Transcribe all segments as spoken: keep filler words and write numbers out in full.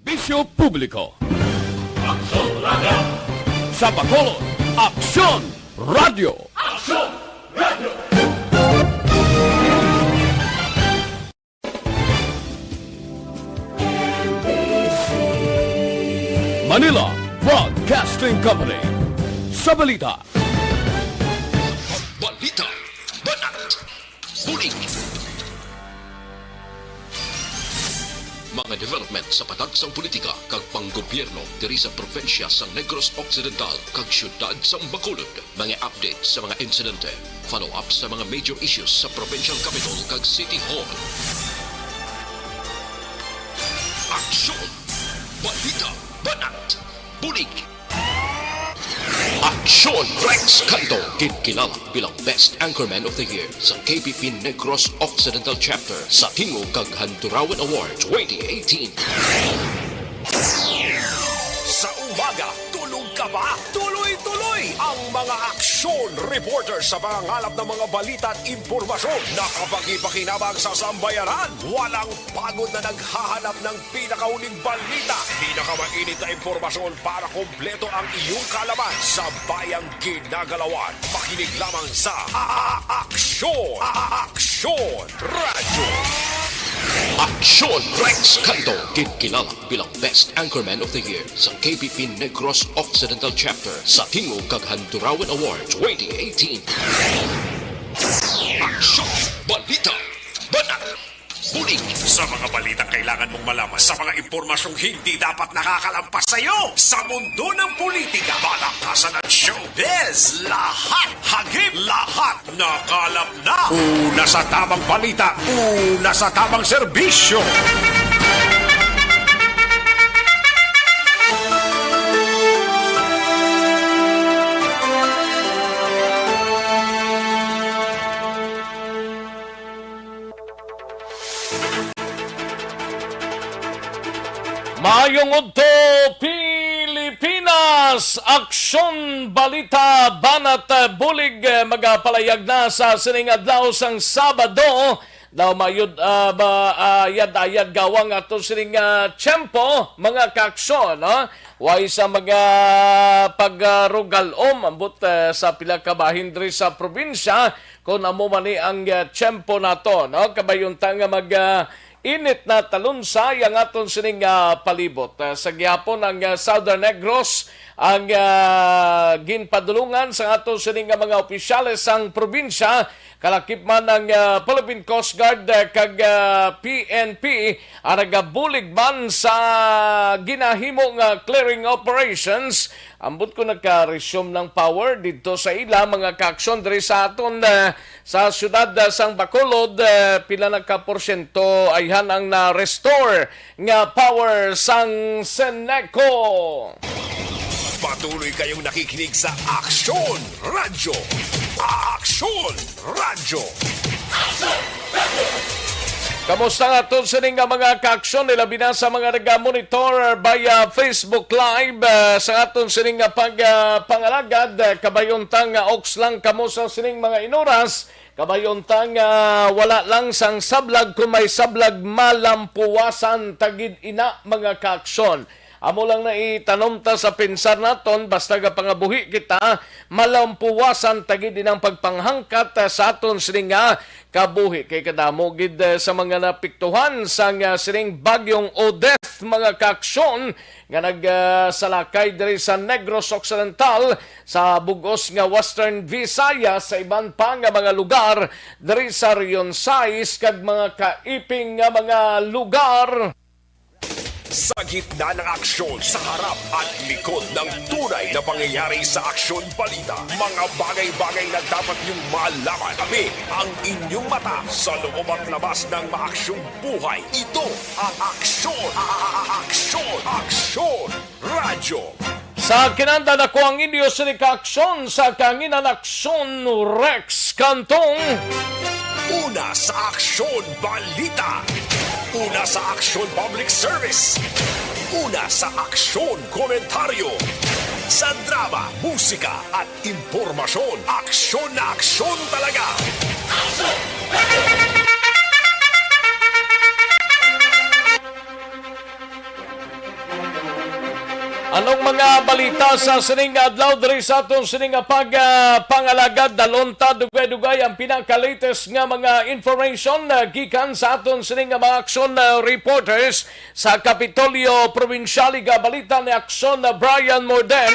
Serbisyo Publiko. Aksyon Radio. Sa Bacolod, Aksyon Radio. Aksyon Radio. Manila Broadcasting Company. Sa balita. Balita. Banat. Bulig. Mga development sa patagsang politika kag panggobyerno diri sa probinsya sang Negros Occidental kag siyudad sang Bacolod. Mga update sa mga insidente, follow-up sa mga major issues sa provincial capitol kag city hall. Aksyon! Balita! Banat! Bulig! Aksyon! Rex Canto, ginkilala bilang Best Anchorman of the Year sa K B P Negros Occidental Chapter sa Tingog kag Handurawan Award twenty eighteen. Sa umaga, tulog ka ba? Tuloy-tuloy ang mga aksyon reporter sa pangangalap ng mga balita at impormasyon. Nakapagpakinabang sa sambayanan. Walang pagod na naghahanap ng pinakahuling balita, pinakamainit na impormasyon para kompleto ang iyong kaalaman sa bayang ginagalawan. Makinig lamang sa A-, A-, Aksyon! A-, A-, Aksyon Radyo! Aksyon! Rex Canto, ginkilala bilang Best Anchorman of the Year sa K B P Negros Occidental Chapter sa Tingog kag Handurawan Award twenty eighteen. Aksyon! Balita! Banat! Bulig! Sa mga balitang kailangan mong malaman, sa mga impormasyong hindi dapat nakakalampas sa iyo, sa mundo ng politika, palakasan at showbiz, lahat, hagip, lahat, nakalap na. Una sa tamang balita, una sa tamang serbisyo. Maayong udto, Pilipinas! Aksyon, balita, banat, bulig, eh, magapalayag na sa sining adlaw sang Sabado. Daw mayud, ah, ba, ah, ayad-ayad gawang ato sining, ah, tiyempo, mga kaaksyon, no? Way sa mga pagrugalom, ambot, eh, sa pila ka bahin diri sa probinsya, kung amo man ni ang, ah, tiyempo nato, no? Kabay unta nga mag, ah, init na talunsay ang aton sining, ah, palibot. Ah, sa gihapon ang, ah, Southern Negros ang, ah, ginpadulungan sa aton sining nga mga opisyales sang probinsya, kalakip man ang, ah, Philippine Coast Guard, ah, kag, ah, P N P ang nagabulig man sa ginahimo nga clearing operations. Ambot ko nagka-resume ng power didto sa ila, mga kaaksyon, diri sa aton, ah, sa siyudad, ah, sang Bacolod, ah, pila na ka porsyento ayhan ang na-restore nga power sang Seneco. Patuloy kayong nakikinig sa Aksyon Radyo. Aksyon Radyo. Kamusta nga aton sining nga mga kaaksyon, ilabi na sa mga nagamonitor via Facebook Live, ah, sa aton sining nga pag, ah, pangalagad, ah, kabay unta nga oks lang kamo sa sining mga inuras, kabay unta nga wala lang sang sablag, kung may sablag, malampuwasan ta gid ina, mga kaaksyon. Amo lang na itanom ta sa pensar naton, basta gapangabuhi kita, malampuwasan ta gid inang pagpanghangkat, ah, sa aton sining nga kabuhi. Kay kadamo gid, ah, sa mga napiktuhan sang, ah, sining Bagyong Odette, mga kaaksyon, nga nag, ah, salakay diri sa Negros Occidental, sa bug-os nga Western Visayas, sa iban pa nga mga lugar diri sa Region sais kag mga kaiping nga mga lugar. Sa gitna ng aksyon, sa harap at likod ng tunay na pangyayari sa Aksyon Balita, mga bagay-bagay na dapat niyong malaman. Kami ang inyong mata sa loob at labas ng maaksyong buhay. Ito ang Aksyon, a-, a-, a-, Aksyon, Aksyon Radyo. Sa kinanda, ako ang inyo sining kaaksyon sa kahanginan, Aksyon Rex Cantong. Una sa Aksyon Balita. Una sa Aksyon Public Service. Una sa Aksyon Komentaryo. Sa drama, musika, at impormasyon, aksyon na aksyon talaga. Mga balita sa sining adlaw diri sa aton sining nga pag, ah, pangalagad, dalon ta dugay-dugay ang pinaka-latest nga mga information, ah, gikan sa aton sining nga mga aksyon, ah, reporters sa Kapitolyo Probinsyal. Igabalita ni Aksyon, ah, Brian Morden.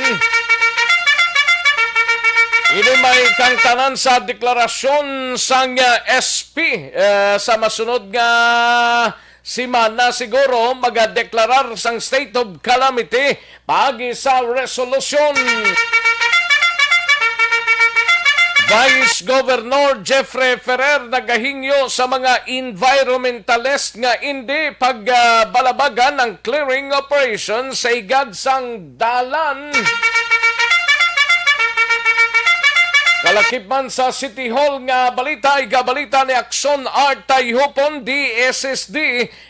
Ini may kangtanan sa deklarasyon sang, ah, S P, ah, sa masunod nga semana siguro magadeklarar sang state of calamity paagi sa resolusyon. Vice Governor Jeffrey Ferrer nagahingyo sa mga environmentalist nga indi pagbalabagan ang clearing operation sa higad sang dalan. Kalakip man sa City Hall nga balita, igabalita ni Aksyon Art Tayhupon, D S S D,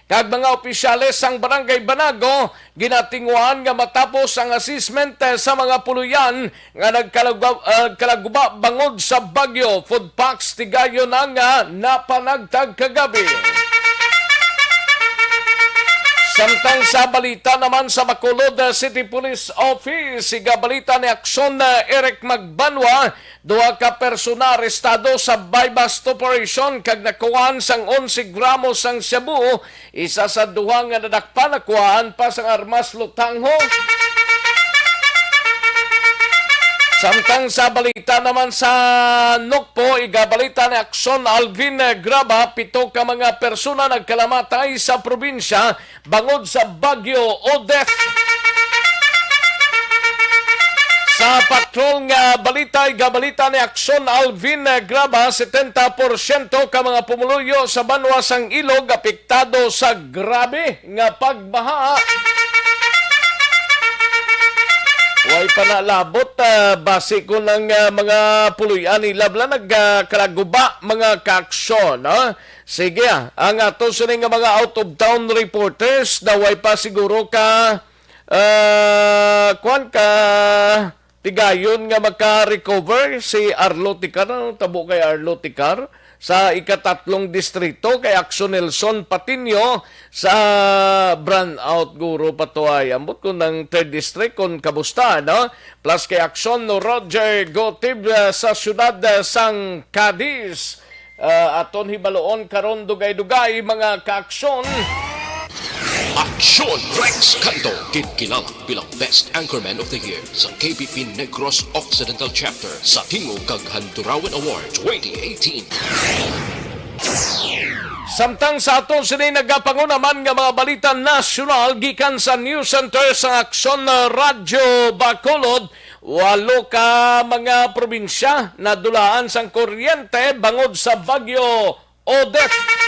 kag mga opisyales sang Barangay Banago ginatinguhan nga matapos ang assessment, eh, sa mga puloy-an nga nagkalaguba, ah, kalaguba bangod sa bagyo. Food packs tigayon na nga napanagtag kagabi. Samtang sa balita naman sa Bacolod, ah, City Police Office, igabalita ni Aksyon, ah, Eric Magbanwa, duha ka persona arestado sa buy-bust operation kag nakuhaan sang onse gramo sang shabu. Isa sa duha nga nadakpan nakuhaan pa sang armas lutangho. Samtang sa balita naman sa Nokpo, igabalita ni Aksyon Alvin Graba, pito ka mga persona nagkalamatay sa probinsya bangod sa Bagyo Odette. Sa patrol nga balita, igabalita ni Aksyon Alvin Graba, setenta porsyento ka mga pumuluyo sa banwa sang Ilog apektado sa grabe nga pagbaha. Way pa nalabot, ah, basi ko ng, ah, mga puloy-an nila bala nagkalaguba, mga kaaksyon, no? Sige, ah, ang ato sini nga mga out of town reporters na way pa siguro ka, ah, kwan ka, tigayon nga maka-recover si Arlo Ticar, ano tabo kay Arlo Ticar? Sa ikatatlong distrito kay Action Nelson Patiño sa brownout guro pa to ay. Ambot ko ng third district kung kamusta, no? Plus kay Action no Roger Gotib, ah, sa siyudad, ah, sang Cadiz. Ah, aton hibaluon karon dugay-dugay, mga kaaksyon. Aksyon Rex Canto, ginkilala bilang Best Anchorman of the Year sa K B P Negros Occidental Chapter sa Tingog kag Handurawan Award twenty eighteen. Samtang sa aton sini nagapanguna man nga mga balita nasyonal gikan sa News Center sa Aksyon Radyo Bacolod, walo ka mga probinsya nadulaan sang kuryente bangod sa Bagyo Odette.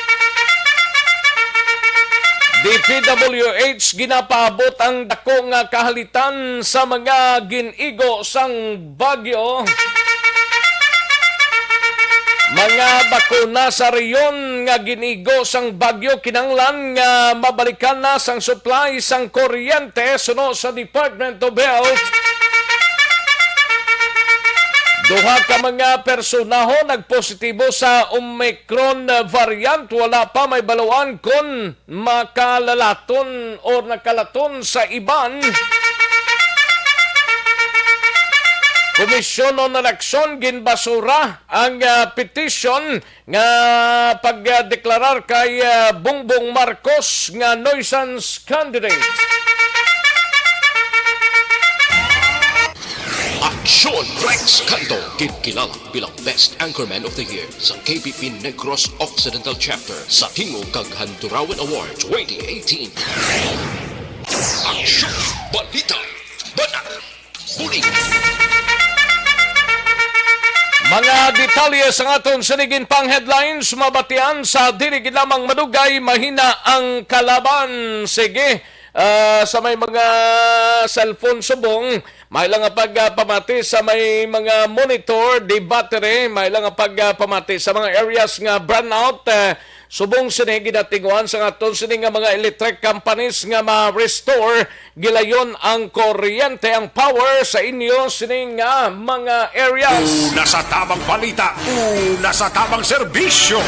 D P W H ginapaabot ang dako nga kahalitan sa mga gin-igo sang bagyo. Mga bakuna sa rehiyon nga gin-igo sang bagyo kinahanglan nga mabalikan na sang supply sang kuryente suno sa Department of Health. Duha ka mga personaho nagpositibo sa Omicron variant. Wala pa may baluan kon makalalaton o nakalaton sa iban. Komisyon on Eleksyon ginbasura ang, ah, petition nga pagdeklarar kay, ah, Bongbong Marcos nga nuisance candidate. Aksyon Rex Canto, ginkilala bilang Best Anchorman of the Year sa K B P Negros Occidental Chapter sa Tingog kag Handurawan Award twenty eighteen. Aksyon, balita, banat, bulig. Mga detalye sa aton sinigin pang headlines, mabatian sa dili gid lamang madugay, mahina ang kalaban. Sige, ah, sa may mga cellphone subong, may lang nga pagpamati sa may mga monitor, di battery, may lang nga pagpamati sa mga areas nga brownout, eh, Subong sini, ginatinguhan sang aton sini nga mga electric companies nga ma-restore gilayon ang kuryente, ang power sa inyo sini nga mga areas. Una sa tamang balita, una sa tamang serbisyo.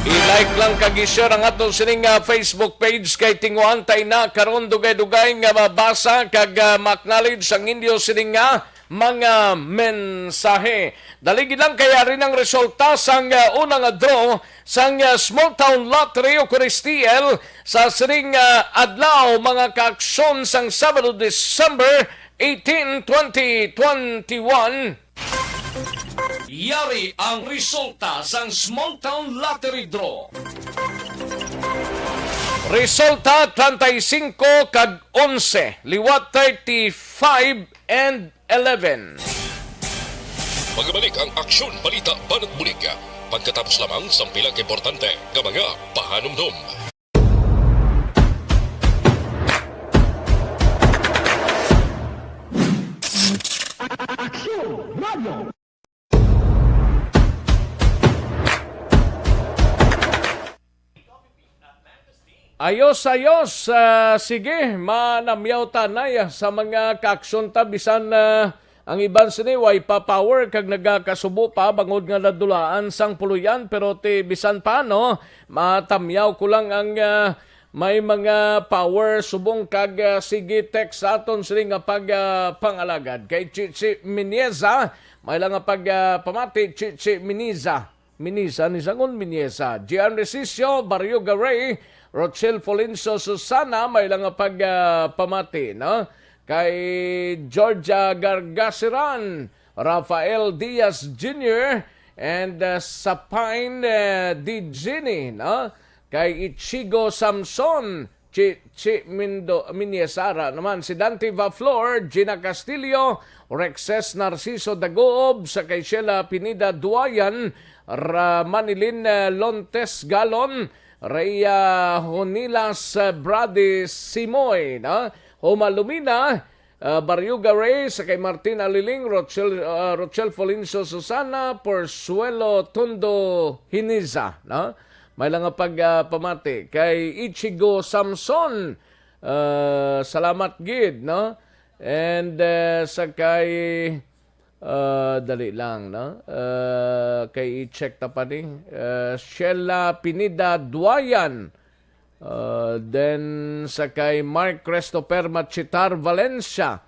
I-like lang kag i-share ang aton sini nga Facebook page kay tinguhan tay na karon dugay-dugay nga mabasa kag, ah, ma-acknowledge ang inyo sini nga mga mensahe. Dali gid lang kay ari nang resulta sang, ah, una nga draw sang, ah, Small Town Lottery o Kuris T L sa sining, ah, adlaw, mga kaaksyon, sang Sabado, December eighteen, twenty twenty-one. Yari ang resulta sang Small Town Lottery Draw. Resulta, treinta y cinco kag onse, liwat thirty-five and eleven. Magbalik ang Aksyon Balita Banat Bulig pagkatapos lamang sang pila ka importante nga mga pahanumdom. Aksyon Radio. Ayos, ayos. Ah, sige, manamyaw ta anay, ah, sa mga kaaksyon ta, bisan, ah, ang iban sini way pa power kag nagakasubo pa bangod nga nadulaan sang puloy-an, pero ti bisan pa, no, matamyaw ko lang ang, ah, may mga power subong kag, ah, sige, text sa aton sini nga pag, ah, pangalagad kay Chichi Minieza, may lang nga pag, ah, pamati, Chichi Miniza. Minisa ni Sangon Miniesa, Gian Resicio, Barrio Garay, Rochelle Folencio Susana, may lang nga pag, ah, pamati, no? Kay Georgia Gargasiran, Rafael Diaz Junior, and, ah, Sapine, ah, Digini, no? Kay Ichigo Samson, Chi, Chi Mindo, Minyesara naman, si Dante Vaflor, Gina Castillo, Rexes Narciso Daguob, sa kay Sheila Pineda Duayan, Ra, Manilin, eh, Lontes Galon, Rhea Honilas, eh, Brady Simoy, no? Homa Lumina, ah, Barrio Garay, sa kay Martin Aliling, Rochel, ah, Rochel Folencio Susana, Porzuelo Tondo Hiniza, no? May lang nga pag, ah, pamati kay Ichigo Samson. Ah, salamat gid, no? And, ah, sa kay, ah, dali lang, no? Ah, kay i-check ta pa ni, ah, Sheila Pineda Duayan. Uh, then sa kay Mark Christopher Machitar Valencia,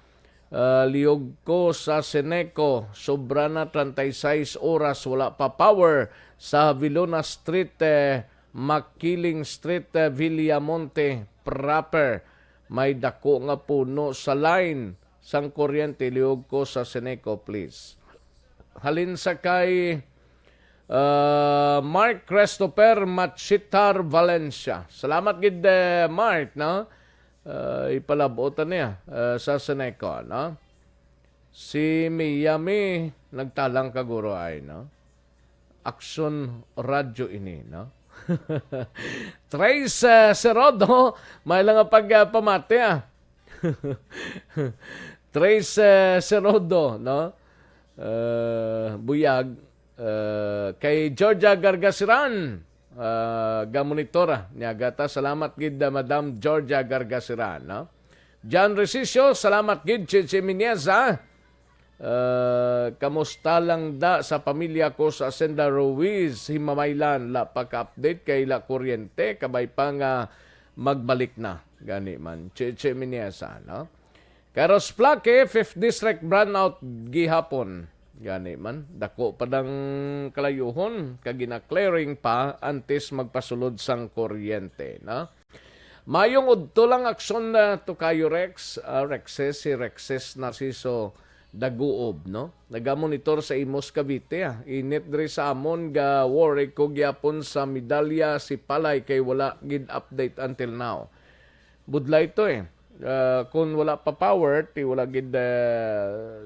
uh, liyog ko sa Seneco, sobra na treinta y seis oras wala pa power sa Vilona Street, eh, Makiling Street, eh, Villamonte proper. May dako nga puno sa line sang kuryente, liyog ko sa Seneco, please. Halin sa kay, uh, Mark Christopher Machitar Valencia. Salamat gid, eh, Mark, no? Uh, ipalab-ot niya, uh, sa Seneco, no? Si Miami nagtalang kaguro ay, no? Aksyon Radyo ini, no? Trace, uh, Serodo, may lang nga pag, uh, pamati, ah. Trace, eh, Serodo, no? Eh, buyag, eh, kay Georgia Gargasiran, eh, gamonitora niya gata. Salamat gid, ah, Madam Georgia Gargasiran, no? John Resicio, salamat gid, Chichi Minieza. Eh, kamusta lang da sa pamilya ko sa Senda Ruiz, Himamaylan, la pa ka-update kay la kuryente, kabay pa nga magbalik na. Gani man, Chichi Minieza, no? Carlos Plaque, Fifth District brownout gihapon. Gani man, dako pa dang kalayuhon, kag gina-clearing pa antes magpasulod sang kuryente, no? Mayong udto lang aksyon na to kayo, Rex. Ah, Rexes, si Rexes Narciso Daguob, no? Nagamonitor sa Imus, Cavite, ah. Init diri sa amon, ga worry ko gyapon sa medalya si Palay kay wala gid update until now. Budlay to, eh. Ah, kung wala pa power, ti wala gid, ah,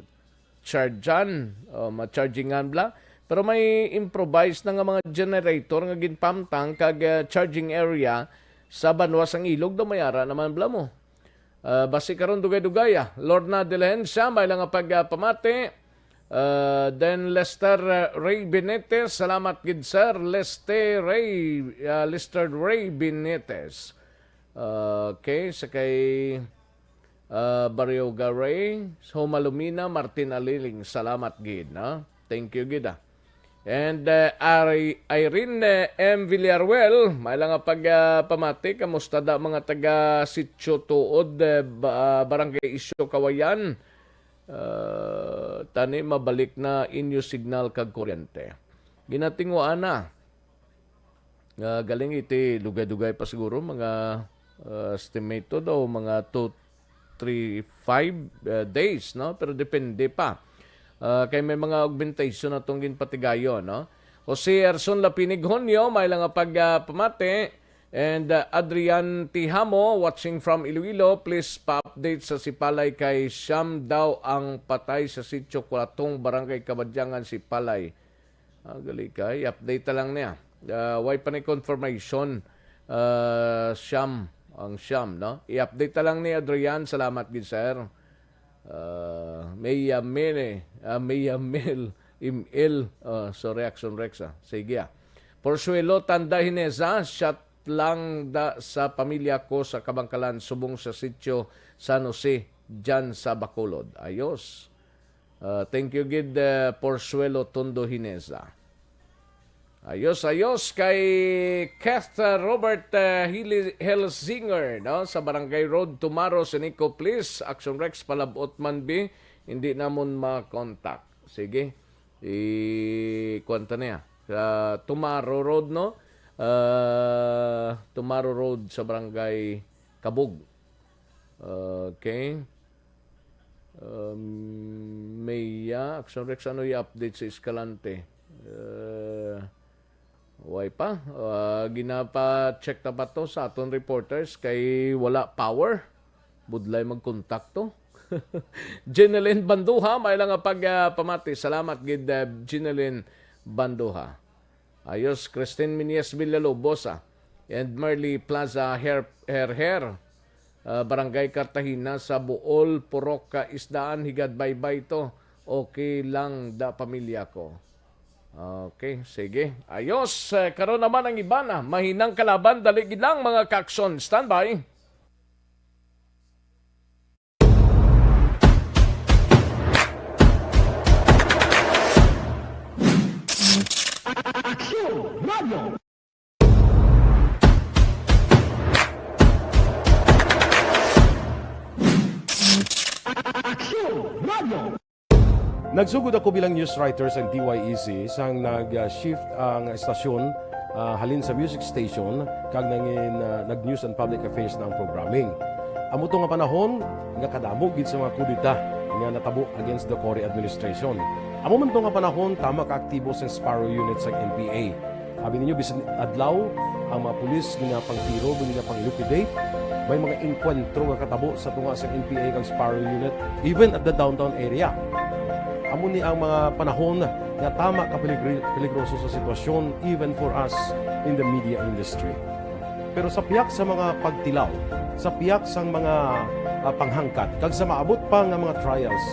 chargean, o ma-chargingan bla. Pero may improvise na nga mga generator nga ginpamtang kag, ah, charging area sa banwa sang ilog daw may ara naman bla mo. Ah, basi karon dugay-dugay, ah. Lorna Delehencia, may lang nga pag, ah, pamati. Uh, then Lester, uh, Ray Benitez, salamat gid, sir. Lester Ray, uh, Lester Ray Benitez. Uh, okay, sa kay, uh, Barrio Garay, Homalumina, Martin Aliling, salamat gid, no? Thank you gid, ah. And, uh, Ari-, Irene, uh, M Villaruel, may lang nga pag, uh, pamati, kamusta da mga taga Sitio Tuod, uh, ba-, Barangay Isyo, Kawayan? Uh, tani mabalik na inyo signal kag kuryente. Ginatinguan na. Ah, galing iti dugay-dugay pa siguro, mga, ah, estimate to daw, mga two, three, five, ah, days, no? Pero depende pa. Ah, kay may mga augmentation na tong ginpatigayon, no? Jose Erson Lapinig Honyo, may lang nga pag, ah, pamati. And, ah, Adrian Tihamo, watching from Iloilo, please pa-update sa Sipalay kay siyam daw ang patay sa Sitio Kulatong, Barangay Kabadyangan, Sipalay. Ah, gali ka. I-update ta lang niya. Ah, way pa ni confirmation. Ah, siyam, ang siyam, no? I-update ta lang ni Adrian. Salamat gid, sir. Ah, Mia Mene, ah, Mia Mel, Im-, El. Ah, sorry, Action Rex, ah. Sige, ah. Porsuelo Tanda Hinesa, shot lang da sa pamilya ko sa Kabangkalan, subong sa sitio San Jose, dyan sa Bacolod. Ayos. Ah, thank you gid, ah, Porsuelo Tondo Hinesa. Ayos, ayos kay Keth, ah, Robert, ah, Hili-, Helsinger, no? Sa Barangay Road, Tumaro, Sinico, please. Action Rex, palabot man bi, hindi namon ma-contact. Sige. I-, kuwan ta niya. Sa Tumaro Road, no? Ah, Tumaro Road sa Barangay Kabug. Okay. Um, Maya, Action Rex, ano i-update sa Escalante? Uh, way pa. Uh, ginapa-check na pa to sa aton reporters kay wala power. Budlay magkontakto. Jeneline Banduha, may lang nga pag, ah, pamati. Salamat gid, ah, Jeneline Banduha. Ayos, Christine Minies Villalobos, ah, and Merly Plaza Her-, Herher, ah, Barangay Cartagena sa Bool, Purok Kaisdaan, Higad Baybay to. Okay lang da pamilya ko. Okay, sige. Ayos, eh, karon naman ang iban, ah. Mahinang kalaban, dali gid lang, mga ka-aksyon. Standby. Aksyon Radio. Aksyon Radio. Nagsugod ako bilang news writer sa D Y E C sang nag-shift ang estasyon, ah, halin sa music station kag nangin, ah, nag-news and public affairs na ang programming. Amo to nga panahon nga kadamo gid sa mga kudeta nga natabo against the Cory administration. Amo man to nga panahon, tama ka aktibo sang Sparrow Unit sang N P A. Abi ninyo, bisan adlaw, ang mga pulis ginapangtiro, ginapang-liquidate. May mga engkwentro nga katabo sa tunga sa N P A kag Sparrow Unit, even at the downtown area. Amo ni ang mga panahon nga tama ka peligri-, peligroso sa sitwasyon, even for us in the media industry. Pero sa pihak sa mga pagtilaw, sa pihak sang mga, ah, panghangkat, kag sa maabot pa nga mga trials,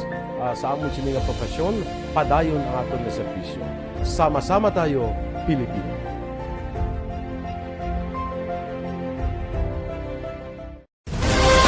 ah, sa amon sini nga profesyon, padayon ang aton nga serbisyo. Sama-sama tayo, Pilipino.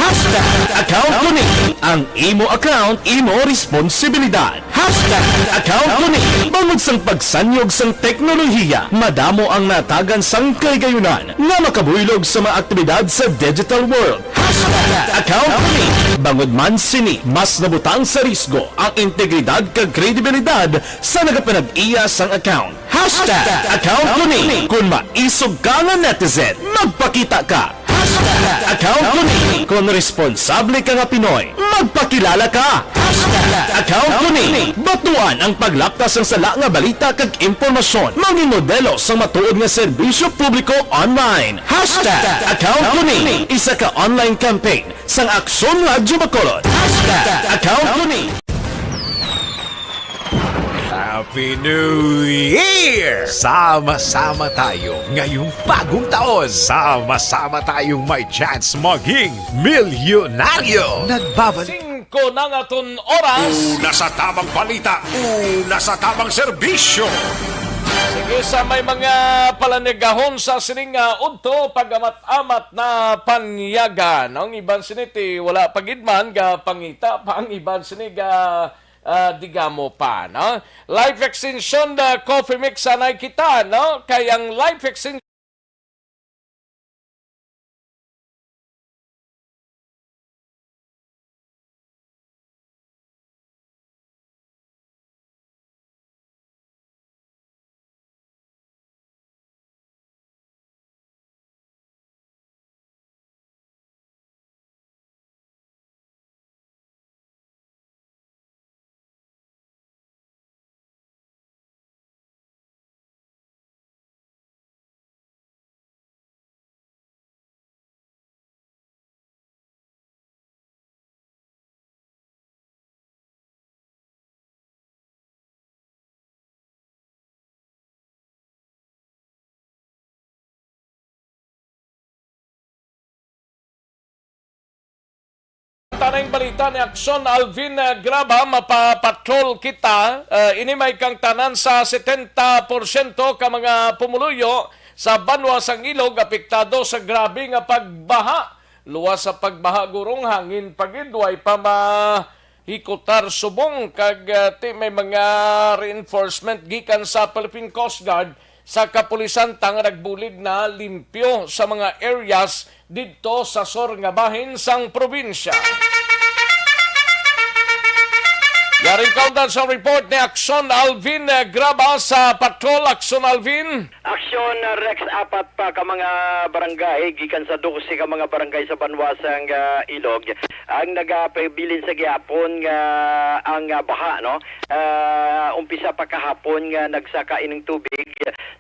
Hashtag account ko ni. Ang imo account, imo responsibilidad. Hashtag account ko ni. Bangod sang pagsanyog sang teknolohiya, madamo ang natagan sang kahigayonan nga makabuylog sa mga aktibidad sa digital world. Hashtag account ko ni. Bangod man sini, mas nabutang sa risgo ang integridad kag kredibilidad sa nagapanag-iya sang account. Hashtag account ko ni. Kung maisog ka nga netizen, magpakita ka. Hashtag account ko ni. Kung responsable ka nga Pinoy, magpakilala ka. Hashtag account ko ni. Batuan ang paglapta sang sala nga balita kag impormasyon. Mangin modelo sang matuod nga serbisyo publiko online. Hashtag account ko ni. Isa ka online campaign sang Aksyon Radyo Bacolod. Hashtag account ko ni. Happy New Year! Sama-sama tayo ngayong bagong taon. Sama-sama tayong may chance maging milyonaryo. Nagbabalik. Sing Ko na nga aton oras. Una sa tamang balita, una sa tamang serbisyo. Sige, sa may mga palanigahon sa sining nga udto, pag-amat-amat na panyaga. Ang iban sini ti wala pa gid man ga pangita pa, ang iban sini ga, ah, digamo pa, no? Life extension, ah, coffee mix, anay kita, no? Kay ang life extension Tanang balita ni Aksyon Alvin, eh, Graba, mapapatrol kita. Eh, ini may kangtanan sa setenta porsyento ka mga pumuluyo sa banwa sang Ilog apektado sa grabe nga pagbaha. Luwas sa pagbaha, gurong hangin pa gid, way pa mahikutar subong, kag, ah, ti may mga reinforcement gikan sa Philippine Coast Guard sa kapulisan ta nga nagbulig na limpyo sa mga areas didto sa sur nga bahin sang probinsya. Yaring kaundan sa report ni Aksyon Alvin, eh, Graba sa Patrol. Aksyon Alvin. Aksyon, uh, Rex, apat pa ka mga barangay gikan sa dose ka mga barangay sa banwa sang, uh, Ilog ang nagapabilin sa gihapon nga ang, uh, baha, no? Uh, umpisa pa kahapon nga nagsaka ining tubig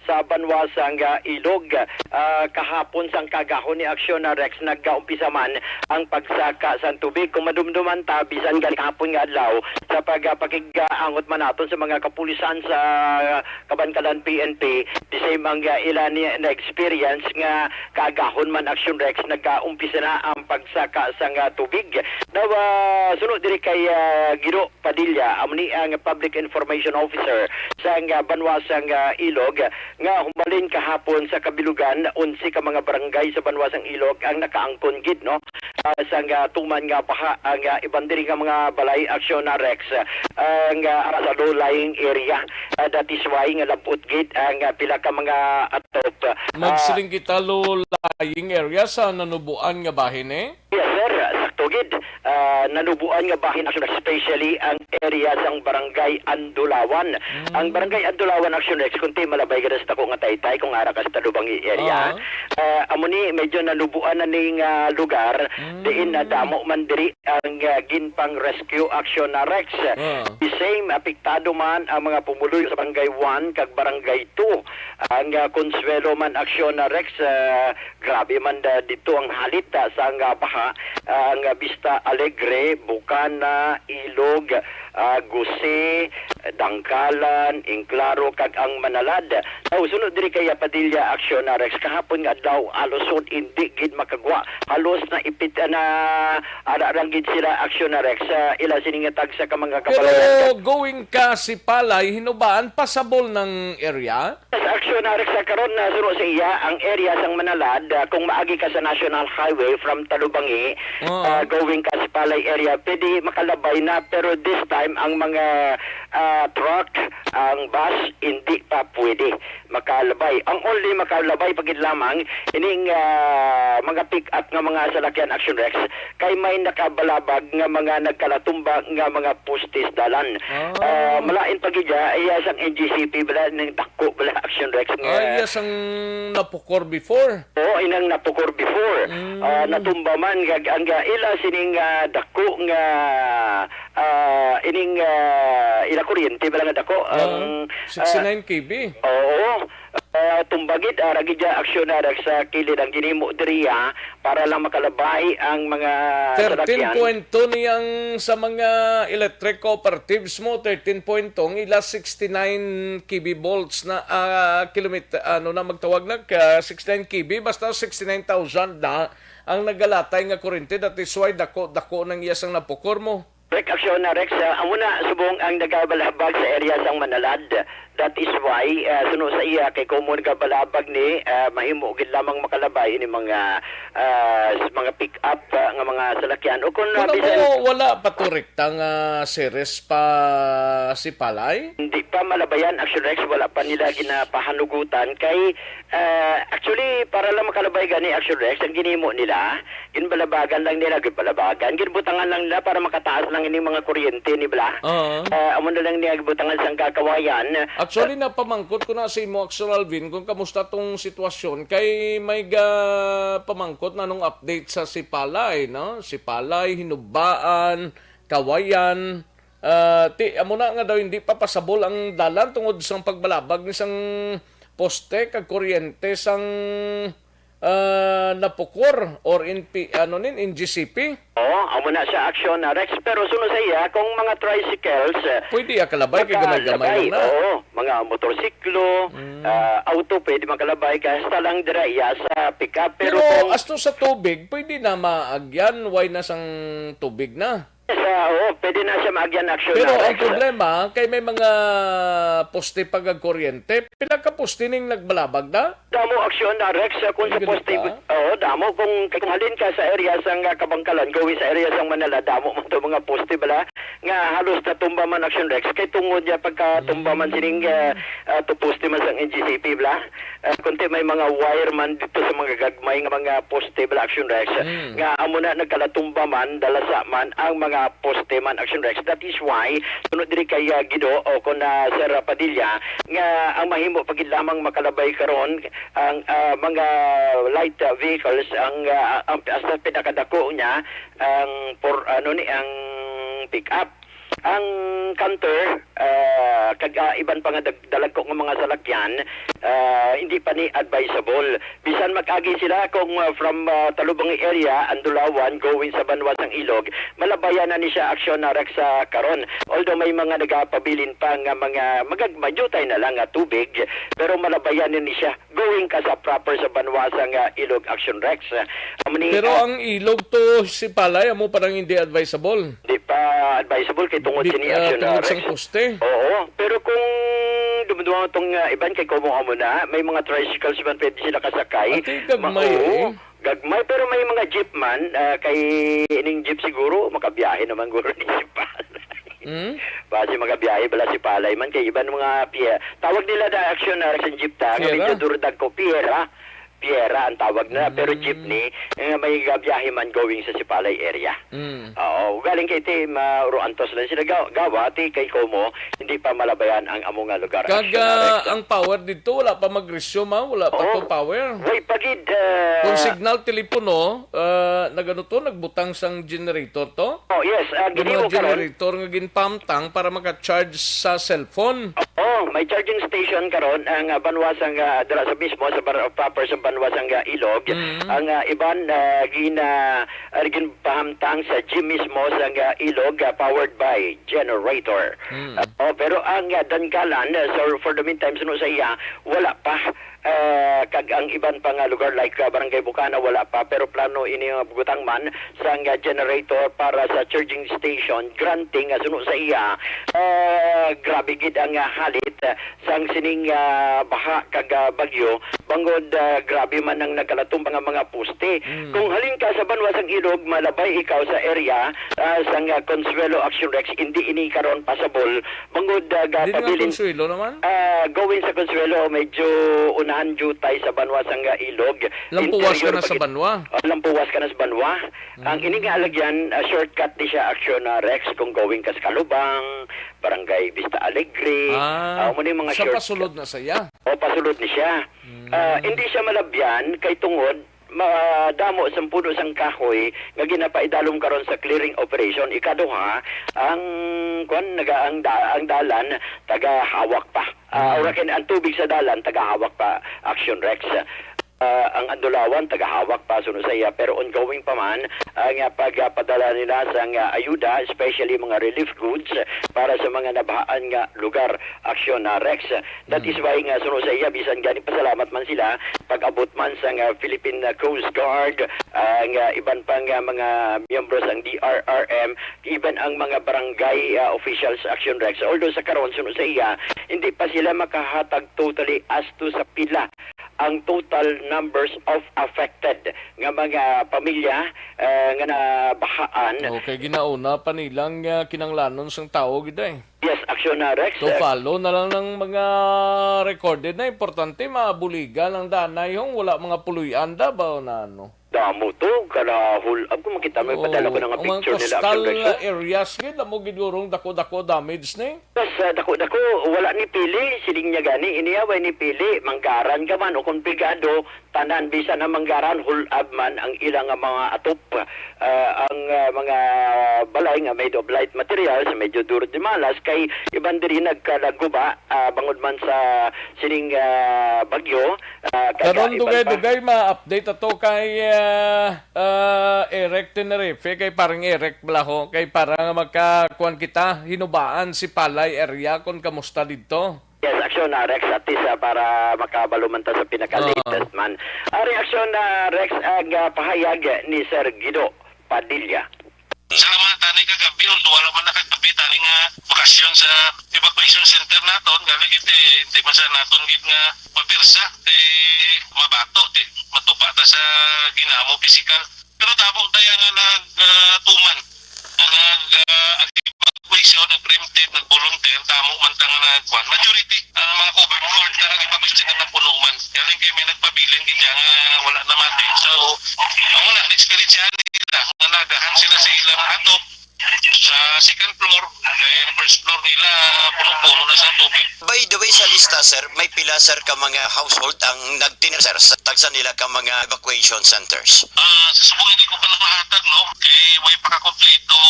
sa banwa sang, uh, Ilog. Uh, kahapon sang kagahon ni Aksyon, uh, Rex, nagaumpisa man ang pagsaka sang tubig. Kung madumduman ta, bisan gani kahapon nga adlaw, sa pag-, uh, pakig-, uh, angot man naton sa mga kapulisan sa Kabankalan P N P, the same ang, ah, ila ni na-experience nga kaagahon man, Action Rex, nagaumpisa na ang pagsaka sang, ah, tubig. Daw, ah, suno diri kay, ah, Gino Padilla, amo ni ang Public Information Officer sang, ah, banwa sang, ah, Ilog, nga humalin kahapon sa kabilugan, onse ka mga barangay sa banwa sang Ilog ang nakaangkon gid, no? Ah, sang, ah, tuman nga baha ang, ah, iban diri nga mga balay, Action, ah, Rex, ah, ang, ah, sa low-lying area. Ah, that is why nga labot gid ang, ah, pila ka mga atop. Ah, magsiling kita low-lying area sa nanubuan nga bahin, eh? Yes, sir. Sakto gid. Ah, nanubuan nga bahin, Action, especially ang area sang Barangay Andulawan. Mm. Ang Barangay Andulawan, Action Rex, kung ti malabay ka sa dako nga taytay, kung ara ka sa Talubangi area. Ah. Ah, amo ni, medyo nanubuan na ning, ah, lugar, mm, diin na damo man diri ang, ah, ginpang rescue action na Rex. Ah. The same, apektado man ang mga pumuluyo sa Barangay one kag Barangay two. Ang, ah, Consuelo man aksyon na Rex, ah, grabe man da, dito ang halit, ah, sa nga baha, ah, ang, ah, Vista Alegre, Bukana, Ilog, ah, Guse, Dangkalan, Inclaro, kag ang Manalad. Sa sunod diri kay Padilla, aksyon na Rex, kahapon nga adlaw, alusod, hindi gid makagwa. Halos na ipit na, ara lang gid sila, aksyon na Rex, sa ila sini nga tagsa ka mga kabalayan. Pero going ka Sipalay, hinubaan, pasabol ng area? Sa aksyon na Rex, sa karon na suro sa iya ang area sang Manalad, ah, kung maagi ka sa National Highway from Talubangi, oo, ah, going ka sa Palay area, pwede makalabay na, pero this time ang mga, ah, truck, ang bus, hindi pa pwede makalabay. Ang only makalabay pa gid lamang ining, ah, mga pick-up nga mga salakyan, aksyon Rex, kay may nakabalabag nga mga nagkalatumba nga mga postes dalan. Ah. Ah, malain pa gid iya, iya sang N G C P bala, ning dako bala, aksyon Rex nga. Ah, iya sang napukor before? Oo, inang napukor before. Mm. Ah, natumba man, gag-, ang, ah, ila sining, ah, dako nga, ah, ining, ah, ila kuryente bala nga dako, ah, ang, ah, sixty-nine K V. Oo. Ah, tumba gid, ah, ragi dya aksyon na rag sa kilid ang ginimo diri, ah, para lang makalabay ang mga salakyan. Thirteen point two niyang sa mga electric cooperatives mo, thirteen point two, ang ila sixty-nine K V volts na, ah, kilomit-, ano na magtawag na, ka sixty-nine K V, basta sixty-nine thousand na ang nagalatay nga kurente, that is why dako, dako nang iya sang napukor mo. Correct, Aksyon na Rex. Ah, amo na subong ang nagabalhabag sa area sang Manalad. That is why, ah, suno sa iya, kay kung mo nagabalhabag ni, ah, mahimo gid lamang makalabay ini mga, ah, s-, mga pick-up, ah, nga mga salakyan. O kung, ah, Kung bisan amo, wala pa to rekta nga series pa si Palay? Hindi pa malabayan, Action Rex, wala pa nila ginapahanugutan kay, ah, actually, para lang makalabay gani, Action Rex, ang ginimo nila, ginbalabagan lang nila, ginbalabagan, ginbutangan lang nila para makataas lang ining mga kuryente ni bala. Oo. Ah, amo na lang niya gibutangan sang kakawayan. Actually, napamangkot ko na sa imo, Action Alvin, kung kamusta tong sitwasyon. Kay may ga-, pamangkot na nung update sa Sipalay, no? Sipalay, Hinubaan, Kawayan. Ah, ti, amo na nga daw hindi pa pasabol ang dalan tungod sang pagbalabag ni sang poste kag kuryente sang, ah, napukor or N P, ano nin, N G C P. Oo, amo na siya, Action, ah, Rex. Pero suno sa iya, kung mga tricycles, ah, Pwede ya kalabay kay gamay-gamay makalabay, lang na. Oo, mga motorsiklo, Mm. ah, auto, pwede makalabay kay hasta lang dira iya sa pick-up. Pero Pero kung asto sa tubig, pwede na maagyan, why na sang tubig na? Sa, oo, pwede na siya maagyan, Action, Pero na ang Rex. Problema, kay may mga poste pag kuryente. Pila ka poste ning nagbalabag na? Damo, Action, na Rex, ah, kung sa Ay, ganun poste, ka? Oo, damo. Kung, kung halin ka sa area sang, ah, Kabangkalan, going sa area sang Manila, damo man to mga poste bala nga halos natumba man, Action Rex, kay tungod niya pagkatumba man Mm. sining, ah, ah, to poste man sang N G C P bala. Ah, kunti may mga wire man dito sa mga gagmay nga mga poste bala, Action Rex, Mm. nga amo na nagkalatumba man, dalasa man ang mga poste man, Action Rex. That is why, sunod diri kay, ah, Guido o kon, ah, Sir Padilla, nga ang mahimo pa gid lamang makalabay karon ang, ah, mga light, ah, vehicles, ang, ah, ang, hasta pinakadako niya, ang por-, ano ni, ang pick-up. Ang canter, ah, kag, ah, iban pa nga dag-, dalagko nga mga salakyan, ah, hindi pa ni advisable. Bisan mag-agi sila kung, ah, from, ah, Talubangi area, Andulawan, going sa banwa sang Ilog, malabayan na ni siya, Action, na Rex, sa karon. Although may mga nagapabilin pa nga mga magag-, madutay na lang nga tubig, pero malabayan na ni siya going ka sa proper sa banwa sang, ah, Ilog, Action Rex. Amo ni, Pero ah, ang Ilog to Sipalay, amo parang hindi advisable. Di pa advisable kay tungod Bit-, sini, ah, Action, tungod ah, sang Rex. Poste. Oo, pero kung dumduman tong, ah, iban kay komo amo na, may mga tricycles man pwede sila kasakay. Ati, gagmay Ma-, oo, eh. Gagmay, pero may mga jeep man, ah, kay ining jeep siguro, makabiyahe naman guro ni Sipalay. Hmm? Basi makabiyahe bala Sipalay man, kay iban mga pier-, tawag nila na Action, ah, sa jeep ta, nga Fiera? Medyo duro dagko, Fiera. Fiera ang tawag na, pero Mm. jeepney, eh, may gabiyahe man going sa Sipalay area. Mm. Oo, galing kay ti, ma-, Oro Antos lang sila ga-, gawa, ti kay Como, hindi pa malabayan ang amo nga lugar. Kag, Action, ah, Rex. Ang power dito, wala pa mag-resume, ah, wala pa Oo. To power. Way pa gid, ah, Kung signal telepono, ah, nagano to, nagbutang sang generator to? Oh, yes, ah, Yung mga ginimo karon. Generator nga ginpamtang para maka-charge sa cellphone. Oh, may charging station karon ang, ah, banwa sang, ah, dira sa mismo sa bar-, proper sa banwa sang, ah, Ilog. Mm. Ang, ah, iban, ah, gina-, ah, ginpahamtang sa gym mismo sang, ah, Ilog, ah, powered by generator. Mm. Ah, oh, pero ang, ah, Dangalan, ah, so for the meantime, suno sa iya, wala pa. Ah, kag ang iban pa nga lugar like, ah, Barangay Bukana, wala pa, pero plano ini nga butang man sang, ah, generator para sa charging station, granting nga suno sa iya. Ah, grabe gid ang, ah, halit, ah, sang sining, ah, baha kag, ah, bagyo, bangod, ah, grabe man ang nagkalatumba nga mga poste. Mm. Kung halin ka sa banwa sang Ilog, malabay ikaw sa area, ah, sang, ah, Consuelo, Action Rex, hindi ini karon pasabol. Bangod, ah, Di nga gapabilin, Consuelo naman? Ah, going sa Consuelo, medyo unahan jutay sa banwa sang, ah, Ilog. Lampuwas ka Interior na sa pagit-, banwa? Ah, lampuwas ka na sa banwa. Ang Mm. ini nga alagyan, ah, shortcut di siya, Action, ah, Rex, kung going ka sa Calubang, Barangay Vista Alegre. Ah, Ah, amo ni mga sa shortcut. Pasulod na saya? O, pasulod ni siya. Mm. Ah, hindi siya malabyan kay tungod madamo sang puno sang kahoy nga ginapaidalom karon sa clearing operation. Ikaduha, ang, kwan, naga-, ang da-, ang dalan tagahawak pa. Ah, Mm. ura kay ang tubig sa dalan tagahawak pa, Action Rex. ah, ang Andulawan, tagahawak pa suno sa iya, pero ongoing pa man ang, ah, pagpadala nila sang, ah, ayuda, especially mga relief goods para sa mga nabahaan nga lugar. Aksyon na, Rex. That is why nga suno sa iya, bisan gani pasalamat man sila, pag-abot man sang, ah, Philippine, ah, Coast Guard, ang, ah, iban pa nga mga miyembro sang D R R M, even ang mga barangay, ah, officials, Aksyon, Rex. Although sa karon, suno sa iya, hindi pa sila makahatag totally as to sa pila ang total numbers of affected nga mga pamilya, ah, nga nabahaan. Okay, ginauna pa nilang, ah, kinanglanon sang tawo gid, eh. Yes, Aksyon na, Rex. To, eh, follow na lang ng mga recorded na importante, mabuligan ang danay, hong wala mga puloy-an da ba o na ano? Damo to, kada hul-, ab, kung makita mo, ipadala ko na nga picture nila, coastal Aksyon, Rex, oh, areas gid, amo gid gurong dako-dako damage ni. Yes, ah, dako-dako, wala ni pili, siling niya gani, iniya way ni pili, manggaran ka man o kung pigado, tanan, bisan ang manggaran, hul-ab man ang ila nga mga atop. Ah, ang, ah, mga balay nga made of light materials, medyo duro di malas, kay iban diri nagkalaguba, ah, bangod man sa sining, ah, bagyo, ah, kaya karon iban pa. Dugay-dugay ma-update ato kay, ah, ah, Eric Tenerife, kay parang Eric Blaho, kay para makakuan kita, hinubaan si Palay area kung kamusta didto. Yes, Aksyon na, Rex, at least, ah, para makabalo man ta sa pinaka-latest man. Ang reaksyon na, Rex, ang, ah, pahayag ni Sir Guido Padilla. Sa laman tani kagabi, although wala man nakagabi tani nga bakasyon sa evacuation center naton, gani gid, eh, hindi man sa naton gid nga mapirsa, eh, mabato, di, matupa ta sa ginamo pisikal. Pero damo tayo nga nag, ah, tuman, nga nag, ah, evacuation, nag-preemptive, nag-volunteer, damo man ta nga nagkuan. Majority, ang mga covered court, nga nag-evacuation center na puno man. Kaya lang kayo may nagpabilin, gid nga wala na mati. So, ang una, na-experience nila, nga nagahan sila sa ilang atop, sa second floor, kaya ang first floor nila, puno-puno na sa tubig. By the way, sa lista, sir, may pila, sir, ka mga household ang nagtinir, sir, sa tagsa nila ka mga evacuation centers? Ah, sa subong hindi ko pa nakahatag, no? Kay way pa kakompleto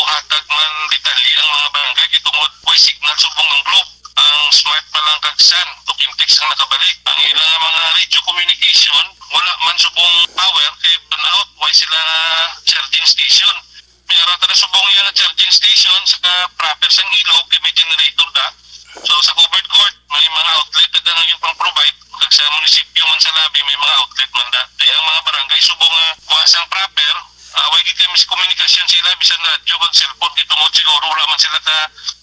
hatag man detalye ang mga barangay, kay tungod way signal subong ang Globe. Ang Smart pa lang kag Sun, Talk N T X ang nakabalik. Ang ilang mga radio communication, wala man subong power, kay brownout, way sila charging station. May ara ta na subong iya nga charging station sa proper sang ilog, kay may generator da. So, sa covered court, may mga outlet na nga yung pang-provide. Kag sa munisipyo man sa Labi, may mga outlet man da. Kaya ang mga barangay subong nga buhasang proper, ah, way gid kami sa komunikasyon sila, bisan radyo kag cellphone, kay tungod siguro wala man sila ka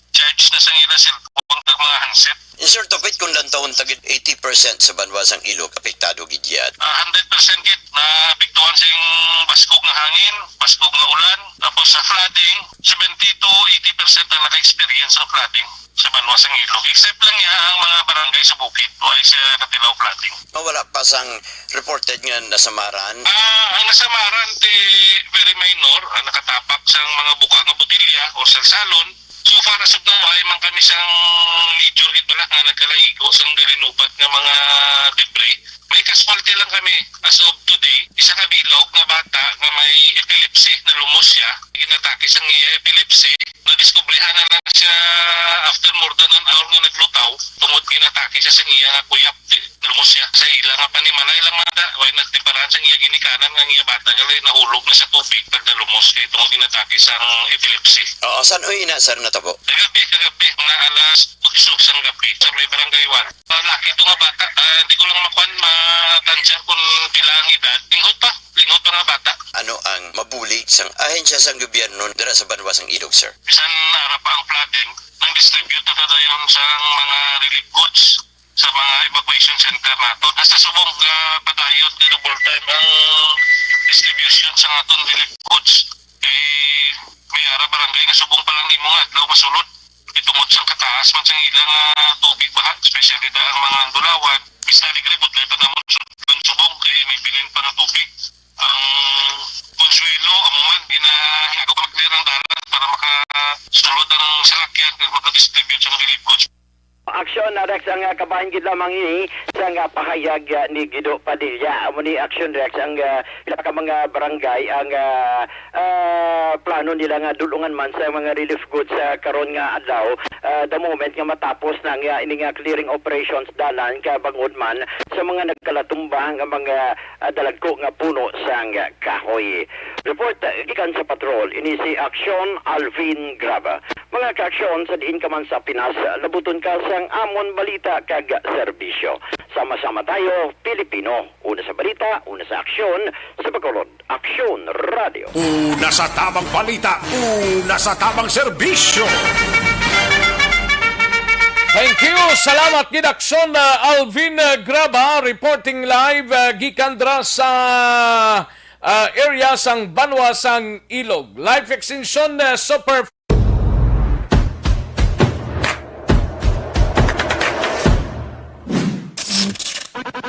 charge na sa ila cellphone kag mga handset. Sir Tupit, kung lantawon ta gid, eighty percent sa banwa sang ilog apektado gid yan. Ah, hundred percent gid na apektuhan sing baskog nga hangin, baskog nga ulan. Tapos sa flooding, seventy to eighty percent ang naka-experience ng flooding sa banwa sang ilog. Except lang niya ang mga barangay sa bukid, wala siya katilaw flooding. Mawala pa sang reported nga nasamaran? Ah, ang nasamaran ti very minor, ang nakatapak sang mga buka nga botelya o salsalon. So far as of now, ay man kami sang major gid bala nga nagkalaigo sang galinubad nga mga debris. May casualty lang kami as of today, isa ka bilog nga bata nga may epilepsy, nalumos siya. Ginatake sang iya epilepsy, nadiskubrihan na lang siya after more than an hour nga naglutaw, tungod ginatake siya sang iya nga kuyap. Di, lumos siya sa ila nga panimalay lang man da, way nagtiparahan sang iya ginikanan nga ang iya bata nga nahulog na sa tubig pag nalumos kay tungod ginatake sang epilepsy. Oo, san-o ina, sir, natabo? Kagabi, kagabi, mga alas otso sang gabi, sa may barangay one. Ah, laki to nga bata. Ah, di ko lang makuan, matansya kung pila ang edad. Linghod pa, linghod pa nga bata. Ano ang mabulig sang ahensya sang gobyerno dira sa banwa sang ilog, sir? Bisan ara pa ang flooding, nang distribute na ta dayon sang mga relief goods sa mga evacuation center nato. Hasta subong, ah, padayon nga double time ang distribution sa aton relief goods. Kay may ara barangay nga subong pa lang nimo nga adlaw masulod. Itungod sa kataas man sang ilang, ah, tubig baha, especially da ang mga Andulawan, Vista Alegre, budlay pa namon sudlon subong kay may bilin pa nga tubig. Ang Consuelo, amo man, ginahigaw pa mag-clear ang dalan para makasulod ang salakyan kag maka-distribute sa relief goods. Aksyon na Rex, ang, ah, kabahin gid lamang ini sa nga pahayag, ah, ni Guido Padilla. Amo ni Action Rex, ang, ah, pila ka mga barangay ang, ah, ah, plano nila nga dulungan man sa mga relief goods sa karon nga adlaw, ah, the moment nga matapos na nga ini nga clearing operations dalan ka bangod man sa mga nagkalatumba nga mga, ah, dalagko nga puno sang kahoy. Report, ah, gikan sa patrol, ini si Action Alvin Graba. Mga kaaksyon, sa diin ka man sa Pinas, labuton ka sang amon balita kag serbisyo. Sama-sama tayo, Pilipino. Una sa balita, una sa aksyon, sa Bacolod Aksyon Radio. Una sa tabang balita, una sa tabang serbisyo. Thank you. Salamat gid, Aksyon, uh, Alvin, uh, Graba, reporting live, uh, gikan dra sa, uh, area sang Banwa sang Ilog. Life Extension, uh, Super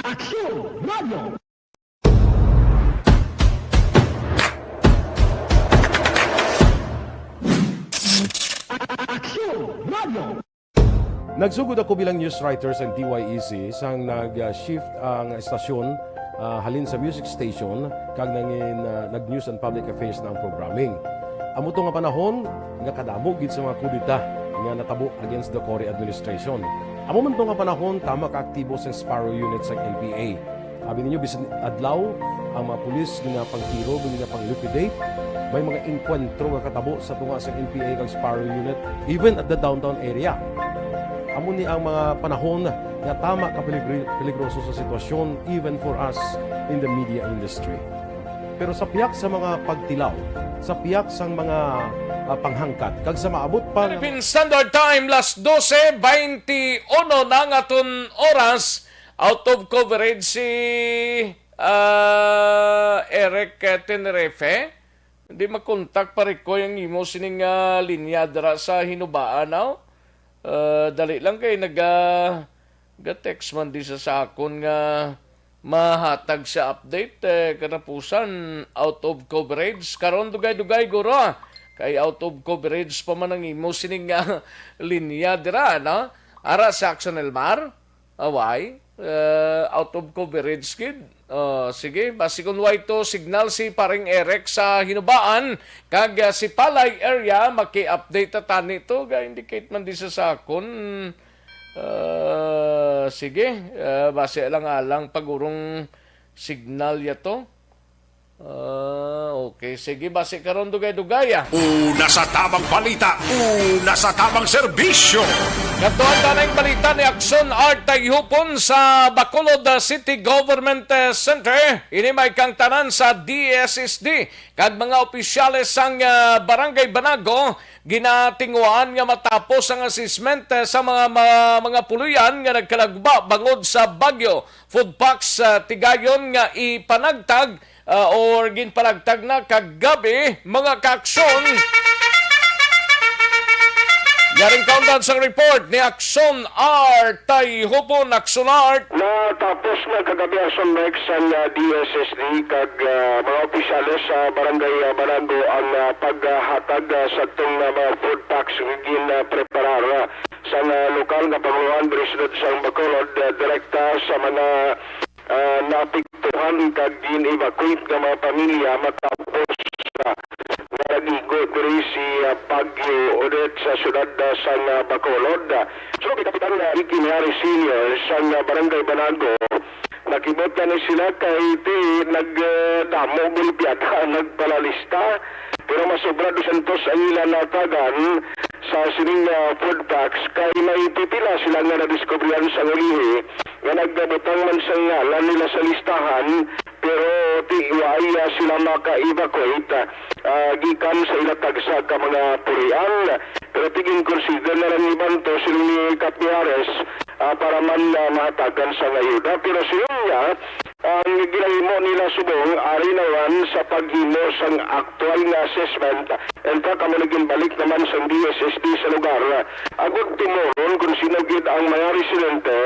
Aksyon Radio. Aksyon Radio. Nagsugod ako bilang news writer sa D Y E C sang nag-shift ang estasyon, ah, halin sa music station kag nangin, ah, nag-news and public affairs na ang programming. Amo to nga panahon nga kadamo gid sa mga kudeta nga natabo against the Cory administration. Amo man to nga panahon tama ka aktibo sa Sparrow Unit sa N P A. Abi ninyo, bisan adlaw, ang mga pulis ginapangtiro, ginapang-liquidate. May mga engkwentro nga katabo sa tunga sa N P A kag Sparrow Unit, even at the downtown area. Amo ni ang mga panahon nga tama ka peligri-, peligroso sa sitwasyon, even for us in the media industry. Pero sa pihak sa mga pagtilaw, sa pihak sang mga, ah, panghangkat, kag sa maabot pa nga Philippine Standard Time, las dose veintiuno na ang aton oras. Out of coverage si, ah, Eric, eh, Tenerife. Hindi makontak, pare ko, yung imo sining, ah, linya dira sa Hinubaan, no? Ah, dali lang kay naga-, ga-text man di sa, sa akon nga mahatag sa update, eh, katapusan, out of coverage. Karon, dugay-dugay, guro, ah. Kay out of coverage pa man ang imo sining, ah, linya dira, no? Ara sa Action Elmar, away, eh, out of coverage gid. Oh, sige, basi kung way to signal si Paring Eric sa Hinubaan, kag, ah, si Palay area, maki-update ta tani to, ga-indicate man di sa, sa akon. Ah, sige, ah, basi alang-alang pag-urong signal ya to. Ah, okay. Sige, basi karon dugay-dugay, ah. Una sa tabang balita, una sa tabang serbisyo. Kadtuan ta na ang balita ni Action Art Tayhupon sa Bacolod, ah, City Government, eh, Center. Ini may kangtanan sa D S S D kag mga opisyales sang, ah, Barangay Banago ginatinguhaan nga matapos ang assessment, eh, sa mga, ma-, mga puloy-an nga nagkalagba bangod sa bagyo. Food packs, ah, tigayon nga ipanagtag, ah, or ginpanagtag na kagabi, mga kaaksyon. Yaring kaundan sang report ni Action Art Tayhupon. Action Art. Natapos na kagabi, Action Rex, ang, ah, D S S D kag, ah, mga opisyales sa Barangay, ah, Banago ang, ah, paghatag, ah, sa tong, ah, mga food packs nga gin, ah, preparar, ah, sa, ah, lokal nga pamanuan diri sa Bacolod, ah, direkta sa mga, ah, naapektuhan kag gin-evacuate nga mga pamilya matapos, ah, nga nag-igo diri si, ah, Bagyo Odette sa siyudad, ah, sang, ah, Bacolod. Suno kay Kapitan, ah, Ricky Mijares Senior sang, ah, Barangay Banago, nakibot na ni sila kay ti nag, ah, damo gulpiada nagpalalista, pero masobra dusyentos ang ila natagan sa sining, ah, food packs, kay may pipila sila nga nadiskubrihan sa ulihi nga nagbutang man sang ngalan nila sa listahan, pero ti, wa, ah, sila maka-evacuate, ah, gikan sa ila tagsa ka mga puloy-an. Pero ti gin-consider na lang ni Banto sila ni Kap Mijares, ah, para man, ah, mahatagan sang ayuda. Pero siling niya, ang ginahimo nila subong ari na man sa paghimo sang aktual nga assessment. In fact, amo na ginbalik naman sang D S S D sa lugar, ah, agud timuron kung sino gid ang mga residente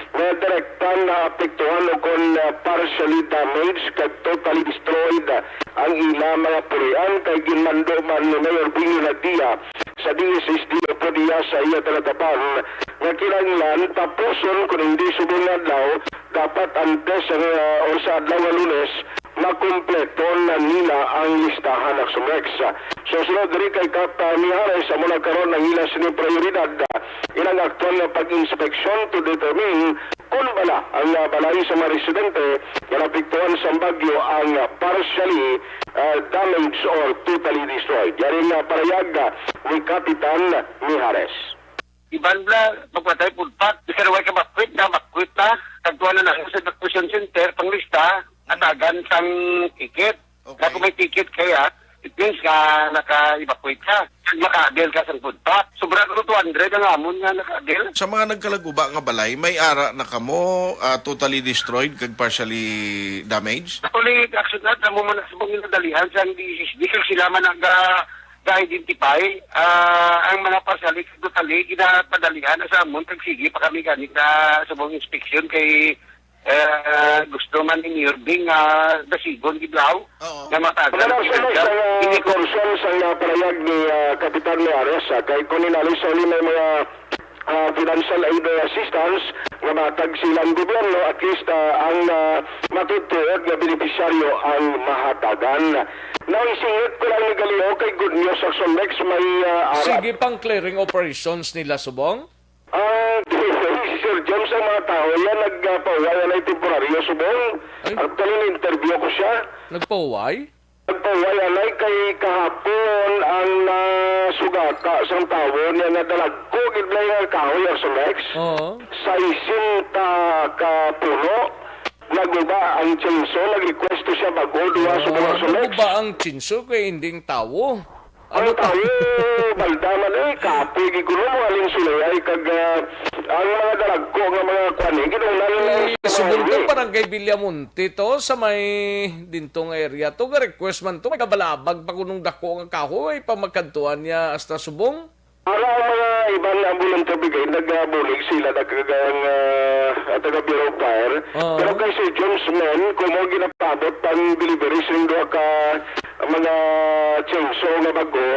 nga direkta naapektuhan o kon, ah, partially damaged kag totally destroyed ang ila mga puloy-an, kay ginmando man ni Mayor Benjo Nadia sa D S S D upod iya sa iya talatapan nga kinahanglan tapuson kon hindi subong nga adlaw, dapat antes ang, ah, or sa adlaw nga Lunes, makumpleto na nila ang listahan, Action Rex. So, sunod diri kay Kap, ah, Mijares, amo na karon ang ila sini prioridad, ah, ilang aktual nga pag-inspeksyon to determine kon bala ang, ah, balay sa mga residente nga naapektuhan sang bagyo ang, ah, partially, ah, damaged or totally destroyed. Yari nga parayag, ah, ni Kapitan Mijares. Iban bala, magpatay food pack. Bisan way ka makwit na, makwit na. Kagtuan na lang sa evacuation center, panglista, atagan sang ticket. Okay. Na kung may ticket kaya, it means nga naka-evacuate ka. Naka-avail ka sang food pack. Sobra ko two hundred ang amon nga naka-avail. Sa mga nagkalaguba nga balay, may ara na kamo, ah, totally destroyed kag partially damaged? Actually, action na, amo man sa mga nadalihan sang D S S D, kag sila man ang ga-, ga-identify, ah, ang mga partially, totally, ginapadalihan na sa amon, kag sige pa kami gani sa subong inspection kay, eh, gusto man ni Mayor Bing, ah, dasigon gid law Oo. nga matagal Wala ang sa pinagdam. Sa, ah, Hindi ko portion sa, ah, parayag ni, ah, Kapitan Mijares, ah, kay kung inali sa may mga, ah, financial aid assistance nga matag silang gobyerno, at least, ah, ang, ah, matutuod nga benepisyaryo ang mahatagan. Now, isingit ko lang ni Galio kay good news, Action Rex, may, ah, ara- Sige pang clearing operations nila subong? Ah, si Sir James ang mga tao yan, nagpauway anay temporaryo subong. Ay. Actually, na-interview ko siya. Nagpauway? Nagpauway anay kay kahapon ang nasugata sang tawo niya nga dalagko gid bala nga kahoy, Action Rex. Oo. Sesenta ka puno. Naguba ang chainsaw, nag-request to siya bag-o, duha sa Ah, mga sumex. Naguba ang chainsaw kay hindi ang tawo. Ang Ano ta- tawo, balda man, eh, kapoy, gid kuno mo, aling sulay, ay, kag, ah, ang mga dalagko nga mga kwan, eh, ginunan Eh, na subong to, eh. Barangay Villamonte to, sa may dintong area to, ga-request man to, may kabalabag pa kunong dako nga kahoy, pa magkadtuan niya hasta subong. Para ang mga iban nga volunteer brigade, nagabulig sila, nagkagang, ah, taga Bureau of Fire. Oo. Pero kay Sir James Men, kung mo ginapabot pang delivery sa duha ka mga chainsaw nga bago,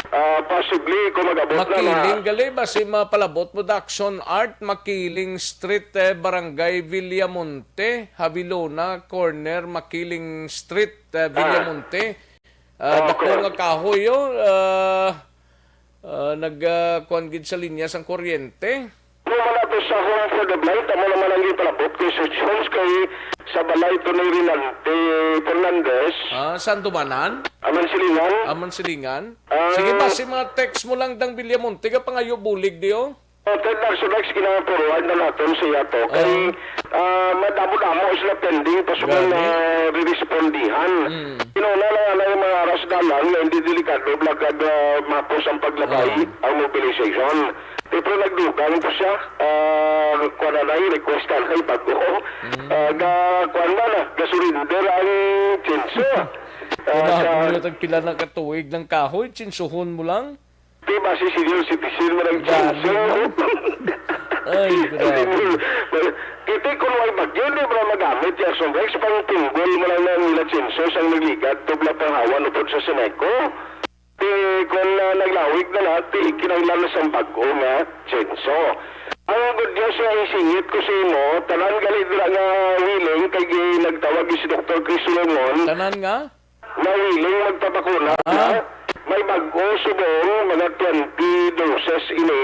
ah, possibly kung mag-abot na na. Makiling gali, basi mapalabot mo, Daxon Art, Makiling Street, eh, Barangay Villamonte, Havilona, corner, Makiling Street, eh, Ah. Villamonte. Ah, Okay. Dako nga kahoy, oh. Ah, Ah, nag, ah, kuwan gid sa linya sang kuryente. Ano man ato sa Home for the Blind, amo naman ang ipalabot ko sa Jones kay sa balay to ni Rinaldi Fernandez. Ah, saan dumanan? Aman silingan. Aman silingan. Ah. Sige, basi mga text mo lang dang Villamonte, nga pangayo bulig di, oh. Oh, Ted Lasso Rex, kinahanglan forward na naton sa iya to. Kay, Ah. ah, madamo-damo sila pending pa sa Gani. mga rirespondihan. Mm. Inuna na nga na yung mga aras dalan nga hindi delikado, blagad, ah, mapos ang paglabay, Oo. ang mobilization. Di, pero nagdugang to siya, ah, kuwan na na yung request na yung bago. Mm. Ah, ga, kuwan na na, gasurinder ang chainsaw. Ah, Grabe sa mo, tagpila na katuig ng kahoy, tsinsuhon mo lang? Di ba si senior citizen mo lang Grabe, chainsaw? no? Ay, grabe. Kiti kung may bagyo, di ba magamit yung Action Rex, pang pinggol mo lang na nila chainsaw sang nagligat, tubla panghawan upod sa Seneco. Ti, kung, ah, naglawig na na, ti, kinahanglan na sang bag-o nga chainsaw. Ang good news nga isingit ko sa imo, tanan gali dira nga willing, kay gi-, nagtawag si Doktor Chris Solomon. Tanan nga? Na willing magpabakuna Ah. na, may bag-o subong mga twenty doses ini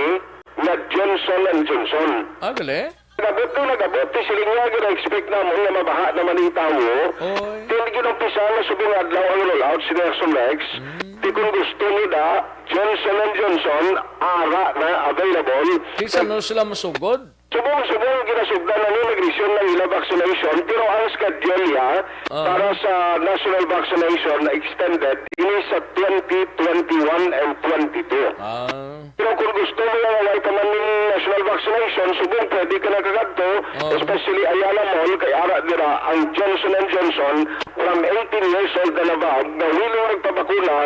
nga Johnson and Johnson. Ah, gali? Nagabot na, nagabot. Ti siling nga, gina-expect namon nga mabaha naman ang tawo. Oy. Ti ginumpisa na subong adlaw ang rollout si Nelson Rex. Mm. Ti kung gusto nila, Johnson and Johnson, ara na, available. Ti saan sila masugod? Subong-subong ginasugdan na ni nagresume ng ila vaccination, pero ang schedule niya Ah. para sa national vaccination na extended ini sa twenty twenty-one and twenty-two. Ah. Pero kung gusto mo nga wala pa man ning national vaccination, subong pwede ka na kagadto, Ah. especially Ayala Mall, kay ara dira ang Johnson and Johnson from eighteen years old and above na willing magpabakuna,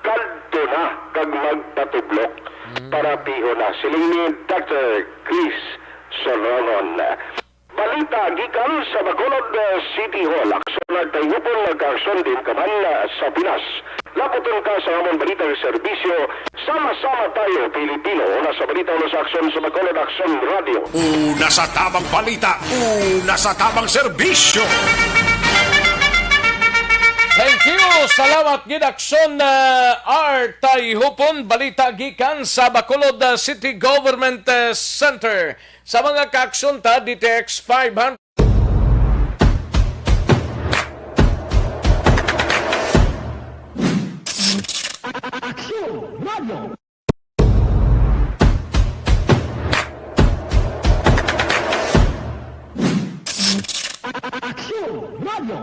kadto na kag magpatublok Mm. para piho na. Siling ni Doctor Chris Solonon. Balita gikan sa Bacolod, uh, City Hall. Aksyon nagtayupon, nagkaaksyon din kaman, uh, sa Pinas. Laputon ka sa amon balita nga serbisyo, sama-sama tayo, Pilipino. Una sa balita, una sa aksyon sa Bacolod, Aksyon Radio. Una sa tabang balita, una sa tabang serbisyo. Thank you. Salamat gid, Aksyon, uh, R. Tayhupon. Balita gikan sa Bacolod, uh, City Government, uh, Center. Sa mga kaaksyon ta, D T X five hundred. Aksyon Radio. Aksyon Radio.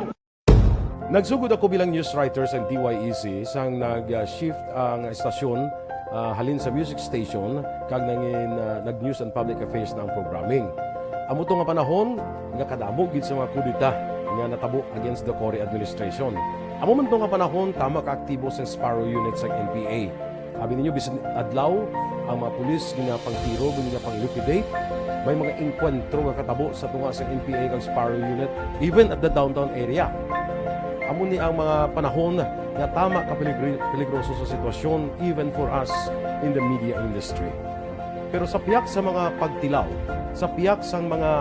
Nagsugod ako bilang news writer sa D Y E C sang nag-shift ang estasyon, ah, halin sa music station kag nangin-, ah, nag-news and public affairs na ang programming. Amo to nga panahon nga kadamo gid sa mga kudeta nga natabo against the Cory administration. Amo man to nga panahon, tama ka aktibo sang Sparrow Unit sang N P A. Abi ninyo, bisan adlaw, ang mga pulis ginapangtiro, ginapang-liquidate. May mga engkwentro nga katabo sa tunga sang N P A kag Sparrow Unit, even at the downtown area. Amo ni ang mga panahon nga tama ka peligri-, peligroso sa sitwasyon, even for us in the media industry. Pero sa pihak sa mga pagtilaw, sa pihak sang mga,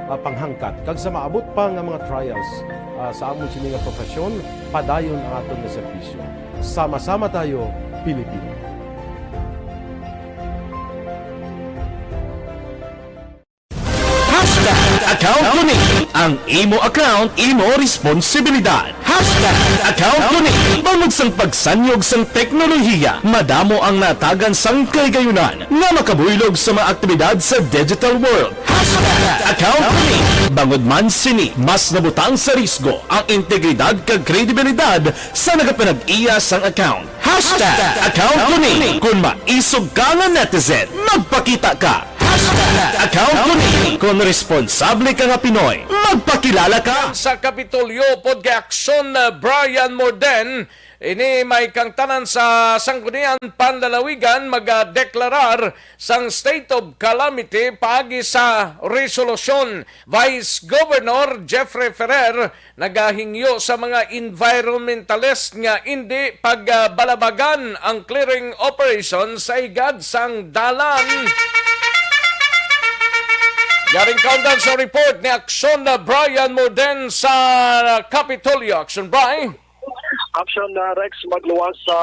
ah, panghangkat, kag sa maabot pa nga mga trials, ah, sa amon sini nga profesyon, padayon ang aton nga serbisyo. Sama-sama tayo, Pilipino. Hashtag account ko ni. Ang imo account, imo responsibilidad. Hashtag account ko ni. Bangod sang pagsanyog sang teknolohiya, madamo ang natagan sang kahigayunan nga makabuylog sa mga aktibidad sa digital world. Hashtag account ko ni. Bangod man sini, mas nabutang sa risgo ang integridad kag kredibilidad sa nagapanag-iya sang account. Hashtag account ko ni. Kung maisog ka nga netizen, magpakita ka. Hashtag account ko ni. Kung responsable ka nga Pinoy, magpakilala ka. Sa Kapitolyo, pod kay Aksyon, uh, Brian Morden, ini may kangtanan sa Sangguniang Panlalawigan magadeklarar sang state of calamity paagi sa resolusyon. Vice Governor Jeffrey Ferrer nagahingyo sa mga environmentalist nga indi pagbalabagan ang clearing operation sa higad sang dalan. Yaring kaundan sa report ni Aksyon na Brian Morden sa Kapitolyo. Aksyon, Bri. Aksyon na, Rex, magluwas sa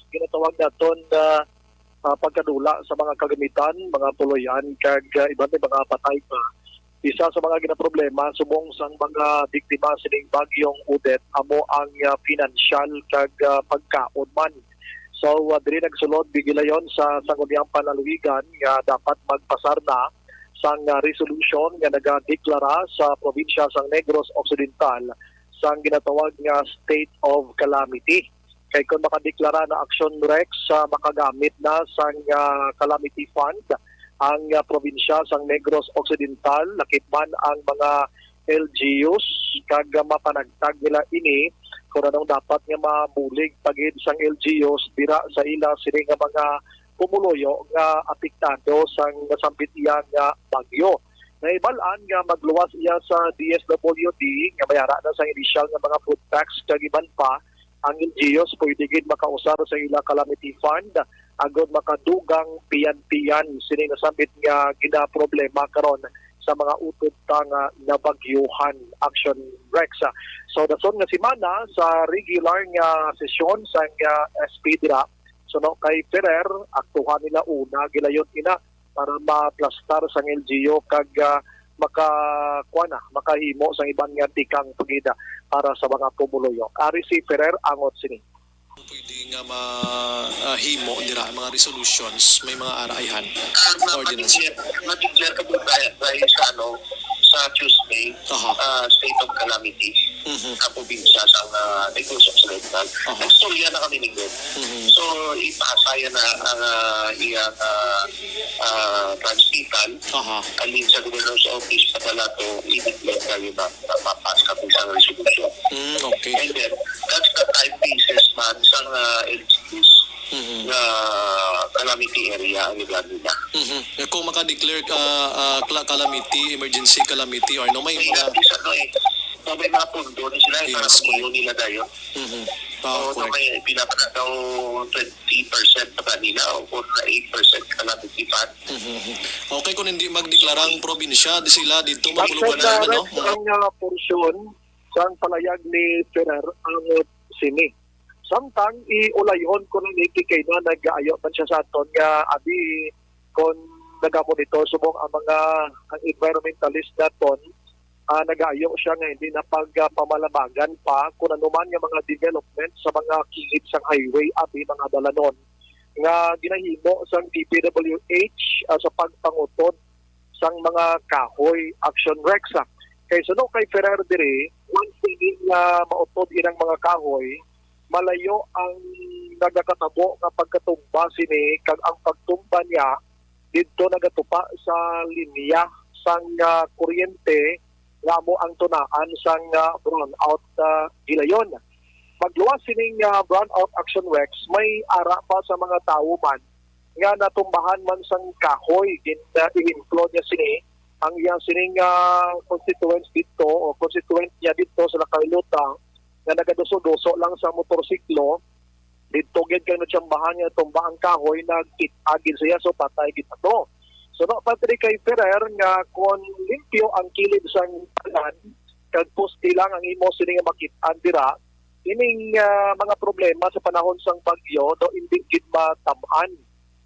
ginatawag naton na, ah, pagkadula sa mga kagamitan, mga puloy-an, kag, ah, iban may mga patay pa. Isa sa mga ginaproblema subong sang mga biktima sining Bagyong Odette amo ang, ah, pinansyal kag, ah, pagkaon man. So, ah, diri nagsulod gigilayon sa Sangguniang Panlalawigan nga dapat magpasar na sang, ah, resolution nga nagadeklara sa probinsya sang Negros Occidental sang ginatawag nga state of calamity. Kay kon makadeklara na, Aksyon, Rex, sa makagamit na sang, ah, calamity fund ang, ah, probinsya sang Negros Occidental, lakip man ang mga L G Us, kag, ah, mapanagtag nila ini kung anong dapat nga mabulig pa gid sang L G Us dira sa ila sini nga mga pumuluyo nga apektado sang nasambit iya nga bagyo. Nahibal-an nga magluwas iya sa D S W D nga may ara na sang inisyal nga mga food packs kag iban pa. Ang L G Us pwede gid makausar sa ila calamity fund agod makadugang piyan-piyan sini nasambit nga ginaproblema karon sa mga utod ta nga nabagyuhan. Aksyon, Rex. So, dason nga semana sa regular nga sesyon sang, ah, S P dira, suno kay Ferrer, aktuhan nila una gilayon ina para maplastar sang L G U kag, ah, maka-, kuwan na, makahimo sang iban nga tikang pagida para sa mga pumuluyo. Ari si Ferrer angot sini. Pwede nga ma-, ah, himo dira ang mga resolutions, may mga ara ayhan. Ah, ordinance. Mapag-declare, mapag-declare ka po dahil, dahil sa, ano, sa Tuesday, aha, ah, state of calamity, mhm, sa probinsya sa, ah, Negros Occidental. Aha. Nagstorya na kami ninyo. Mhm. So, ipasa yan na ang, ah, iyang, ah, ah, transmittal. Aha. Alin sa governor's office, padala to, i-declare kayo na, na mapas kami sa resolution. Mm, okay. And then, that's the time basis man sa, ah, L G Us, mhm, nga calamity area ang lugar nila. Mhm. Eh, kung maka-declare, ah, ah, cla-, calamity, emergency calamity, or no, may, may mga notice, ano, eh. So, may mga pondo ni sila, eh, para Yes, maliyo correct. nila dayon. Mhm. Ah, So, correct. may pila pa na daw, twenty percent pa ba nila o kung na eight percent ka lang, fifty-five? Mhm, mhm. Okay, kung hindi magdeklara ang probinsya, di sila dito Ang magpulubanan, ano? Correct ang, ah, porsyon sang palayag ni Ferrer ang sini. Samtang iulayhon ko lang ni kay na nag-aayo man siya sa aton nga abi kon nagamonitor subong ang mga ang environmentalist naton, ah, nag-aayo siya nga hindi na pagpamalabagan pa kung ano man nga mga development sa mga kilid sang highway abi mga dalanon nga ginahimo sang D P W H, ah, sa pagpangutod sang mga kahoy, Action Rex. Kay suno kay Ferrer diri, once ini nga mautod inang mga kahoy, malayo ang nagakatabo nga pagkatumba sini kag ang pagtumba niya didto nagatupa sa linya sang, ah, kuryente nga amo ang tunaan sang, ah, brownout, ah, gilayon. Pagluwas sining, ah, brownout Action Rex, may ara pa sa mga tawo man nga natumbahan man sang kahoy gin, ah, ihimplod niya sini ang iya sining, ah, constituents didto o constituent niya didto sa Lacarlota nga nagaduso-duso lang sa motorsiklo didto gid kay natsambahan nga tumba ang kahoy nagkit-a gid siya so patay gid ato. So no, pa diri kay Ferrer nga kon limpyo ang kilid sang dalan kag poste lang ang imo sini nga makit-an dira, ining, ah, mga problema sa panahon sang bagyo daw indi gid matam-an.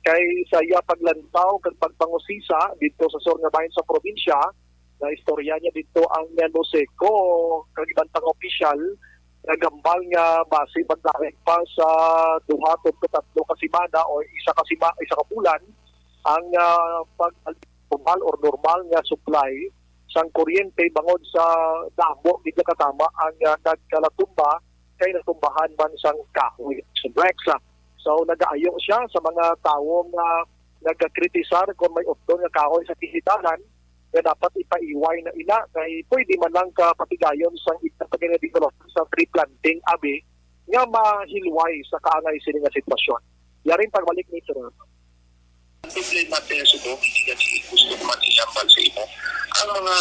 Kay sa iya paglantaw kag pagpangusisa didto sa sur nga bahin sa probinsya, naistorya niya didto ang, ah, NOSECO kag iban pang opisyal, naghambal nga basi magdahig pa sa duha tubtob tatlo ka semana o isa ka sima-, isa ka bulan ang, ah, pag normal or normal nga supply sang kuryente bangod sa damo gid nga katama ang, ah, nagkalatumba kay natumbahan man sang kahoy. So, Rex, ah, so nagaayo siya sa mga tawo nga nagakritisar kung may utdon nga kahoy sa kisidalan nga dapat ipaiway na ina kay pwede man lang kapatigayon sang ilang pagkinadevelop sa tree planting abi nga mahilway sa kaangay sini nga sitwasyon. Yaring pagbalik ni Sir. Ang problema, Sir Subo, hindi kasi gusto ko man ihambal sa imo. Ang mga,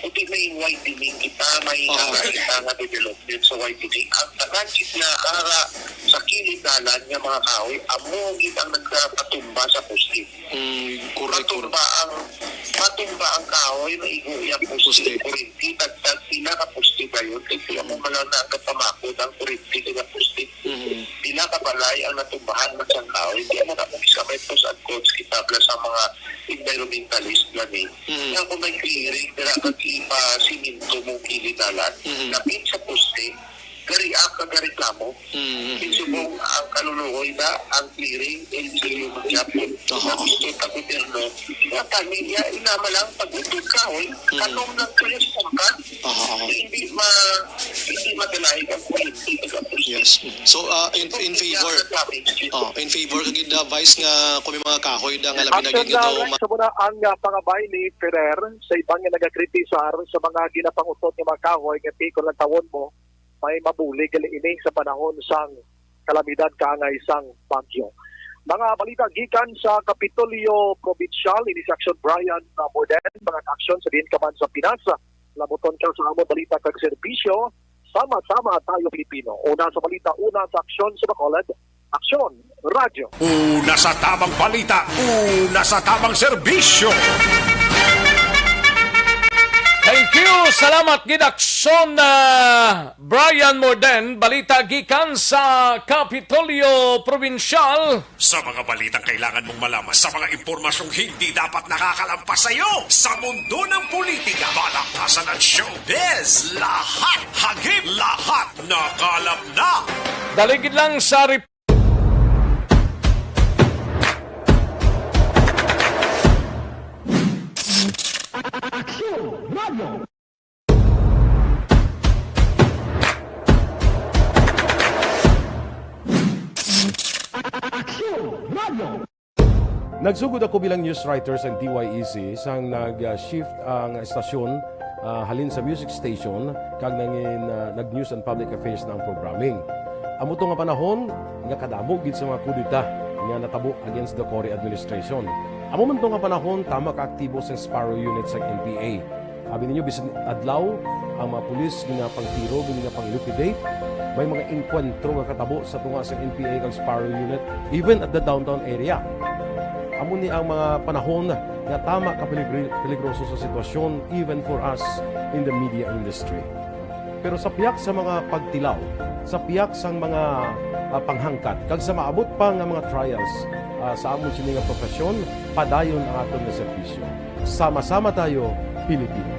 hindi may widening kita, may Oo. Ara kita nga development sa widening. Ang tanan gid nga ara sa kilid dalan nga mga kahoy, amo gid ang nagpatumba sa poste. Mm, correct, correct. Matumba ang, matumba ang kahoy, maigo iyang poste. Poste. Kurente, dagdag pila ka poste ba yun? Kay sila mo man lang nagapamakod ang kurente kay nga poste. Mhm. Pila ka balay ang natumbahan man sang kahoy? Hindi mo na mo sa may pros and cons kita, plus ang mga environmentalist na ni. Mhm. Nga kung may clearing, dira ka ipa-simento mong kilid dalan, Mhm. lapit sa poste, gari-ak ka gareklamo. Mhm. Kay subong ang kaluluoy na ang clearing, L G U magyapon. Aha. Gusto ta gobyerno, nga kami niya, inama lang pag-utod kahoy, Mhm. kanong nagkuyos ka, Aha, aha. hindi ma-, hindi madalay ang kuryente, taga Yes. So, uh, in, in favor, oh, in favor ka gid, uh, Vice, nga kung may mga kahoy da nga labi na Action gid na, ito, Rex, ma- sa muna ang, uh, pangabay ni Ferrer sa iban nga nagakritisar sa mga ginapangutot nga mga kahoy nga tikon lang tawon mo, may mabulig gali ini sa panahon sang kalamidad kaangay sang bagyo. Mga balita gikan sa Kapitolyo Provincial, ini si Action Brian, uh, Morden, mga aksyon sa diin ka man sa Pinas. Labuton ka sa amon balita kag serbisyo. Sama-sama tayo, Pilipino. Una sa balita, una sa aksyon sa Bacolod. Aksyon, Radyo. Una sa tamang balita, una sa tamang serbisyo. Thank you. Salamat gid, Aksyon, ah, Brian Morden. Balita gikan sa Kapitolyo Provincial. Sa mga balitang kailangan mong malaman, sa mga impormasyong hindi dapat nakakalampas sa iyo, sa mundo ng politika, balaktasan at showbiz, lahat hagip, lahat nakalap na. Daligid lang sa rep- Nagsugod ako bilang news writer sa D Y E C sang nag-shift ang estasyon, ah, halin sa music station kag nangin, ah, nag-news and public affairs na ang programming. Amo to nga panahon nga kadamo gid sa mga kudeta nga natabo against the Cory administration. Amo man to nga panahon tama ka aktibo sang Sparrow Unit sang N P A. Abi ninyo, bisan adlaw, ang mga pulis ginapangtiro, ginapang-liquidate. May mga engkwentro nga katabo sa tunga sa N P A kag Sparrow Unit, even at the downtown area. Amo ni ang mga panahon nga tama ka peligri-, peligroso sa sitwasyon, even for us in the media industry. Pero sa pihak sa mga pagtilaw, sa pihak sang mga, ah, panghangkat, kag sa maabot pa nga mga trials, ah, sa amon sini nga profesyon, padayon ang aton nga serbisyo. Sama-sama tayo, Pilipino.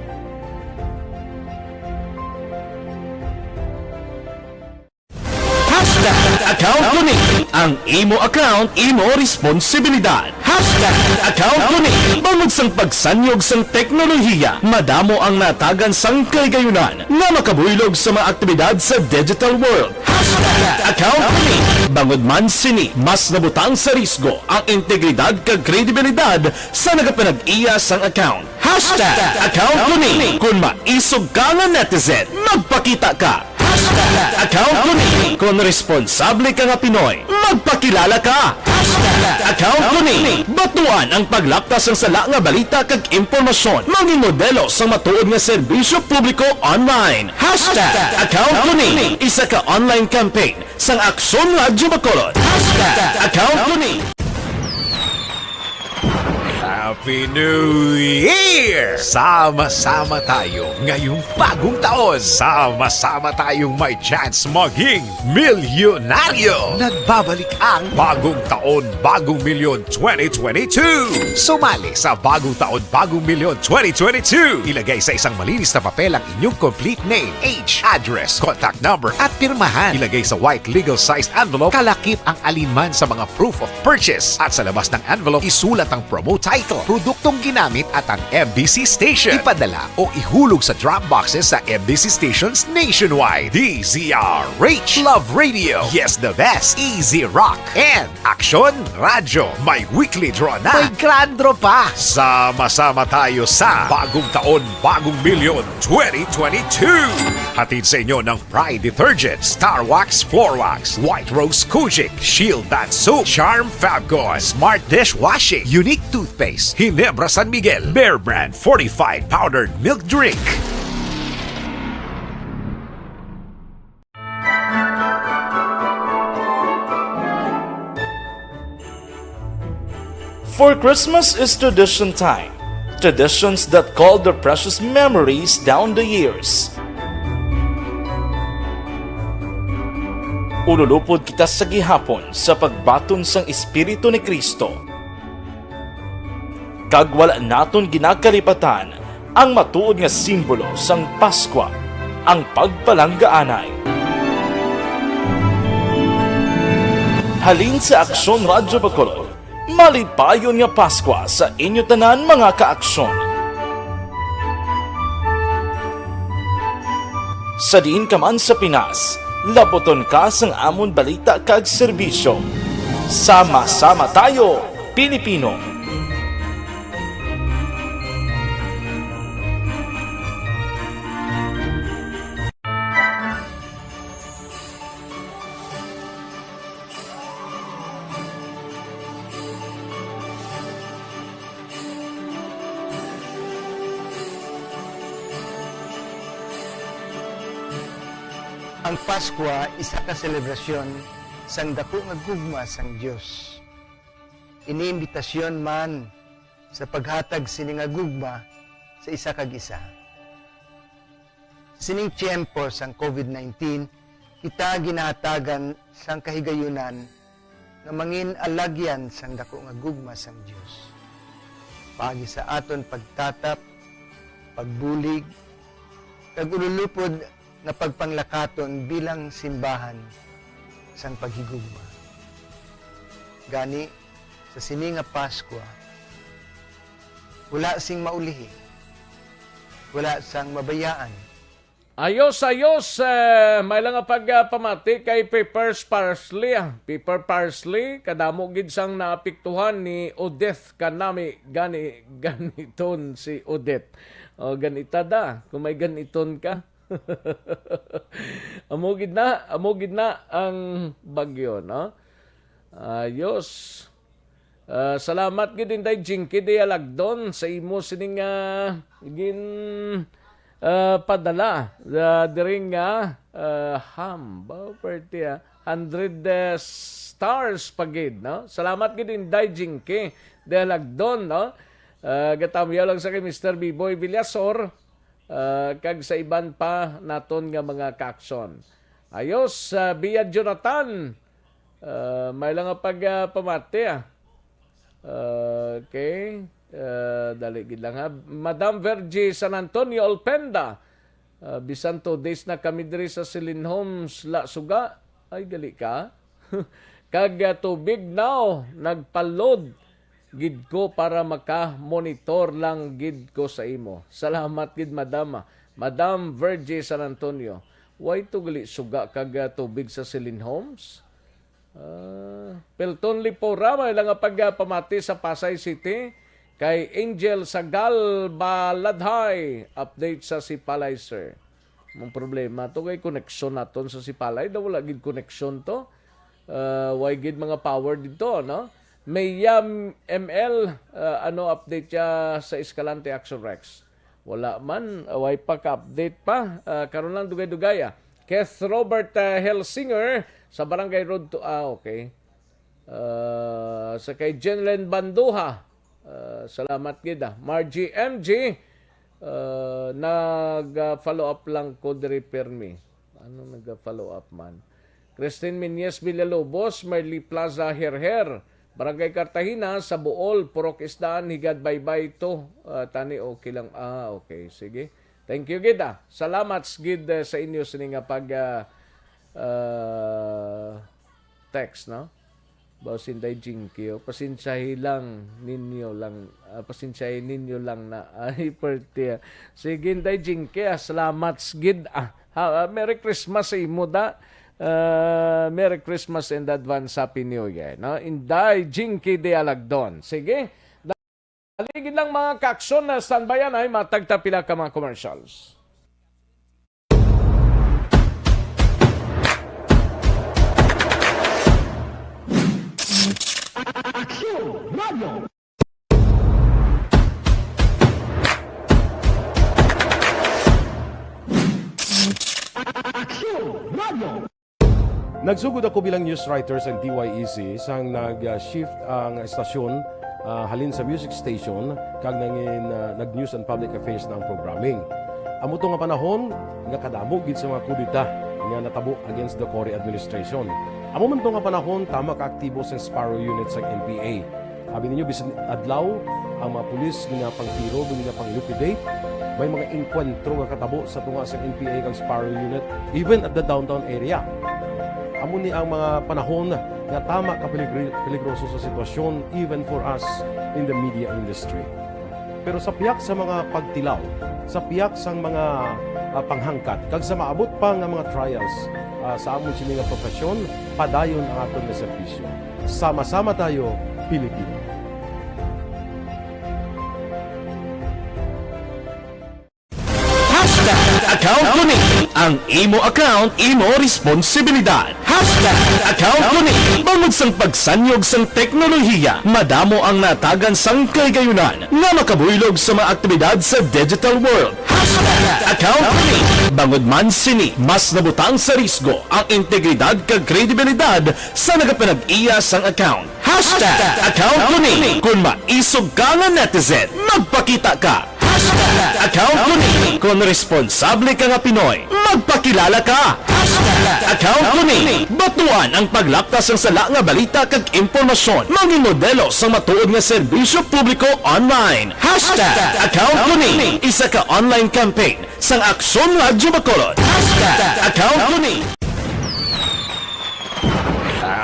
Hashtag account ko ni. Ang imo account, imo responsibilidad. Hashtag account ko ni. Bangod sang pagsanyog sang teknolohiya, madamo ang natagan sang kahigayunan nga makabuylog sa mga aktibidad sa digital world. Hashtag account ko ni. Bangod man sini, mas nabutang sa risgo ang integridad kag kredibilidad sa nagapanag-iya sang account. Hashtag account ko ni. Kung maisog ka nga netizen, magpakita ka. Hashtag account ko ni. Kung responsable ka nga Pinoy, magpakilala ka. Hashtag account ko ni. Batuan ang paglapta sang sala nga balita kag impormasyon. Mangin modelo sang matuod nga serbisyo publiko online. Hashtag account ko ni. Isa ka online campaign sang Aksyon Radyo Bacolod. Hashtag account ko ni. Happy New Year! Sama-sama tayo ngayong bagong taon. Sama-sama tayong may chance maging milyonaryo. Nagbabalik ang Bagong Taon, Bagong Milyon twenty twenty-two. Sumali sa Bagong Taon, Bagong Milyon twenty twenty-two. Ilagay sa isang malinis na papel ang inyong complete name, age, address, contact number, at pirmahan. Ilagay sa white legal-sized envelope, kalakip ang alinman sa mga proof of purchase. At sa labas ng envelope, isulat ang promo title, produktong ginamit, at ang M B C station. Ipadala o ihulog sa drop boxes sa M B C stations nationwide. D Z R H, Love Radio, Yes the Best, Easy Rock, and Aksyon Radyo. May weekly draw na. May grand draw pa. Sama-sama tayo sa Bagong Taon, Bagong Milyon twenty twenty-two. Hatid sa inyo ng Pride Detergent, Star Wax Floor Wax, White Rose Kojic, Shield Bath Soap, Charm Fabcon, Smart Dishwashing, Unique Toothpaste, Ginebra San Miguel, Bear Brand Fortified Powdered Milk Drink. For Christmas is tradition time, traditions that call their precious memories down the years. Ululupod kita sa gihapon sa pagbaton sang Espiritu ni Cristo. Kag wala naton ginakalipatan ang matuod nga simbolo sang Paskwa, ang pagpalanggaanay. Halin sa Aksyon Radyo Bacolod, malipayon nga Paskwa sa inyo tanan, mga kaaksyon. Sa diin ka man sa Pinas, labuton ka sang amon balita kag serbisyo. Sama-sama tayo, Pilipino! Ang Paskwa isa ka selebrasyon sang daku nga gugma sang Dios. Ini imbitasyon man sa paghatag sini nga gugma sa isa kag isa. Sa sining tiyempo sang COVID nineteen, kita ginahatagan sang kahigayunan nga mangin alagyan sang daku nga gugma sang Dios. Paagi sa aton pagtatap, pagbulig, kag ululupod nga pagpanglakaton bilang simbahan sang paghigugma. Gani, sa sini nga Paskwa, wala sing maulihi, wala sang mabayaan. Ayos, ayos. Eh, may lang nga pagpamati kay Pepper's Parsley, ah. Pepper Parsley, kadamo gid sang naapektuhan ni Odette kanami, gani, ganiton si Odette. O, ganita da, kung may ganiton ka. Amo gid na, amo gid na ang bagyo, no? Ayos. Ah, salamat gid, Inday Jinky Dialagdon, sa imo sining, ah, gin, ah, padala, ah, diri nga, ah, ham, ba, pwerte, ah, hundred, ah, stars pa gid, no? Salamat gid, Inday Jinky Dialagdon, no? Ah, gatamyaw lang sa kay Mister Biboy Villasor, ah, kag sa iban pa naton nga mga kaaksyon. Ayos, ah, Bia Jonathan, ah, may lang nga pag, ah, pamati, ah. Okay. Ah, dali gid lang, ha. Madam Virgie San Antonio Olpenda, ah, bisan two days na kami diri sa Silin Homes, la suga. Ay, gali ka. Kag, ah, tubig now, nagpa-load gid ko para maka-monitor lang gid ko sa imo. Salamat gid, Madam, ah. Madam Virgie San Antonio. Why to gali suga kag, ah, tubig sa Silin Homes? Ah, Pelton Lipora, may lang nga pagpamati sa Pasay City. Kay Angel Sagal Baladhay, update sa Sipalay, sir. Ang problema to kay koneksyon naton sa Sipalay, daw wala gid koneksyon to. Ah, way gid mga power dito, no? Mayam M L, ah, ano update ya sa Escalante Action Rex? Wala man, ah, way pa ka-update pa. Ah, karon lang dugay-dugay, ah. Keith Robert, ah, Helsinger sa Barangay Road to, ah, okay. Ah, sa kay Jenlen Banduha, ah, salamat gid, ah. Margie M G, ah, nag-follow up lang ko diri, pirmi. Ano nag-follow up man? Christine Minyes Villalobos, Merly Plaza, Herher, Barangay Cartagena, sa Bool, Purok Isdaan, Higad Baybay to. Ah, tani, okay lang. Ah, okay. Sige. Thank you gid, ah. Salamat gid, eh, sa inyo sini nga pag, ah, ah, text, no? Ba, Sinday Jinky, oh. Pasensyahi lang ninyo lang, ah, pasensyahi ninyo lang na. Ay, perte, ah. Sige, Inday Jinky, ah, salamat gid, ah. Ha, ah, Merry Christmas sa imo, da. Ah, Merry Christmas and advance Happy New Year, no? Inday Jinky Dialagdon. Sige. Dali gid lang, mga kaaksyon, na standbyan ay matag ta pila ka mga commercials. Nagsugod ako bilang news writer sa D Y E C sang nag-shift ang estasyon, ah, halin sa music station kag nangin, ah, nag-news and public affairs na ang programming. Amo to nga panahon nga kadamo gid sa mga kudeta nga natabo against the Cory administration. Amo man to nga panahon tama ka aktibo sang Sparrow Unit sang N P A. Abi ninyo, bisan adlaw, ang mga pulis ginapangtiro, ginapang-liquidate. May mga engkwentro nga katabo sa tunga sang N P A kag Sparrow Unit, even at the downtown area. Amo ni ang mga panahon nga tama ka peligri-, peligroso sa sitwasyon, even for us in the media industry. Pero sa pihak sa mga pagtilaw, sa pihak sang mga, ah, panghangkat, kag sa maabot pa nga mga trials, ah, sa amon sini nga profesyon, padayon ang aton nga serbisyo. Sama-sama tayo, Pilipino. Hashtag account ko ni. Ang imo account, imo responsibilidad. Hashtag account ko ni. Bangod sang pagsanyog sang teknolohiya, madamo ang natagan sang kahigayunan nga makabuylog sa mga aktibidad sa digital world. Hashtag account ko ni. Bangod man sini, mas nabutang sa risgo ang integridad kag kredibilidad sa nagapanag-iya sang account. Hashtag account ko ni. Kung maisog ka nga netizen, magpakita ka. Hashtag account ko ni. Kung responsable ka nga Pinoy, magpakilala ka. Hashtag account ko ni. Batuan ang paglapta sang sala nga balita kag impormasyon. Mangin modelo sang matuod nga serbisyo publiko online. Hashtag account ko ni. Isa ka online campaign sang Aksyon Radyo Bacolod. Hashtag account ko ni.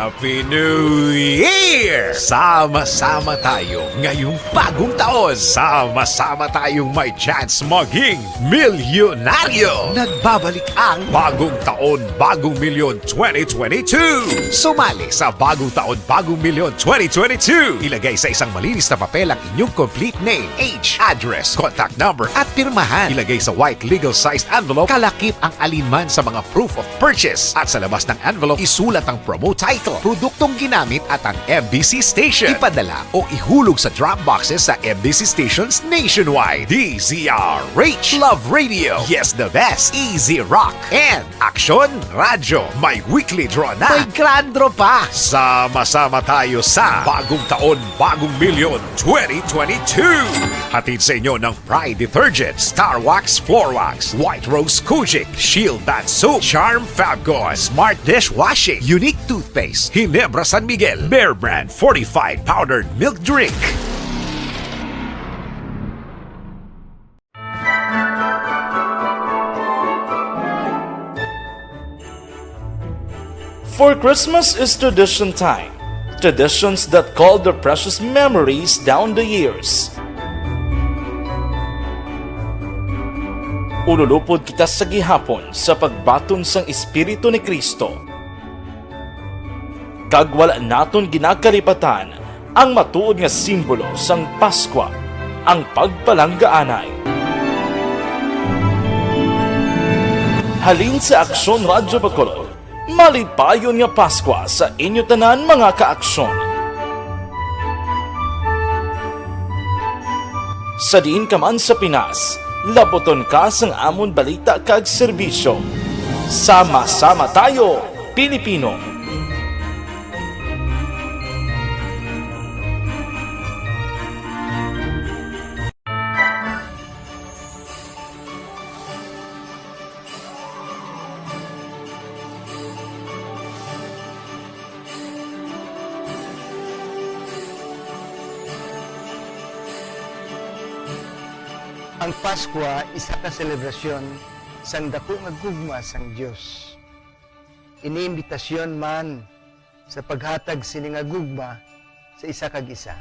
Happy New Year! Sama-sama tayo ngayong bagong taon. Sama-sama tayong may chance maging milyonaryo. Nagbabalik ang Bagong Taon, Bagong Milyon twenty twenty-two. Sumali sa Bagong Taon, Bagong Milyon twenty twenty-two. Ilagay sa isang malinis na papel ang inyong complete name, age, address, contact number, at pirmahan. Ilagay sa white legal-sized envelope, kalakip ang alinman sa mga proof of purchase, at sa labas ng envelope, isulat ang promo title. Produktong ginamit at ang M B C station. Ipadala o ihulog sa drop boxes sa M B C stations nationwide. D Z R H Love Radio. Yes, the best. Easy Rock. And Aksyon Radyo. May weekly draw na. May grand draw pa. Sama-sama tayo sa Bagong Taon, Bagong Milyon twenty twenty-two. Hatid sa inyo ng Pride Detergent, Star Wax Floor Wax, White Rose Kojic, Shield Bath Soap, Charm Fabcon, Smart Dishwashing, Unique Toothpaste, Ginebra San Miguel, Bear Brand Fortified Powdered Milk Drink. For Christmas is tradition time. Traditions that call their precious memories down the years. Ululupod kita sa gihapon sa pagbaton sang Espiritu ni Cristo. Kag wala naton ginakalipatan ang matuod nga simbolo sang Paskwa, ang pagpalanggaanay. Halin sa Aksyon Radyo Bacolod, malipayon nga Paskwa sa inyo tanan, mga ka-Aksyon. Sa diin ka man sa Pinas, labuton ka sang amon balita kag serbisyo. Sama-sama tayo, Pilipino! Ang Paskwa isa ka selebrasyon sang daku nga gugma sang Dios. Ini imbitasyon man sa paghatag sini nga gugma sa isa kag isa.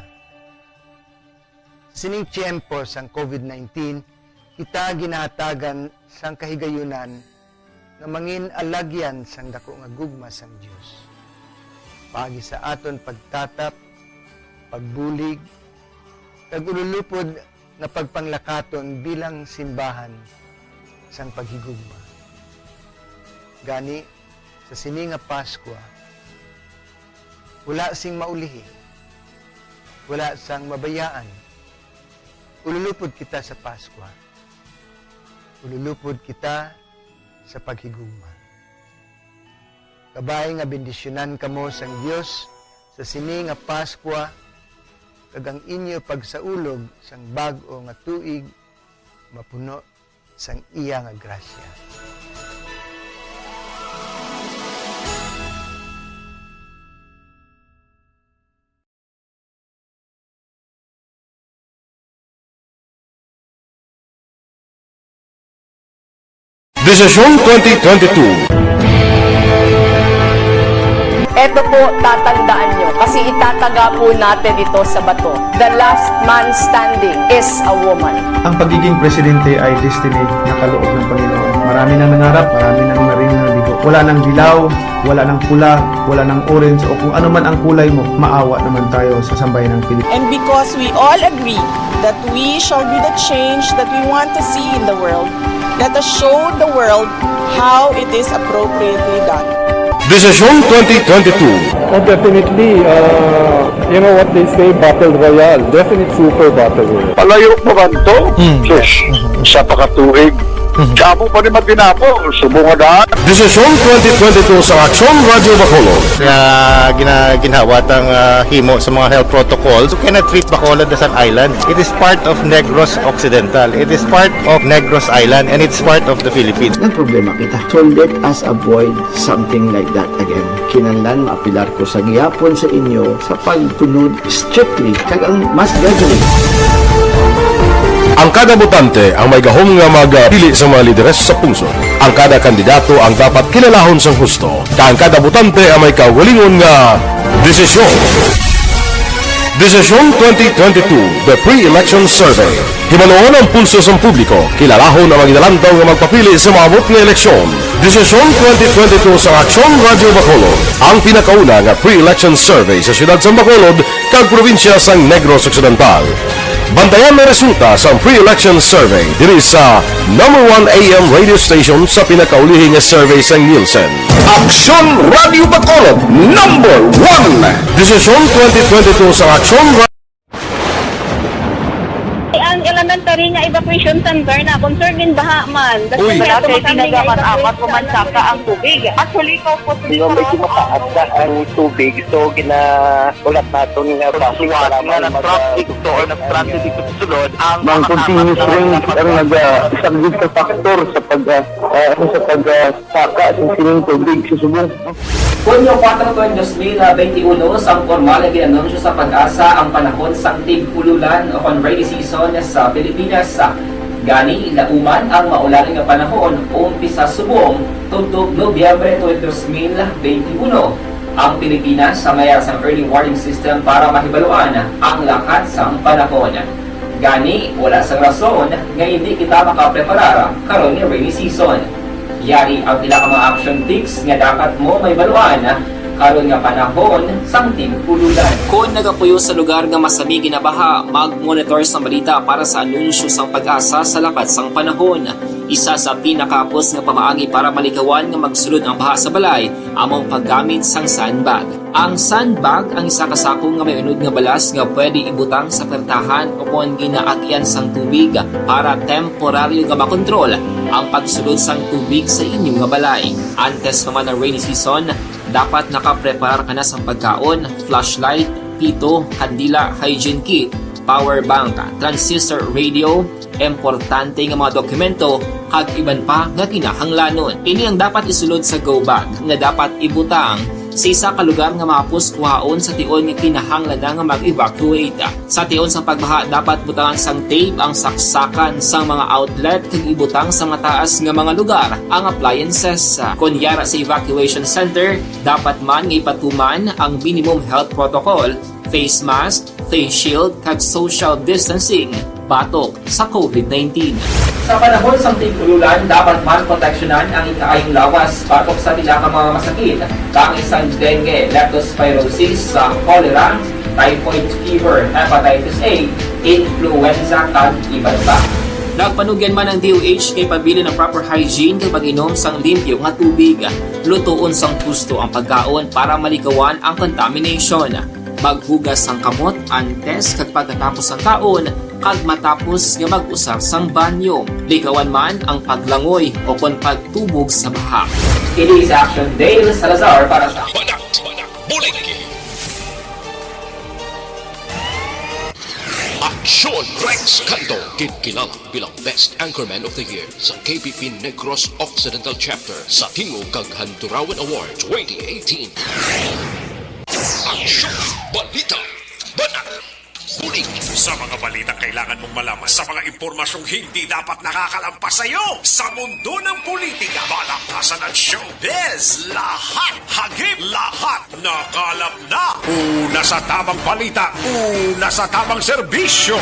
Sa sining tiyempo sang covid nineteen, kita ginahatagan sang kahigayunan nga mangin alagyan sang daku nga gugma sang Dios, paagi sa aton pagtatap, pagbulig, kag ululupod nga pagpanglakaton bilang simbahan sang paghigugma. Gani, sa sini nga Paskwa, wala sing maulihi, wala sang mabayaan. Ululupod kita sa Paskwa. Ululupod kita sa paghigugma. Kabay nga bendisyunan kamo sang Dios sa sini nga Paskwa, kag ang inyo pagsaulog sang bag-o nga tuig mapuno sang iya nga grasya. Desisyon twenty twenty-two. Eto po, tatandaan nyo, kasi itataga po natin ito sa bato. The last man standing is a woman. Ang pagiging presidente ay destiny na kaloob ng Panginoon. Marami nang nangarap, marami nang naring nabigo. Wala nang dilaw, wala nang pula, wala nang orange, o kung ano man ang kulay mo, maawa naman tayo sa sambayan ng Pilipinas. And because we all agree that we shall be the change that we want to see in the world, let us show the world how it is appropriately done. Desisyon twenty twenty-two. Oh, definitely, uh, you know what they say, battle royale. Definite super battle royale. Palayo pa man to? Hmm. Sus, sa pakatuig. Damo pa ni Matinabo, subong nga daan. Desisyon twenty twenty-two sa Aksyon Radyo Bacolod. Nga gina-, ginhawa tang, ah, himo sa mga health protocols. You cannot treat Bacolod as an island. It is part of Negros Occidental. It is part of Negros Island, and it's part of the Philippines. Nagproblema kita. So let us avoid something like that again. Kinahanglan maapilar ko sa gihapon sa inyo sa pagtunod strictly kag ang mass gathering. Ang kada botante ang may gahom nga magpili sa mga lideres sa pungsod. Ang kada kandidato ang dapat kilalahon sang husto, kag ang kada botante ang may kaugalingon nga desisyon. Desisyon twenty twenty-two, The Pre-Election Survey. Himanuon ang pulso sang publiko, kilalahon ang mga ginalantaw nga magpapili sa maabot nga eleksyon. Desisyon twenty twenty-two sa Aksyon Radyo Bacolod, ang pinakauna nga pre-election survey sa siyudad sang Bacolod kag probinsya sang Negros Occidental. Bantayan ang resulta sa pre-election survey diri sa number one A M radio station sa pinakaulihi nga survey sa Nielsen. Aksyon Radio Bacolod, number one. Desisyon twenty twenty-two sa Aksyon Ra- Ang elementary nga evacuation center na concerned in baha man. Uy. Wala kay tinaga man apat ko man saka ang tubig. Actually, ko po. Medyo mataas na ang tubig, so gina- Ulat naton nga traffic nga na-traffic to or na-stranded dito sa sulod ang Ang mga continuous kasama rain ang naga-, isa gid ka factor sa pag, ah, ah, ano, sa pag, ah, saka sa sining tubig sa subong. Hunyo kuwatro tuig dos mil benti uno, sang pormal nga gin-anunsyo sa PAGASA ang panahon sang tig-ululan o kon rainy season sa Pilipinas. Gani, lauman ang maulan nga panahon, umpisa subong tubtob Nobyembre tuig dos mil benti uno. Ang Pilipinas sa mayar sang early warning system para mahibaluan ang lakat sang panahon. Gani, wala sang rason nga hindi kita makapreparar karon nga rainy season. Yari ang pila ka mga action tips nga dapat mo mahibaluan karon nga panahon sang tig-ululan. Kon nagapuyo sa lugar nga masami ginabaha, mag-monitor sang balita para sa anunsyo sang PAGASA sa lakat sang panahon. Isa sa pinakahapos nga pamaagi para malikawan nga magsulod ang baha sa balay amo ang paggamit sang sandbag. Ang sandbag ang isa ka sako nga may unod nga balas nga pwede ibutang sa pertahan o kon ginaagyan sang tubig para temporaryo nga makontrol ang pagsulod sang tubig sa inyo nga balay. Antes pa man ang rainy season, dapat nakapreparar ka na sang pagkaon, flashlight, pito, kandila, hygiene kit, power bank, transistor radio, importante nga mga dokumento, kag iban pa nga kinahanglanon. Ini ang dapat isulod sa go bag nga dapat ibutang sa isa ka lugar nga mahapos kuhaon sa tion nga kinahanglan na nga mag-evacuate. Sa tion sang pagbaha, dapat butangan sang tape ang saksakan sang mga outlet kag ibutang sa mataas nga mga lugar ang appliances. Kon yara sa evacuation center, dapat man nga ipatuman ang minimum health protocol, face mask, face shield, kag social distancing batok sa covid nineteen. Sa panahon sang tig-ululan, dapat man proteksyonan ang ikaayong lawas batok sa pila ka mga masakit, kaangay sang dengue, leptospirosis, sa cholera, typhoid fever, hepatitis A, influenza, kag iban pa. Nagpanugyan man ang D O H nga ipabilin ang proper hygiene kag pag-inom sang limpyo nga tubig. Lutoon sang husto ang pagkaon para malikawan ang contamination. Maghugas sang kamot antes kag pagkatapos sang kaon, kag matapos nga mag-usar sang banyo. Likawan man ang paglangoy o kon pagtubog sa baha. Ini si Action Dale Salazar para sa Badak, Badak, Bulig. Aksyon Rex Canto, ginkilala bilang Best Anchorman of the Year sa K P P Negros Occidental Chapter sa Tingog kag Handurawan Award twenty eighteen. Aksyon! Balita! Banat! Bulig! Sa mga balitang kailangan mong malaman, sa mga impormasyong hindi dapat nakakalampas sa iyo, sa mundo ng politika, balakasan at showbiz, lahat hagip, lahat nakalap na. Una sa tamang balita, una sa tamang serbisyo.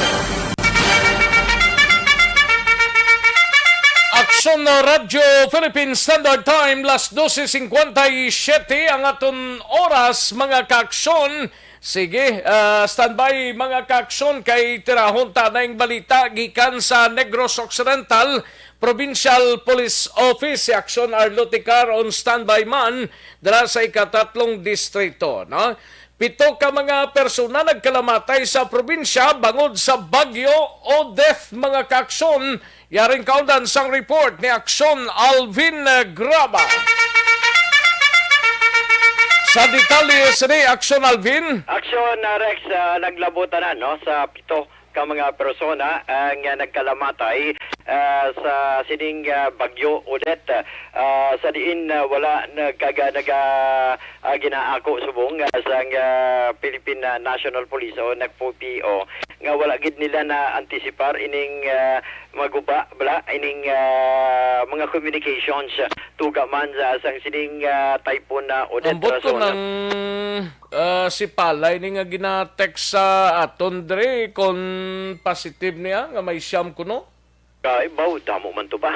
Aksyon na Radyo Philippine Standard Time, las doce cincuenta y siete ang aton oras, mga kaaksyon. Sige, ah, standby, mga kaaksyon, kay tirahon ta na ang balita gikan sa Negros Occidental Provincial Police Office. Si Aksyon Arlo Ticar on standby man dira sa ikatatlong distrito, no? Pito ka mga persona nagkalamatay sa probinsya bangod sa Bagyo Odette, mga kaaksyon. Yaring kaundan sang report ni Aksyon Alvin Graba. Sa detalye sini, Aksyon Alvin. Aksyon, ah, Rex, ah, naglabo tanan, no, sa pito ka mga persona, ah, nga nagkalamatay, ah, sa sining, ah, Bagyo Odette, ah, sa diin, ah, wala nagkaga-, naga-, ah, ginaako subong, ah, sang, ah, Philippine, ah, National Police o nag-P P O nga wala gid nila na-antisipar ining, ah, maguba bala ining, ah, mga communications, ah, tuga man sa sang sining, ah, typhoon na Odette. Ambot ko rason nang, ah, si Palay ni nga gina-text sa aton dre kon positive niya nga may siyam kuno. Kay baw, damo man to ba?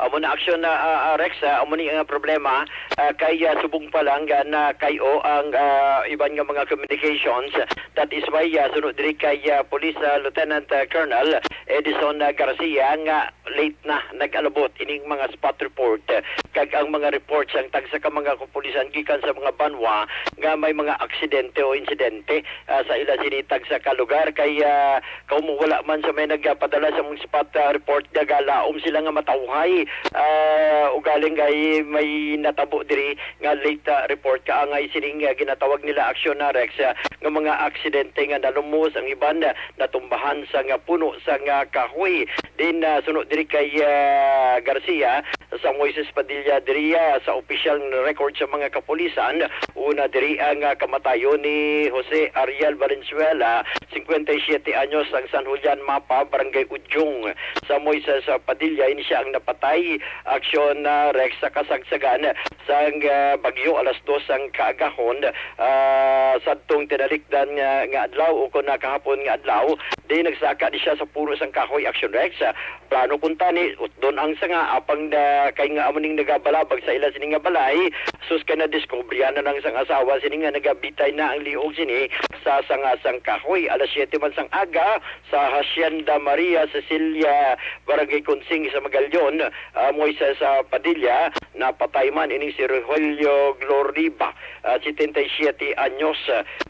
Amo na aksyon na, ah, ah, Rex, ah, amo ni nga problema, ah, kay, ah, subong pa lang, ah, na kayo ang, ah, iban nga mga communications. That is why, ah, suno diri kay, ah, Police, ah, Lieutenant, ah, Colonel Edison, ah, Garcia nga late na nag-alabot ining mga spot report, ah, kag ang mga report sang tagsa ka mga kapulisan gikan sa mga banwa nga may mga aksidente o insidente, ah, sa ila sini tagsa ka lugar kay, ah, Kaumo wala man sa may nagpadala sa mga spot, ah, report, nagalaom sila nga matawhay. Ah, ugaling kay may natabo diri nga late, ah, report kaangay sining, ah, ginatawag nila aksyon na Rex, ah, nga mga aksidente nga nalumos, ang iban, ah, natumbahan sa nga puno sa nga kahoy. Din, ah, suno diri kay, ah, Garcia, sa Moises Padilla diri, ah, sa opisyal nga record sa mga kapulisan, una diri ang, ah, kamatayon ni Jose Ariel Valenzuela, cincuenta y siete anyos, ang San Julian Mapa, Barangay Udyong. Sa Moises, ah, Padilla, ini siya ang napatay. Aksyon na Rex sa kasagsagan sang, ah, bagyo alas dos ang kaagahon, ah, sadtong tinalikdan nga, nga adlaw o kon nakahapon nga adlaw. Di nagsaka ni siya sa puno sang kahoy, Action Rex. Plano kuntani, utdon ang sanga, apang na, kay nga amo ning nagabalabag sa ila sini nga balay, sus kay nadiskubrihan na lang sang asawa sini nga nagabitay na ang liog sini sa sanga sang kahoy. Alas siyete man sang aga, sa Hacienda Maria Cecilia, Barangay Consing sa Magallon, ah, Moises, ah, Padilla, napatay man ini si Rogelio Gloriba, ah, setenta y siete anyos.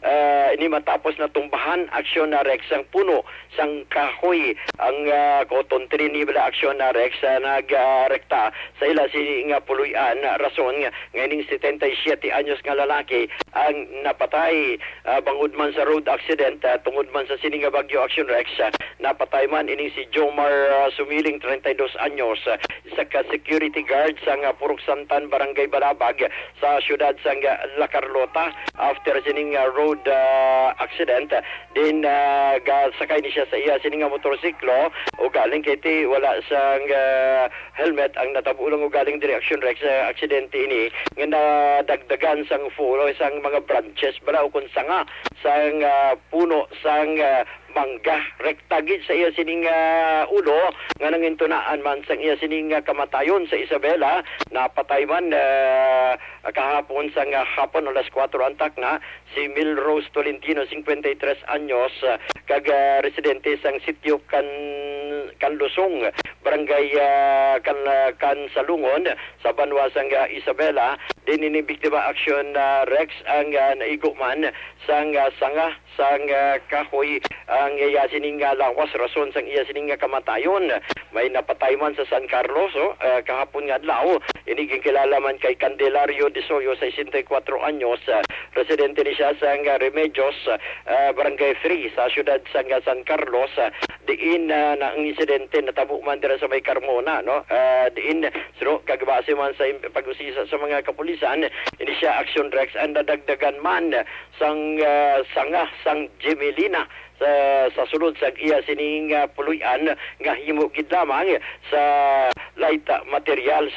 Ah, ini matapos natumbahan aksyon na Rex ang puno sang kahoy. Ang, ah, koton tini bala aksyon na Rex, ah, nagrekta sa ila sini nga puloy-an, rason nga, nga ining setenta y siete anyos nga lalaki ang napatay, ah, bangod man sa road accident, ah, tungod man sa sini nga bagyo, Action Rex, ah, napatay man ining si Jomar, ah, Sumiling, treinta y dos anyos, ah, isa ka security guard sa nga Purok Santan, Barangay Balabag, sa siyudad sang La Carlota after sining, ah, road, ah, accident. Din, ah, gasakay ni siya sa iya sini nga motorsiklo, ugaling kay ti wala sang, ah, helmet. Ang natabo lang ugaling diri, Action Rex, sa aksidente ini nga nadagdagan sang full o sang mga branches bala o kon sanga sang, ah, puno sang, ah, mangga. Rekta gid sa iya sining, ah, ulo nga nangintunaan man sang iya sining, ah, kamatayon sa Isabela. Napatay man, ah, kahapon sang, ah, hapon alas kuwatro antak na si Milrose Tolentino, cincuenta y tres anyos, ah, kag, ah, residente sang sitio Kan-, Kanlusong, barangay, ah, Kan-, ah, Kansalungon, sa banwa sang, ah, Isabela. Din ini biktima, Action, ah, Rex, ang, ah, naigo man sang, ah, sanga sang, ah, kahoy ang iya sining nga lawas, rason sang iya sining nga kamatayon. May napatay man sa San Carlos, oh, ah, kahapon nga adlaw. Ini ginkilala man kay Candelario de Soyo, sesenta y kuwatro anyos, ah, residente ni siya sa nga Remedios, ah, Barangay three sa siyudad sa nga San Carlos, ah, diin, ah, na ang insidente natabo man dira sa may Carmona, no? Ah, diin, suno kag base man sa im-, pag-usisa sa mga kapulisan, ini siya, Action Rex, ang nadagdagan man sang, ah, sanga sang Gemelina sa, sa sulod sa iya sining, ah, puloy-an nga himo gid lamang sa light, ah, materials.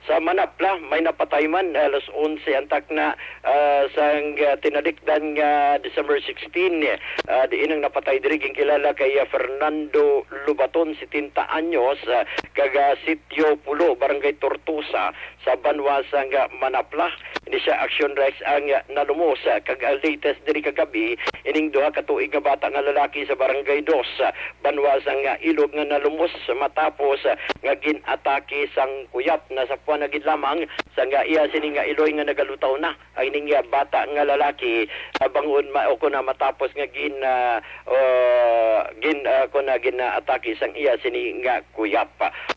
Sa Manapla, may napatay man, ah, alas onse antak na, ah, sang, ah, tinalikdan nga December sixteen. Ah, diin ang napatay diri ginkilala kay, ah, Fernando Lubaton, setenta anyos, ah, kag, ah, Sitio Pulo, Barangay Tortosa, sa banwa sang, ah, Manapla. Ini siya, Action Rex, ang, ah, nalumos, ah, kag ang latest diri kagabi, ining duha ka tuig nga bata nga lalaki sa Barangay Dos, ah, banwa sang, ah, Ilog nga nalumos matapos, ah, nga gin-atake sang kuyap. Nasapuan na gid lamang sang, ah, iya sini nga iloy nga nagalutaw na ang ining, ah, bata nga lalaki, ah, bangod ma-, o kon na matapos nga gin, ah, ah, gin, ah, kon na gin-atake sang iya sini nga kuyap.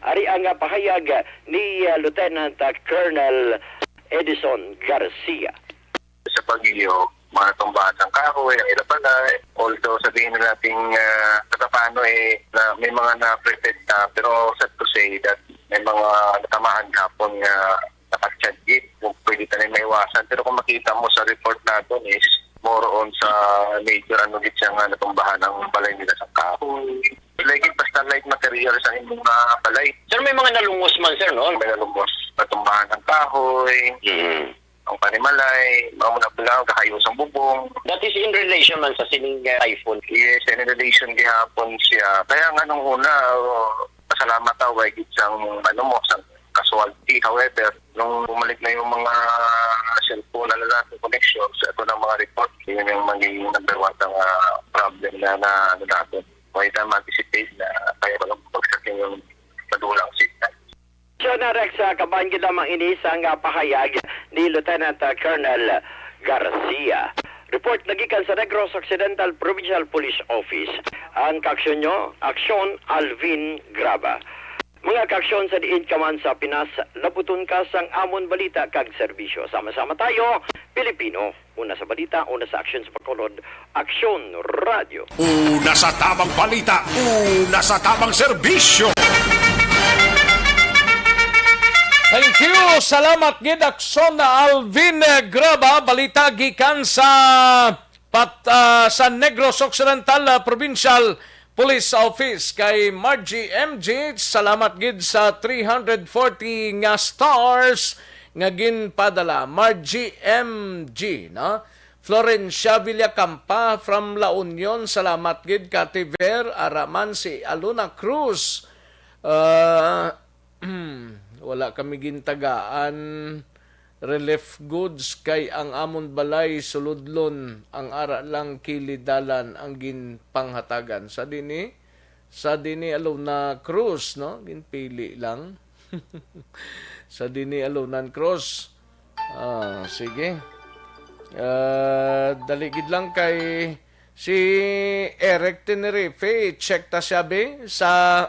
Ari ang, ah, pahayag ni, ah, Lieutenant, ah, Colonel Edison Garcia. Sa pag-iyo, mga tumbahan sang kahoy, ang ila pala, eh, although sabihin na natin, ah, sa Tapano, eh, na may mga na-prevent na, pero sad to say that may mga natamaan hapon nga nakatsyag it, kung pwede tayo maiwasan. Pero kung makita mo sa report natin is more on sa major ano gid siya nga natumbahan ang balay nila sa kahoy. Like it, basta light materials ang inyong mga balay. Sir, may mga nalungos man, sir, no? May nalungos. Natumbahan ang kahoy, mm, ang panimalay, mga muna pala, kahayo sa bubong. That is in relation man sa sining, uh, typhoon? Yes, in relation gihapon siya. Kaya nga nung una, uh, pasalamat ako, way gid sang, ano mo, sang casualty. However, nung bumalik na yung mga cellphone, ano natin, connections, ito na mga report, yun yung magiging number one na, ah, problem na, na, ano natin. May na ma-anticipate na kaya pala bagsakin yung madulang signal. Siya na, Rex, ah, kabahin gid lamang ini sang, ah, pahayag ni Lieutenant, ah, Colonel Garcia. Report nagikan sa Negros Occidental Provincial Police Office. Ang kaaksyon nyo, Aksyon Alvin Graba. Mga kaaksyon sa diin ka man sa Pinas, laputon ka sang amon balita kag serbisyo. Sama-sama tayo, Pilipino. Una sa balita, una sa aksyon sa Bacolod, Aksyon Radio. Una sa tamang balita, una sa tamang serbisyo. Thank you. Salamat gid, Aksyon Alvin Graba. Balita gikan sa pat-, ah, sa Negros Occidental, ah, Provincial Police Office kay Margie M G. Salamat gid sa three hundred forty nga stars nga ginpadala. Margie M G, no? Florencia Villacampa from La Union, salamat gid. Kati Ver, ara man si Aluna Cruz. Ah, wala kami gintagaan relief goods kay ang amon balay suludlon, ang ara lang kilid dalan ang ginpanghatagan. Sa dini, sa dini Aluna Cruz, no? Ginpili lang. Sa dini Alunan Cruz. Ah, sige. Ah, dali gid lang kay si Eric Tenerife, check ta siya, be, sa,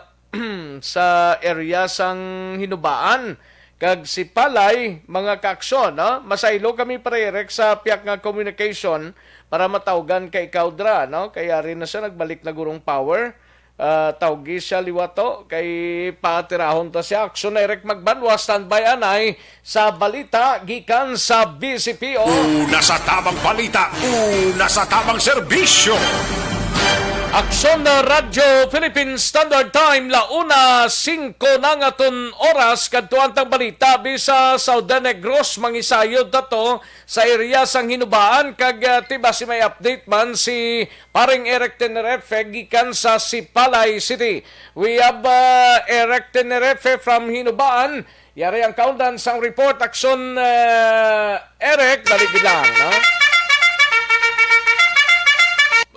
sa area sang Hinubaan kag si Palay, mga kaaksyon, no? Masaylo kami, Pare Eric, sa piyak nga communication para matawgan kay ikaw dra, no? Kay ari na siya, nagbalik na gurong power. Ah, tawgi siya liwat to, kay patirahon ta siya. Aksyon Eric Magbanwa, standby anay sa balita gikan sa B C P O. Una sa tamang balita, una sa tamang serbisyo. Aksyon na Radyo Philippine Standard Time, la una singko na nga tun oras, kadtuan tang balita bisa Southern Negros, mangisayod ta to sa area sang Hinubaan, kag, ah, ti basi may update man si Paring Eric Tenerife gikan sa Sipalay City. We have, uh, Eric Tenerife from Hinubaan. Yari ang kaundan sang report. Aksyon, uh, Eric, dali gid lang, no?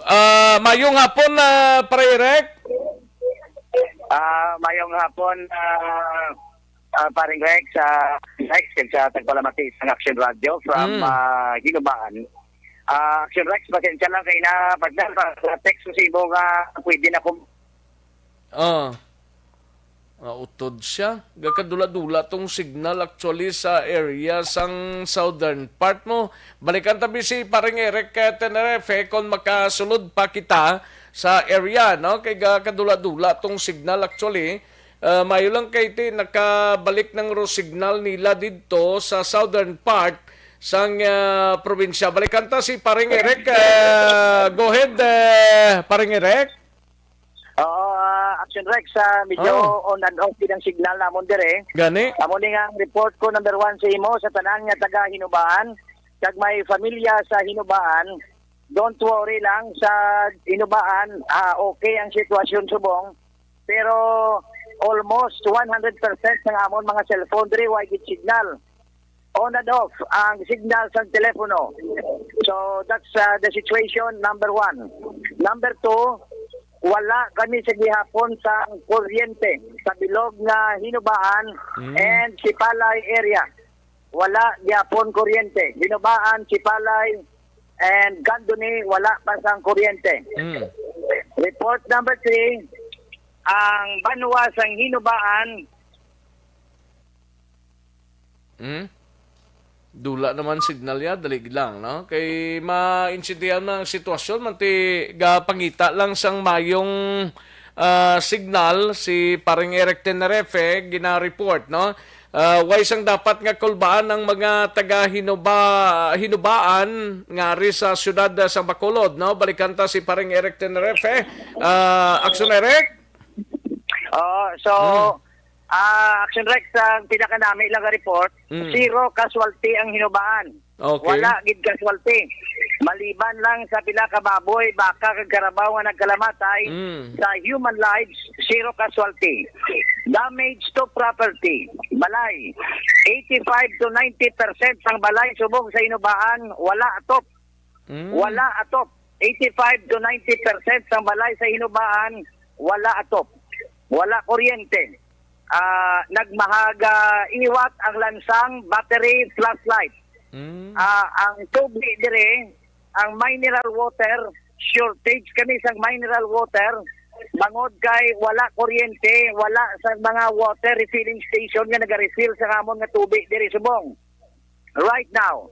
Uh, mayong hapon, uh, Pare Eric. Ah, mayong hapon, ah, ah, Paring Rex, ah, Rex, kag sa tagpalamati sang Action Radio from, Mm. ah, Hinubaan. Ah, Action Rex, pasensya lang kay na, partner, pa-, text ko sa imo nga pwede na ko. Ah. Nautod siya. Gakadula-dula tong signal actually sa area sang southern part mo. Balikan tabi si Paring Eric, eh, Tenerife kung makasulod pa kita sa area, no? Kay gakadula-dula tong signal actually. Ah, mayo lang kay ti nakabalik ng ro signal nila didto sa southern part sang, ah, probinsya. Balikan ta si Paring Eric. Ah, go ahead, eh, Paring Eric. Oo, ah, Action Rex, ah, medyo Oh. on and off din ang signal namon dire. Gani? Amo ni nga ang report ko, number one, sa imo, sa tanan nga taga Hinubaan, kag may familia sa Hinubaan, don't worry lang sa Hinubaan, ah, okay ang sitwasyon subong, pero almost one hundred percent ng amon mga cellphone diri, way gid signal. On and off ang signal sa telepono. So, that's, uh, the situation, number one. Number two, wala kami sa gihapon sa kuryente sa bilog nga Hinubaan Mm. and Sipalay area. Wala gihapon kuryente. Hinubaan, Sipalay, and Candoni, wala pa sang kuryente. Mm. Report number three, ang banwa sang Hinubaan, Hmm? Dula naman signal ya, dali lang, no? Kay maintindihan man ang sitwasyon, manti gapangita lang sang mayong, ah, signal si Paring Eric Tenerife, gina-report, no? Ah, way sang dapat nga kulbaan ang mga taga Hinuba-, Hinubaan nga ari sa siyudad, ah, sa Bacolod, no? Balikan ta si Paring Eric Tenerife. Ah, Action Eric? Oo, so, Hmm. Ah, Action Rex, ang pinakanami lang nga report, Mm. zero casualty ang Hinubaan. Okay. Wala gid casualty. Maliban lang sa pila ka baboy, baka kag karabaw nga nagkalamatay, Mm. sa human lives, zero casualty. Damage to property, balay, eighty-five to ninety percent sang balay subong sa Hinubaan, wala atop. Mm. Wala atop. Eighty-five to ninety percent sang balay sa Hinubaan, wala atop. Wala kuryente. Ah, nagmahaga iwat ang lansang battery flashlight. Mm. Ah, ang tubig dire, ang mineral water, shortage kami sa mineral water, bangod kay wala kuryente, wala sa mga water refilling station nga nagarefill sa amon nga tubig diri subong. Right now,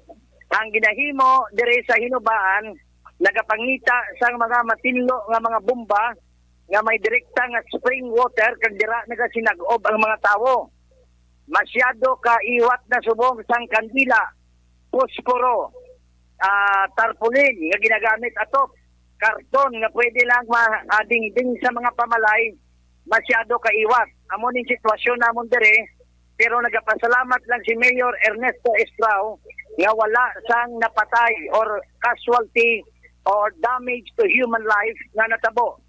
ang ginahimo diri sa Hinubaan nagapangita sang mga matinlo nga mga bomba nga may direkta nga spring water kag dira nagasinag-ob ang mga tawo. Masyado ka iwat na subong sang kandila, posporo, ah, tarpaulin nga ginagamit atop, karton nga pwede lang ma-, ah, dingding sa mga pamalay, masyado ka iwat. Amo ning sitwasyon namon diri, pero nagapasalamat lang si Mayor Ernesto Estrao nga wala sang napatay or casualty or damage to human life nga natabo.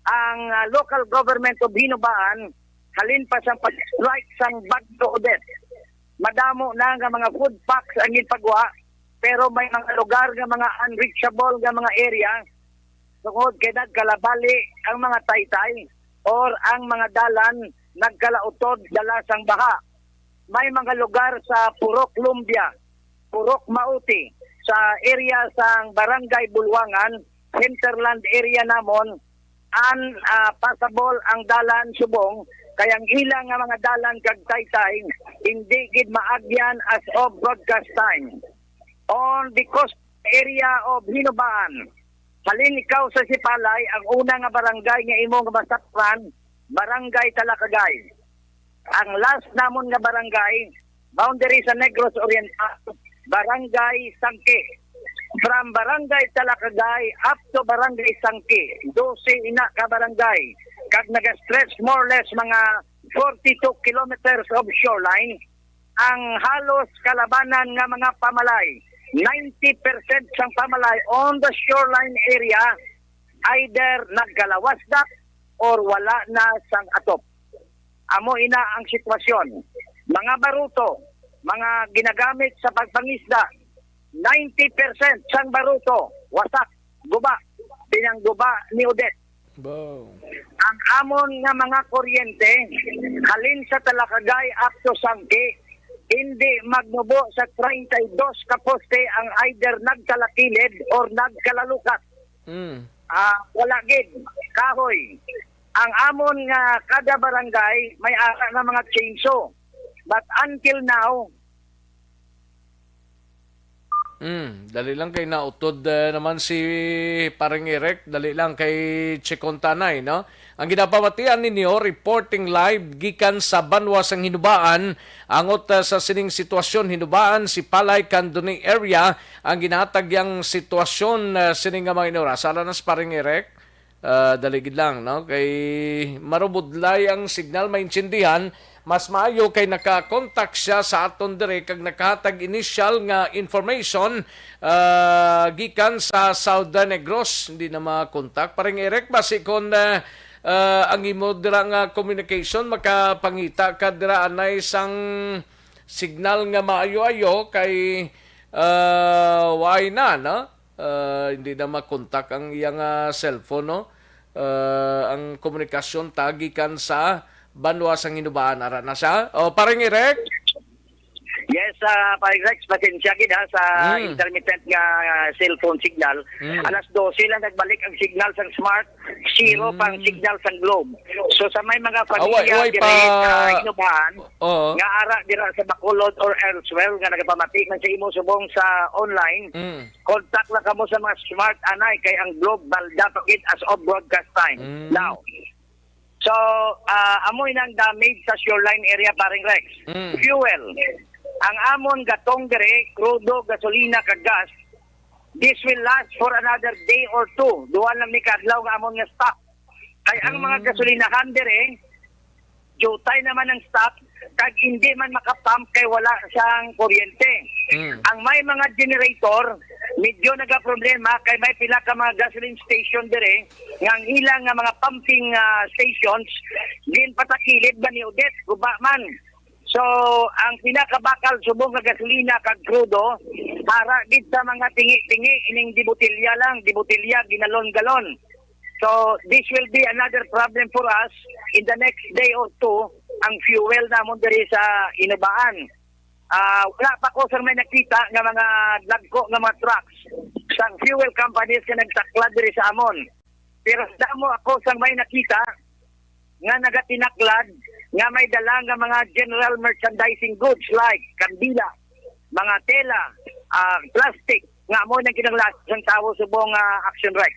Ang, ah, local government of Hinubaan, halin pa sang pag-strike sang Bagyo Odette, madamo na nga mga food packs ang ginpagwa, pero may mga lugar nga mga unreachable nga mga area tungod kay nagkalabali ang mga taytay or ang mga dalan nagkalautod dala sang baha. May mga lugar sa Purok Lumbia, Purok Mauti, sa area sang Barangay Bulwangan, hinterland area namon, an, ah, passable ang dalan subong kay ang ila nga mga dalan kag taytay hindi gid maagyan as of broadcast time. On the coast area of Hinubaan, halin ikaw sa Sipalay, ang una nga barangay nga imo nga masakpan, Barangay Talakagay. Ang last namon nga barangay, boundary sa Negros Oriental, Barangay Sangki. From Barangay Talakagay up to Barangay Sangki, dose ina ka barangay, kag naga-stretch more or less mga forty-two kilometers of shoreline. Ang halos kalabanan nga mga pamalay, ninety percent sang pamalay on the shoreline area, either nagkalawas na or wala na sang atop. Amo ina ang sitwasyon. Mga baruto, mga ginagamit sa pagpangisda, ninety percent sang baruto, wasak, guba, pinangguba ni Odette. Wow. Ang amon nga mga kuryente, halin sa Talakagay up to Sangki, hindi magnubo sa treinta y dos ka poste ang either nagkalakilid or nagkalalukat. Mm. Ah, wala gid. Kahoy. Ang amon nga kada barangay may ara nga mga chainsaw. But until now, Mm, dali lang kay nautod, eh, naman si Pareng Eric. Dali lang kay Chikon Tanay, no? Ang ginapamatian ninyo, reporting live gikan sa banwa sang Hinubaan. Angot, ah, sa sining sitwasyon, Hinubaan, Sipalay, Candoni area ang ginahatag yang sitwasyon, ah, sining nga mga inora. Sala na si Pareng Eric. Ah, dali gid lang, no? Kay marubudlay ang signal, maintindihan. Mas maayo kay naka-contact siya sa aton dire kag nakahatag initial nga information, ah, gikan sa Southern Negros. Hindi na ma-contact. Pareng Eric, basi kon, ah, ah, ang imo dira nga communication makapangita ka dira anay sang signal nga maayo-ayo kay, ah, waay na, no? Ah, hindi na makontak ang iyang, ah, cellphone, no? Ah, ang komunikasyon ta gikan sa banwa sang Hinubaan, ara na siya. O, Pareng Eric? Yes, ah, Pareng Rex, pasensya gid, ha, sa Mm. intermittent nga, ah, cellphone signal. Mm. Alas dose lang nagbalik ang signal sang Smart, zero Mm. pang signal sang Globe. So, sa may mga Away, pamilya away diri pa. Sa Hinubaan, Oo. nga ara dira sa Bacolod or elsewhere nga nagapamati man sa imo subong sa online, Mm. contact lang kamo sa mga Smart anay kay ang Globe balda pa gid as of broadcast time. Mm. Now, so, ah, amoy nang damage sa shoreline area, Pareng Rex. Mm. Fuel. Ang amon gatong diri, krudo, gasolina, kag gas, this will last for another day or two. Duha lang ni kadlaw nga amon nga stock. Kay ang mga Mm. gasolinahan diri, jutay naman ang stock, kag hindi man makapump kay wala sang kuryente. Mm. Ang may mga generator, medyo nagaproblema kay may pila ka mga gasoline station dire nga ang ilang nga mga pumping, ah, stations ginpatakilid ba ni Odette, guba man. So, ang pinakabakal subong nga gasolina kag krudo, para gid sa mga tingi-tingi, ining dibotilya lang, dibotilya, ginalon-galon. So, this will be another problem for us in the next day or two, ang fuel namon diri sa Inubaan. Ah, wala pa ko, sir, may nakita nga mga dagko nga mga trucks sang fuel companies nga nagtaklad diri sa amon. Pero damo ako sang may nakita nga nagatinaklad nga may dala nga mga general merchandising goods like kandila, mga tela, ah, plastic, nga amo nang kinahanglan sang tawo subong, ah, Action Rex.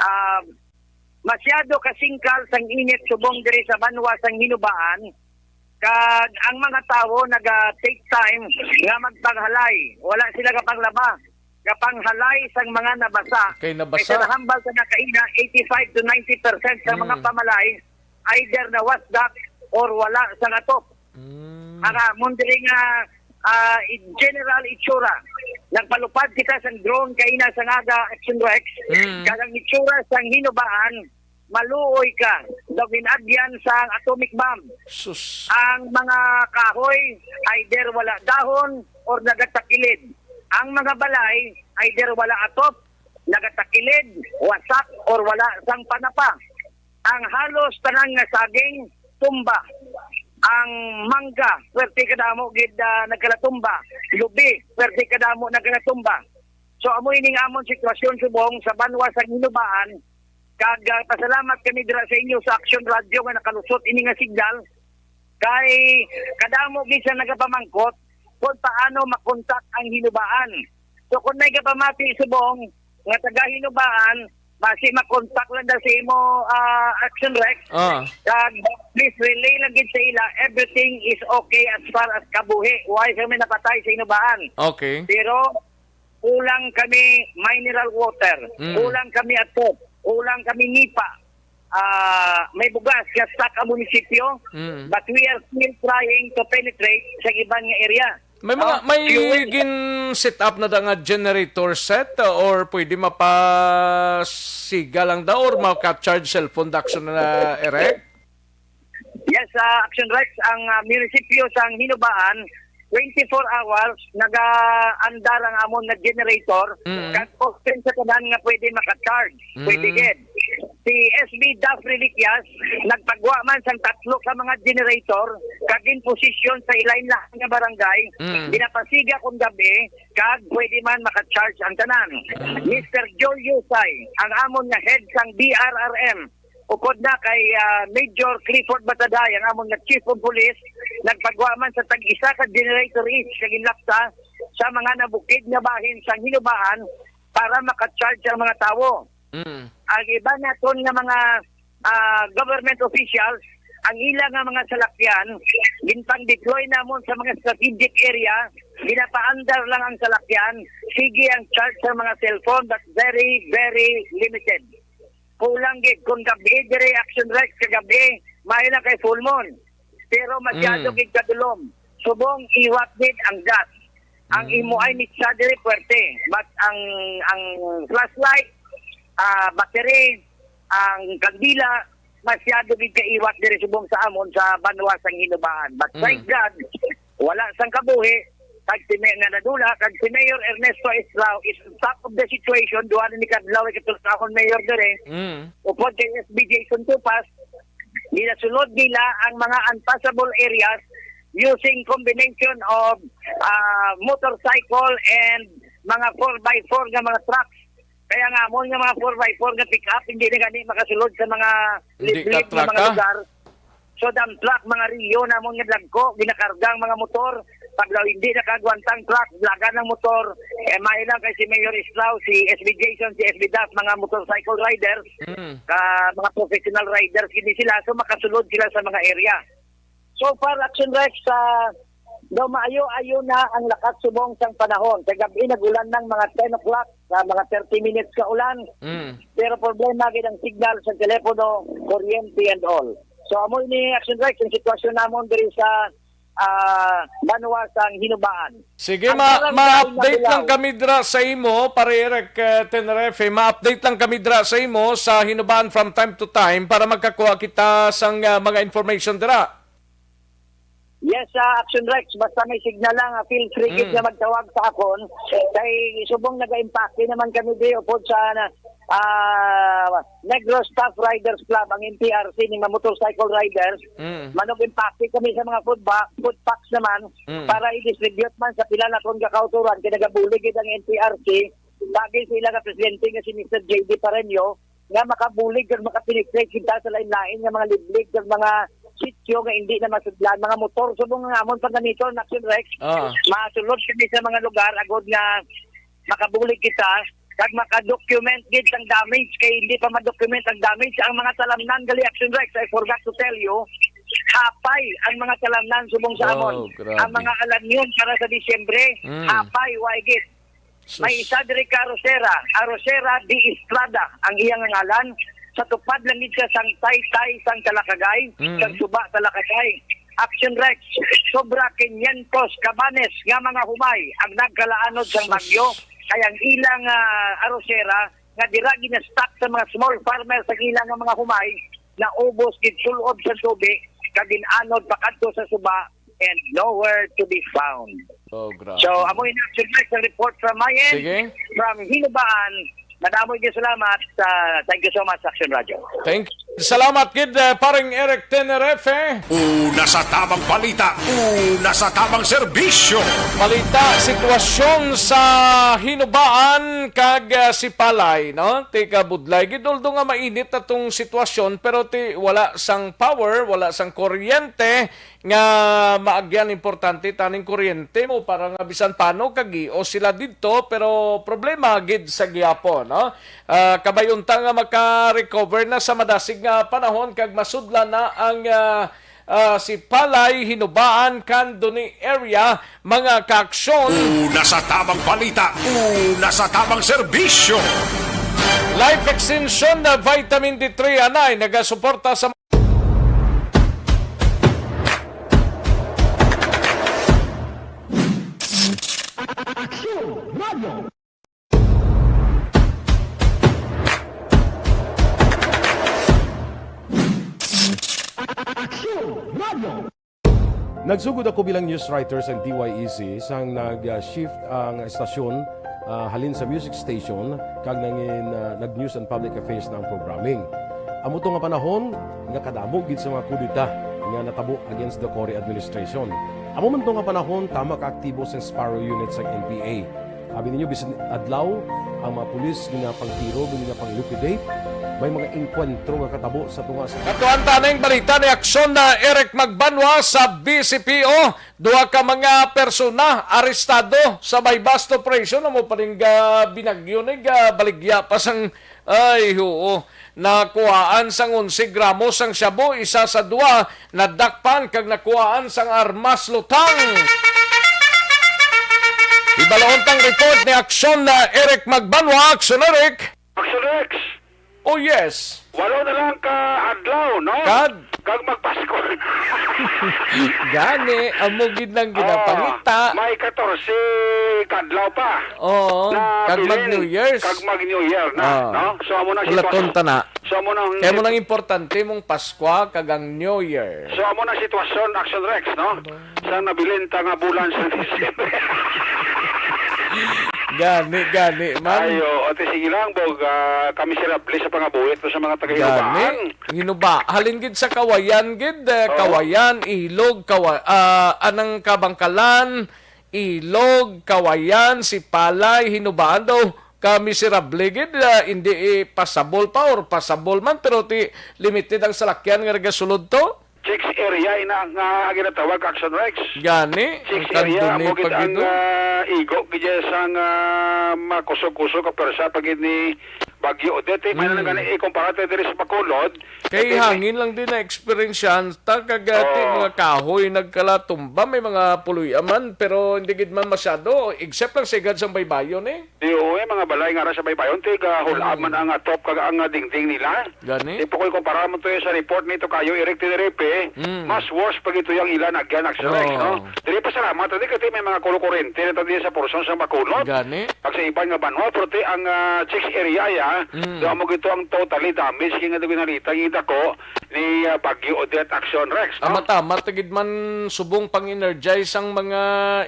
Ah, masyado kasingkal sang init subong diri sa banwa sang Hinubaan, kag ang mga tawo naga-take time nga magpanghalay. Wala sila kapanglaba, kapanghalay sang mga nabasa. Kay nabasa. Kay sa nahambal sa nakaina, eighty-five to ninety percent sa mga Mm. pamalay either nawasdak or wala sang atop. Mm. Ang amon diri nga, ah, i-, general itsura, nagpalupad kita sang drone kaina sa aga, Action Rex, Mm. kag ang itsura sang Hinubaan, maluoy ka daw gin-agyan sang atomic bomb. Sus. Ang mga kahoy either wala dahon or nagatakilid. Ang mga balay either wala atop, nagatakilid, wasak, or wala sang panapa. Ang halos tanan nga saging tumba. Ang mangga, pwerte kadamo gid, ah, nagkalatumba. Lubi, pwerte kadamo nagkalatumba. So, amo ining amon sitwasyon subong sa banwa sa Hinubaan. Kag, ah, pasalamat kami dira sa inyo sa Action Radio nga nakalusot ini nga signal. Kay kadamo gid sa nagapamangkot kung paano makontak ang Hinubaan. So, kung may kapamati subong nga taga Hinubaan, basi makontak lang daw sa imo, ah, Action Rex. Ah. Kag please relay lang gid sa ila, everything is okay as far as kabuhi. Why sa may napatay sa Hinubaan? Okay. Pero kulang kami mineral water, Mm. kulang kami atop, kulang kami nipa. Ah, may bugas nga stock ang munisipyo, Mm. but we are still trying to penetrate sa iban nga area. May mga, Oh, may fuel. gin-set up na da nga generator set, uh, or pwede mapasiga lang daw or maka-charge cellphone da Action, uh, Rex? Yes, uh, Action Rex, ang, uh, munisipyo sang Hinubaan, twenty-four hours, naga-andar ang amon nga generator, Mm. kag open sa tanan nga pwede maka-charge, pwede Mm. gid. Si S B Duff Reliquias, nagpagwa man sang tatlo ka mga generator, kag in posisyon sa ilain-lain nga barangay, Mm. ginapasiga kon gab-i, kag pwede man maka-charge ang tanan. Mm. Mister Joel Yusay, ang amon nga head sang D R R M, upod na kay, ah, Major Clifford Bataday, ang amon nga Chief of Police, nagpagwa man sa tag-isa ka generator each sa ginlapsa sa mga nabukid nga bahin sang Hinubaan para maka-charge ang mga tawo. Mm. Ang iban naton nga mga, ah, government officials, ang ila nga mga salakyan, ginpang-deploy namon sa mga strategic area, ginapaandar lang ang salakyan, sige ang charge sa mga cellphone, but very, very limited. Kulang gid kung gabi, dire Action Rex kagabi, may na kay full moon. Pero masyado Mm. gid kadulom. Subong iwat gid ang gas. Ang Mm. imo ay mitsa dire puwerte. But ang, ang flashlight, ah, battery, ang kandila, masyado gid kaiwat dire subong sa amon sa banwa sang Hinubaan. But Mm. thank God, wala sang kabuhi, kag si May-, nga nadula, kag si Mayor Ernesto Estrao is on top of the situation. Duha na ni kadlaw, ikatulakahon mayor diri. Mm. Upod kay S B Jason Tupas, ginasulod nila ang mga unpassable areas using combination of, ah, motorcycle and mga four by four nga mga trucks. Kaya nga, amon nga mga four by four nga pick-up, hindi na gani makasulod sa mga Hindi liblib nga mga katraka? lugar. So, dump truck, mga Rio, namon nga dagko, ginakarga ang mga motor. Pag daw hindi nakagwantang truck, lagan ang motor. Eh, may lang kay si Mayor Estrao, si S B Jason, si S B Duff, mga motorcycle riders, Mm. ka, mga professional riders, gini sila. So, makasulod sila sa mga area. So far, Action Rex, ah, daw maayo-ayo na ang lakat subong sang panahon. Kagabi, nag-ulan ng mga ten o'clock, sa mga thirty minutes ka ulan. Mm. Pero problema gid ang signal sa telepono, kuryente and all. So, amo ini, Action Rex, ang sitwasyon namon diri sa, ah, banwa sang Hinubaan. Sige, Ang ma-, dalang ma-update kain na lang bulaw. kami dira sa imo, Pare Eric, eh, Tenrefe. Ma-update lang kami dira sa imo sa Hinubaan from time to time para magkakuha kita sang, ah, mga information dira. Yes, ah, Action Rex, basta may signal lang, ah, feel free gid Mm. nga magtawag sa akon. Kay subong nagaimpake naman kami di upod sa, ah, Negros Tough Riders Club, ang N T R C, ni mga motorcycle riders. Mm. Manag-impake kami sa mga food ba-, food packs naman Mm. para i-distribute man sa pila na kon kakauturan kay nagabulig gid ang N T R C. Lagi sila nga presidente nga si Mister J D Pareño, nga makabulig kag makapenetrate kita sa lain-lain nga mga liblig kag mga sityo nga hindi na masudlan, mga motor. Subong nga amon pagamiton, Action Rex, Ah. masulod kami sa mga lugar agod nga makabulig kita kag makadocument gid ang damage, kay hindi pa ma-document ang damage. Ang mga talamnan gali, Action Rex, I forgot to tell you, hapay ang mga talamnan subong sa Oh, amon. Grabe. Ang mga alanyon para sa Disyembre, Mm. hapay, wa gid. May Sus. isa diri ka arosera, Arosera de Estrada ang iyang ngalan. Sa tupad lang gid siya sang taytay sang Talakagay, Mm. sang suba Talakagay. Action Rex, sobra quinientos kabanes nga mga humay ang nagkalaanod sang Sus. bagyo. Kay ang ilang, ah, arosera nga dira gina-stock sa mga small farmers ang ilang nga mga humay, naubos gid sul-ob sa tubi, kag gin-anod pakadto sa suba, and nowhere to be found. Oh, grabe. So, amo in action, guys, ang report from my end, Sige. from Hinubaan. Madamo gyud salamat. Ah, thank you so much, Action Radio. Thank you. Salamat gid, eh, Paring Eric Tenerife. Una sa tamang balita, una sa tamang serbisyo. Balita, sitwasyon sa Hinubaan kag, ah, Sipalay, no? Tika budlay gid, although nga mainit na tong sitwasyon, pero ti wala sang power, wala sang kuryente, nga maagyan importante taning kuryente mo para nga bisan paano kagios sila didto, pero problema gid sa gihapon, no? Ah, kabay unta nga maka-recover na sa madasig nga panahon kag masudlan na ang, ah, ah, Sipalay, Hinubaan, Candoni area, mga kaaksyon. Una sa tamang balita, una sa tamang serbisyo. Life Extension na Vitamin D three anay nagasuporta sa Aksyon Radio. Aksyon Radio. Nagsugod ako bilang news writer sa D Y E C sang nag-shift ang estasyon, ah, halin sa music station kag nangin, ah, nag-news and public affairs na ang programming. Amo to nga panahon nga kadamo gid sa mga kudeta nga natabo against the Cory administration. Amo man to nga panahon tama ka aktibo sang Sparrow Unit sang N P A. Abi ninyo, bisan adlaw, ang mga pulis ginapangtiro, ginapang-liquidate. May mga engkwentro nga katabo sa tunga sa Katuan ta ning balita ni Aksyon na Eric Magbanwa sa B C P O. Duha ka mga persona arestado sa may bust operation. Amo pa ning, ah, binagyo ni, ah, baligya pa sang, ay, oo. Nakuhaan sang onse gramo sang shabu, isa sa duha nadakpan kag nakuhaan sang armas lutang. Hibalon tang report ni Aksyon na Eric Magbanwa. Aksyon, Eric. Action Rex. Oh, yes. Walo na lang ka adlaw, no? Kad? Kag magpasko. Gani, amo gid nang ginapangita. Ah, may katorse ka adlaw pa. Oo, Na kag bilin, mag New Year's. Kag mag New Year na, Ah. no? So, amo na Ulaton sitwasyon. ta na. So, amo nang Kaya mo nang importante mong Paskwa kag ang New Year. So, amo na sitwasyon, Action Rex, no? Sa nabilin ta nga bulan sa December. Gani, gani, man. Ayo, ate, sige lang, bog, ah, kami si Rabli sa pangabuhi to sa mga taga Gani. Hinubaan. Hinuba, halin gid sa Kawayan gid, eh, Oo. Kawayan, Ilog, Kawa-, ah, anang Kabangkalan, Ilog, Kawayan, Sipalay, Hinubaan daw, ka miserable gid, ah, hindi, eh, pasabol pa or pasabol man, pero ti limited ang salakyan nga nagasulod to. Chicks area ina nga ginatawag, Action Rex. Gani, Chicks ang area, Candoni amo gid pa ang, gid, oh. ah, igo gid sang, ah, makusog-kusog ka pwersa pa gid ni Bagyo Odette, may na Mm. gani ikumpara tayo diri sa Bacolod. Kay Kasi may hangin lang din na eksperyensyahan ta, kag, ah, ti Oo. mga kahoy nagkalatumba, may mga puloy-a man, pero hindi gid man masyado, except lang sa igad sang baybayon, eh. Di, oo, eh, mga balay nga ra sa baybayon, tig, ah, hul-am Mm. man ang, ah, top kag ang, ah, dingding nila. Gani? Di pa ko ikumpara mo to sa report ni Tokayo Eric Tenerife, Mm. mas worse pa gito yung ilan agyan, Axel Rex, Oo. no? Diri pa salamat, di kasi may mga kulukurente na tayo sa porsyon sa Bacolod. Gani? Kag sa iban nga banwa, pero ti ang, ah, chicks area, ya, Mm. so, amo gito ang totally damage, kaya nga doon nalita, yung dako ni, ah, Bagyo Odette, Axel Rex, no? Amat-amat, gid man subong pang-energize ang mga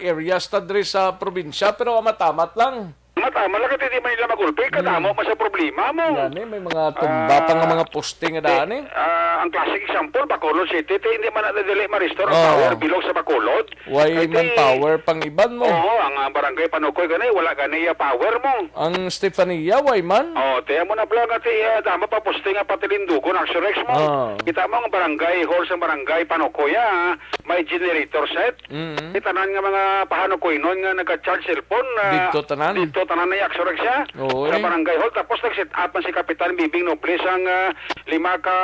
areas ta diri sa probinsya, pero amat-amat lang. Amat-amat lang, kasi di man nila magulpi, kadamo Mm. man sa problema mo. Gani, may mga tumba pa nga Ah, mga poste nga di, daan, eh. ah, ang classic example, Bacolod City, ti, hindi man na dili ma-restore ang Oo. power bilog sa Bacolod. Why Kay man ti, power pang iban mo? Oo, ang, ah, barangay Panukoy gani, wala gani ya power mo. Ang Stefania, why man? Oh, tiyan mo na pala nga ti, ah, dama pa posting nga patilindugon, Axel Rex mo. Ah. Kita mo ang barangay hall sa barangay Panukoy, ah, may generator set. Mm. Ti tanan nga mga Panukoynon nga nagka-charge cellphone, ah, Didto tanan. didto tanan na Axel Rex siya. Oo, Sa eh. barangay hall, tapos nag-set up man si Kapitan Bibing Noble sang, ah, lima ka,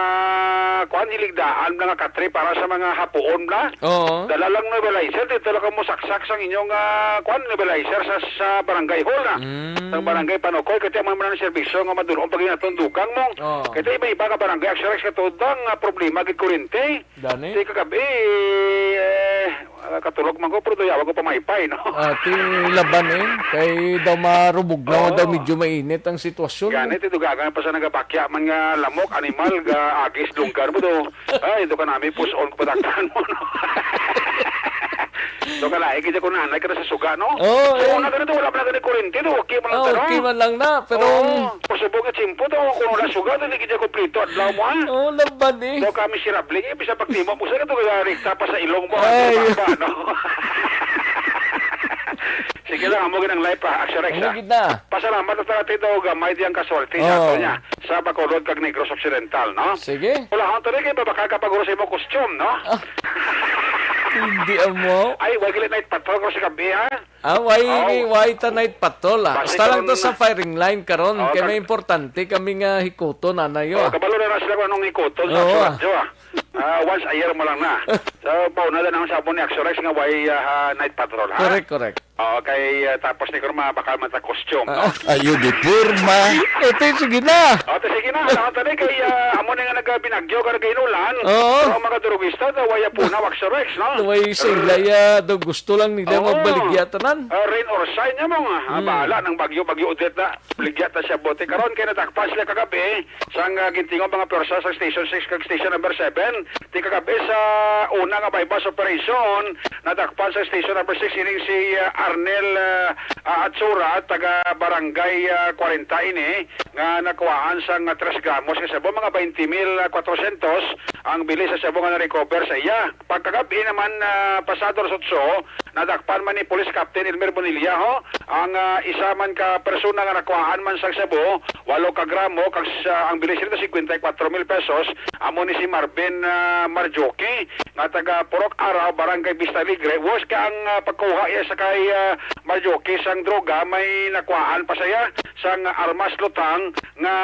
kuan, hiligdaan na nga katre para sa mga hapuon na. Oo. Dala lang nebulizer, dito lang ka mo saksak sang inyong, ah, kuan, nebulizer sa, sa barangay hall na. Mm. Sa barangay Panukoy, kasi ang mga serbisyo nga madulong pag naton dugang mo. Oo. Kasi may iba ka barangay, actually, sa tudang, ah, problema, gid kurente. Gani? Di kagabi, eh, ah, katulog man ko, pero tuyawa ko pamaypay, no? Ah, ti laban, eh. Kay daw marubog na, Oo. daw medyo mainit ang sitwasyon. Gani, ti dugagan pa sa nagabakya man nga lamok, animal, ga agis, lunggan mo do. Ay, do ka nami, puson, patakpan mo, no? Do ka lahi, kaya ko nanay ka na sa suga, no? Oo, So, eh. una ka na to, wala pa na gani kurente, do. Okay man lang Oh, ka, no? okay man lang na, pero Oo. Pasubong nga tiyempo to, kung wala suga, to, hindi kita kompleto, adlaw mo, ha? Oo, laban, eh. Do ka miserable, eh, bisa pagtimo mo, sa ka to, kaya rekta pa sa ilong mo, Ay. ano ba, no? Sige lang, amo ginang life, ha, Action Rex, Ano ha? gid na? Pasalamat na tayo, Tito, gamay di ang kaswerte sa Oo. ato niya, sa Bacolod kag Negros Occidental, no? Sige. Wala akong tuloy kay babakal ka pag mo costume, no? Ah. Hindi amo. Ay, wag ulit night patrol ko sa gabi, ha? Ah, why, Oh. why ta night patrol, ah? Basta Basta lang karon to sa na. firing line karon, Oh, kay kag- may importante kami nga hikuton, anayo, Oh, ah. kabalo na lang sila kung anong hikuton sa Oo, ah. radyo, ah. Ah, once a year mo lang na. So, pauna lang ang sabon ni Axorex nga why, ah, night patrol, ha? Correct, correct. Oo, kay, ah, tapos ni Kurma, baka mata costume, no? Ah. Ayo, di porma. Ito, sige na. O, to, sige na. Ano, tani, kay, ah, amo na nga nagabinagyo, ka nagainulan. Oo. Pero ang mga durugista, daw, waya po na, Axorex, no? Way sila, ya, daw gusto lang nila Oo. magbaligya tanan. Ah, rain or shine, ya, mo nga. Ah, Hmm. bahala ng bagyo, bagyo Odette na. Baligya ta siya bote. Karon kay nadakpan sila kagabi sang, ah, gintingog mga pwersa sa Station six kag Station number seven. Ti kagabi sa una nga buy-bust operation, nadakpan sa Station number six ining si, ah, Arnel, ah, ah, Atsura, taga Barangay, ah, kwarenta ini, nga nakuhaan sang, ah, tres gramos nga shabu, mga twenty mil, ah, kwatrosyentos ang bili sa shabu nga na-recover sa iya. Pagkagabi naman, ah, pasado alas otso, Nadakpan man ni Police Captain Elmer Bonilla, ho, ang, ah, isa man ka persona nga nakuhaan man sang shabu, walo ka gramo, kag sa, ang bili sila cincuenta y cuatro mil pesos, amo ni si Marvin, ah, Marjoki, nga taga Purok Araw, Barangay Vista Alegre. Worse ka ang, ah, pagkuha iya sa kay, ah, Marjoki sang droga, may nakuhaan pa siya sang armas lutang nga,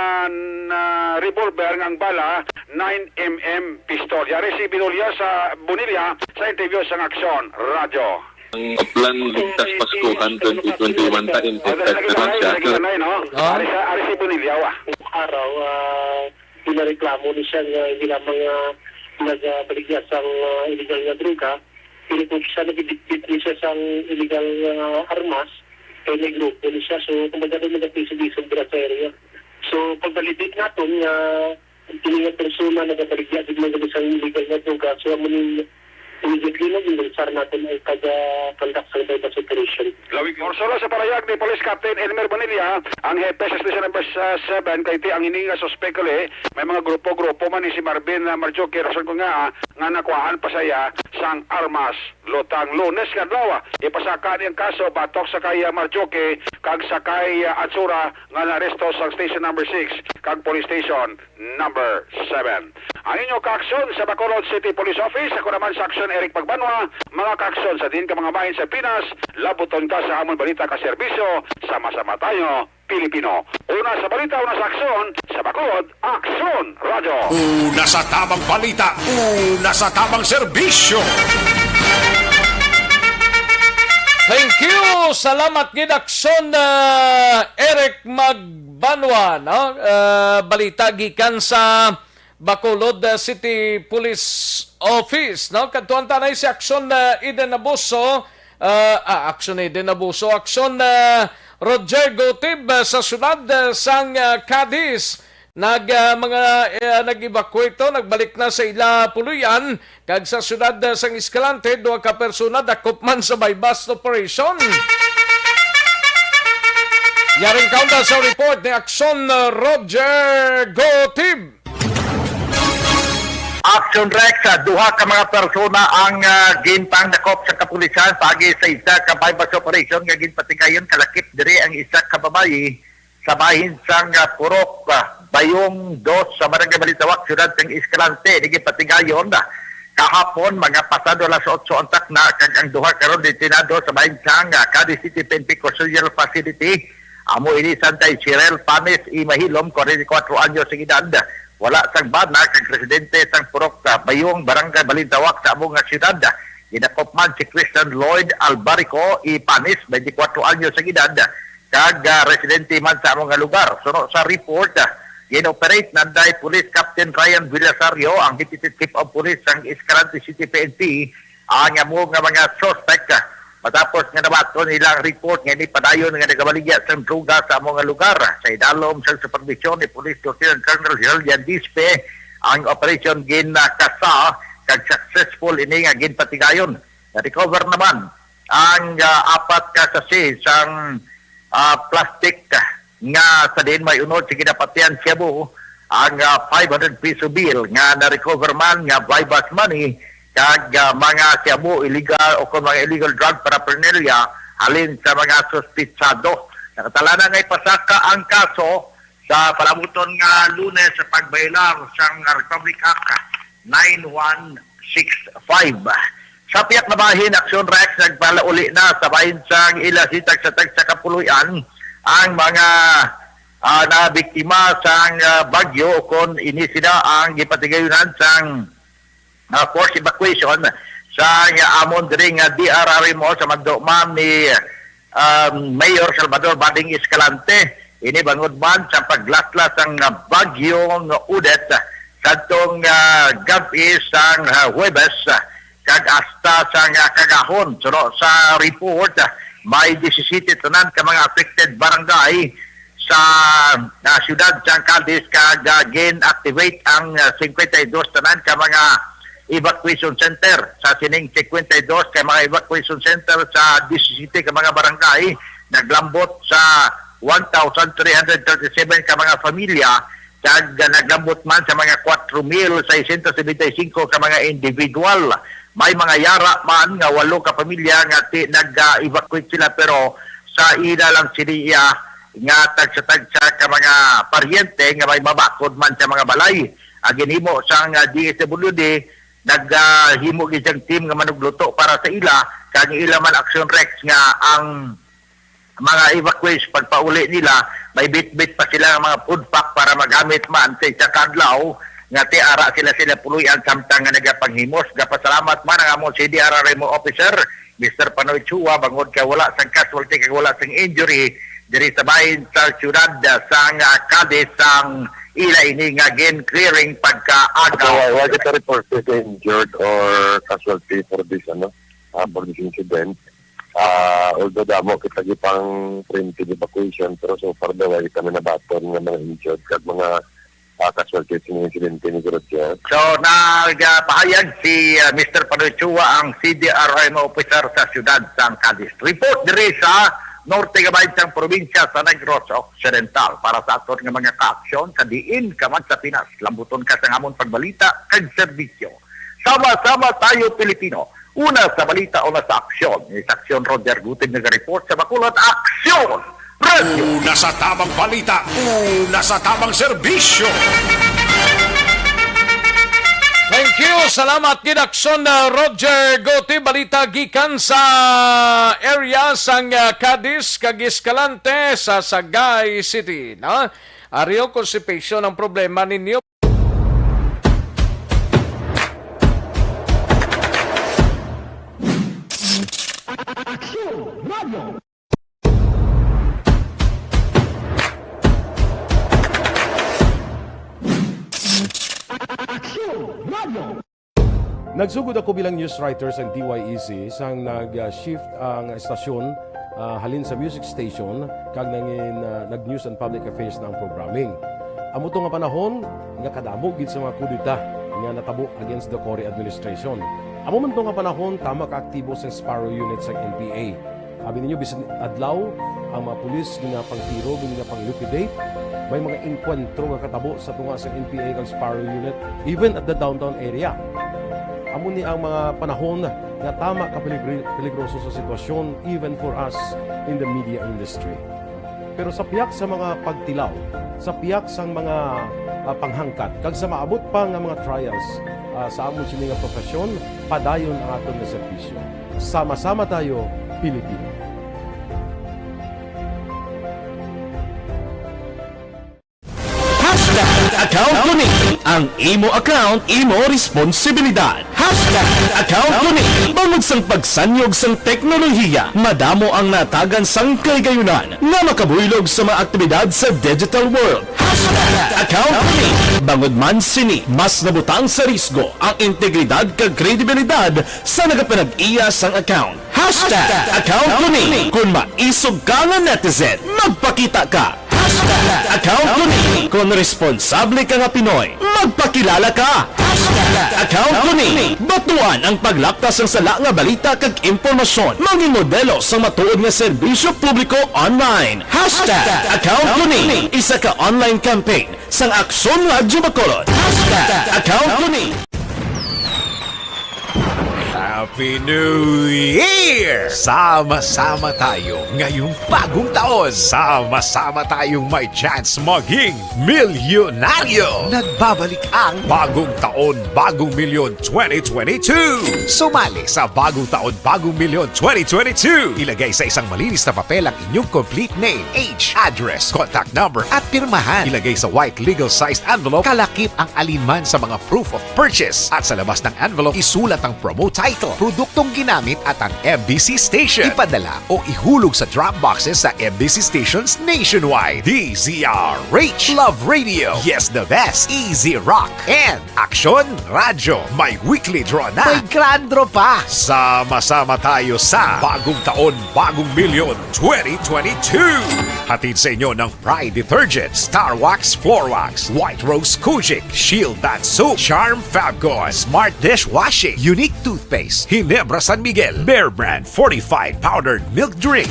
na revolver nga ang bala nine M M pistol. Yari si Bonilla sa, Bonilla sa interview sang Aksyon Radyo. Ang plan ligtas Paskuhan twenty twenty-one ta, in Oh, fact, dali, dali, dali, dali, no? Ah? Ari sa, ari si Bonilla, wa? Araw, ah, ginareklamo ni siya nga hindi lamang, ah, nagabaligya sang, ah, illegal nga droga, pero kung siya nagdidikit ni siya sang illegal nga armas, kay may grupo ni siya. So, kumbaga, may nagpiso-piso dira sa area. So, pag-validate naton nga kini nga persona nagabaligya gid man gani sang illegal nga droga, so amo ni immediately na gindulsar naton ang pag-conduct sang buy-bust operation. Lawig Orsolo sa parayag ni Police Captain Elmer Bonilla, ang hepe sa Station Number seven, kay ti ang ini nga suspek uli, may mga grupo-grupo man ni si Marvin, ah, Marjoque, rason ko nga, ah, nga nakuhaan pa siya sang armas lutang. Lunes nga adlaw, ah, ipasaka ni ang kaso batok sa kay, ah, Marjoque kag sa kay, ah, Atsura nga naaresto sa Station Number six kag Police Station Number seven. Ang inyo kaaksyon sa Bacolod City Police Office, ako naman sa Aksyon Eric Pagbanwa, mga kaaksyon sa diin ka mga bahin sa Pinas, labuton ka sa amon balita ka serbisyo, sama-sama tayo Pilipino. Una sa balita, una sa aksyon, sa Bacolod, Aksyon Radyo. Una sa tamang balita, una sa tamang serbisyo. Thank you. Salamat gid, Aksyon, ah, Eric Magbanwa, no? Ah, balita gikan sa Bacolod, ah, City Police Office, no? Kadtuan ta na si Aksyon, ah, Eden Abuso, ah, ah, Aksyon Eden Abuso, Aksyon, ah, Roger Gotib, ah, sa siyudad, ah, sang, ah, Cadiz. Nag, ah, mga, eh, nag-evacuate to, nagbalik na sa ila puloy-an, kag sa siyudad, ah, sang Escalante, duha ka persona dakop man sa buy-bust operation. Yaring kaunda sa report ni Aksyon, ah, Roger Gotib. Action Rex, ah, duha ka mga persona ang, ah, ginpangdakop sa kapulisan paagi sa isa ka buy-bust operation nga ginpatigayon. Kalakip diri ang isa ka babayi sa bahin sang, ah, Purok, ah, Bayong Dos sa Barangay Balintawak, siyudad sang Escalante. Ini ginpatigayon, ah, kahapon, mga pasado alas otso ang takna, kag ang duha karon detenado sa bahin sang, ah, Cadiz City P N P Custodial Facility. Amo ini sanday si Rel Panes Imahilom, forty-four anyos ang edad, wala sang bana, kag residente sang Purok, ah, Bayong, Barangay Balintawak sa amo nga siyudad. Gidakop man si Christian Lloyd Albarico Ipanis, twenty-four anyos ang edad, kag, ah, residente man sa amo nga lugar. Suno sa report, ah, gin-operate nanday Police Captain Ryan Villasario, ang Deputy Chief of Police sang Escalante City P N P, ang amo nga mga suspect, ah, matapos nga nabaton nila ang report nga ini padayon nga nagabaligya sang droga sa amo nga lugar. Sa idalom sang supervision ni Police Lieutenant Colonel Gerald Yandispe, ang operation ginakasa kag successful ini nga ginpatigayon. Na-recover naman ang, ah, apat ka sachet sang, ah, plastic nga sa diin may unod sa ginapatian shabu, ang, ah, five hundred peso bill nga na-recover man nga buy-bust money, kag, ah, mga shabu illegal o kon mga illegal drug paraphernalia halin sa mga suspitsado. Nakatala na nga ipasaka ang kaso sa palabuton nga Lunes sa pagbaylar sang Republic Act nine one six five. Sa pihak na bahin, Action Rex, nagpalauli na sa bahin sang ila si tagsa-tagsa ka puloy-an ang mga, ah, nabiktima sang, ah, bagyo, kon ini sila ang gipatigayunan sang, ah, forced evacuation sa nga amon diri nga D R R M O sa Mando man ni, um, Mayor Salvador Bading Escalante. Ini bangod man sa paglaslas sang, ah, bagyong Odette sadtong, ah, gab-i sang, ah, Huwebes, ah, kag hasta sang, ah, kagahon. Suno sa report, ah, may disisiyete tanan ka mga affected barangay sa, ah, siyudad sang Cadiz, kag, ah, gin-activate ang, ah, singkwenta y dos tanan ka mga evacuation center. Sa sining singkwenta y dos ka mga evacuation center sa disisiyete ka mga barangay, naglambot sa one thousand three hundred thirty-seven ka mga pamilya, kag naglambot man sa mga kwatro mil seiscientos setenta y cinco ka mga individual. May mga yara man nga walo ka pamilya nga ti-, nag-evacuate sila, pero sa ila lang sila nga tagsa-tagsa ka mga paryente nga may mabakod man sa mga balay. Ang ginhimo sang, ah, D S W D, naghimo gid sang team nga manugluto para sa ila, kag ila man, Action Rex, nga ang mga evacuees, pagpauli nila, may bitbit pa sila nga mga food pack para magamit man sa isa ka adlaw, nga ti ara sila, sila puloy-an samtang nga nagapanghimos. Gapasalamat man ang among C D R R M O officer, Mister Panoy Chua, bangod kay wala sang casualty kag wala sang injury diri sa bahin sa siyudad, ah, sang, ah, Cadiz, sang ila ini nga gin-clearing pagkaagaw. So, wa-, wa kita report sa injured or casualty for this, ano, ah, for this incident. Ah, although damo kita gipang preemptive evacuation, pero so far daw, wala kita may nabaton nga mga injured kag mga, ah, casualties sa insidente ni Roger. So, nagpahayag si, ah, Mister Panoy Chua, ang C D R M officer sa siyudad sang Cadiz. Report diri sa norte nga bahin sang probinsya sa Negros Occidental. Para sa aton nga mga kaaksyon, sa diin ka man sa Pinas, lambuton ka sang amon pagbalita kag serbisyo. Sama-sama tayo, Pilipino. Una sa balita, una sa aksyon. Ni sa Aksyon, Roger Gutib nagareport sa Bacolod. Aksyon! Radyo! Una sa tamang balita, una sa tamang serbisyo. Thank you. Salamat gid, Aksyon, uh, Roger Gotti. Balita gikan sa area sang, uh, Cadiz kag Escalante sa Sagay City, no? Ari, constipation ang problema ninyo. Aksyon Radio. Aksyon Radio. Nagsugod ako bilang news writer sa D Y E C sang nag-shift ang estasyon, ah, halin sa music station kag nangin, ah, nag-news and public affairs na ang programming. Amo to nga panahon nga kadamo gid sa mga kudeta nga natabo against the Cory administration. Amo man to nga panahon tama ka aktibo sang Sparrow Unit sang N P A. Abi ninyo, bisan adlaw, ang mga pulis ginapangtiro, ginapang-liquidate. May mga engkwentro nga katabo sa tunga sang N P A kag Sparrow Unit, even at the downtown area. Amo ni ang mga panahon nga tama ka peligri-, peligroso sa sitwasyon, even for us in the media industry. Pero sa pihak sa mga pagtilaw, sa pihak sang mga, ah, panghangkat, kag sa maabot pa nga mga trials, ah, sa amon sini nga profesyon, padayon ang aton nga serbisyo. Sama-sama tayo, Pilipino. Hashtag account ko ni. Ang imo account, imo responsibilidad. Hashtag account ko ni. Bangod sang pagsanyog sang teknolohiya, madamo ang natagan sang kahigayunan nga makabuylog sa mga aktibidad sa digital world. Hashtag account ko ni. Bangod man sini, mas nabutang sa risgo ang integridad kag kredibilidad sa nagapanag-iya sang account. Hashtag account ko ni. Kung maisog ka nga netizen, magpakita ka. Hashtag account ko ni. Kung responsable ka nga Pinoy, magpakilala ka. Hashtag account ko ni. Batuan ang paglapta sang sala nga balita kag impormasyon. Mangin modelo sang matuod nga serbisyo publiko online. Hashtag account ko ni. Isa ka online campaign sang Aksyon Radyo Bacolod. Hashtag account ko ni. Happy New Year! Sama-sama tayo ngayong bagong taon. Sama-sama tayong may chance maging milyonaryo. Nagbabalik ang Bagong Taon, Bagong Milyon twenty twenty-two. Sumali sa Bagong Taon, Bagong Milyon twenty twenty-two. Ilagay sa isang malinis na papel ang inyong complete name, age, address, contact number, at pirmahan. Ilagay sa white legal-sized envelope, kalakip ang alinman sa mga proof of purchase. At sa labas ng envelope, isulat ang promo title, produktong ginamit, at ang M B C station. Ipadala o ihulog sa drop boxes sa M B C stations nationwide. D Z R H, Love Radio, Yes the Best, Easy Rock, and Aksyon Radyo, may weekly draw na. May grand draw pa. Sama-sama tayo sa Bagong Taon, Bagong Milyon twenty twenty-two. Hatid sa inyo ng Pride Detergent, Star Wax Floor Wax, White Rose Kojic, Shield Bath Soap, Charm Fabcon, Smart Dishwashing, Unique Toothpaste, Ginebra San Miguel, Bear Brand Fortified Powdered Milk Drink.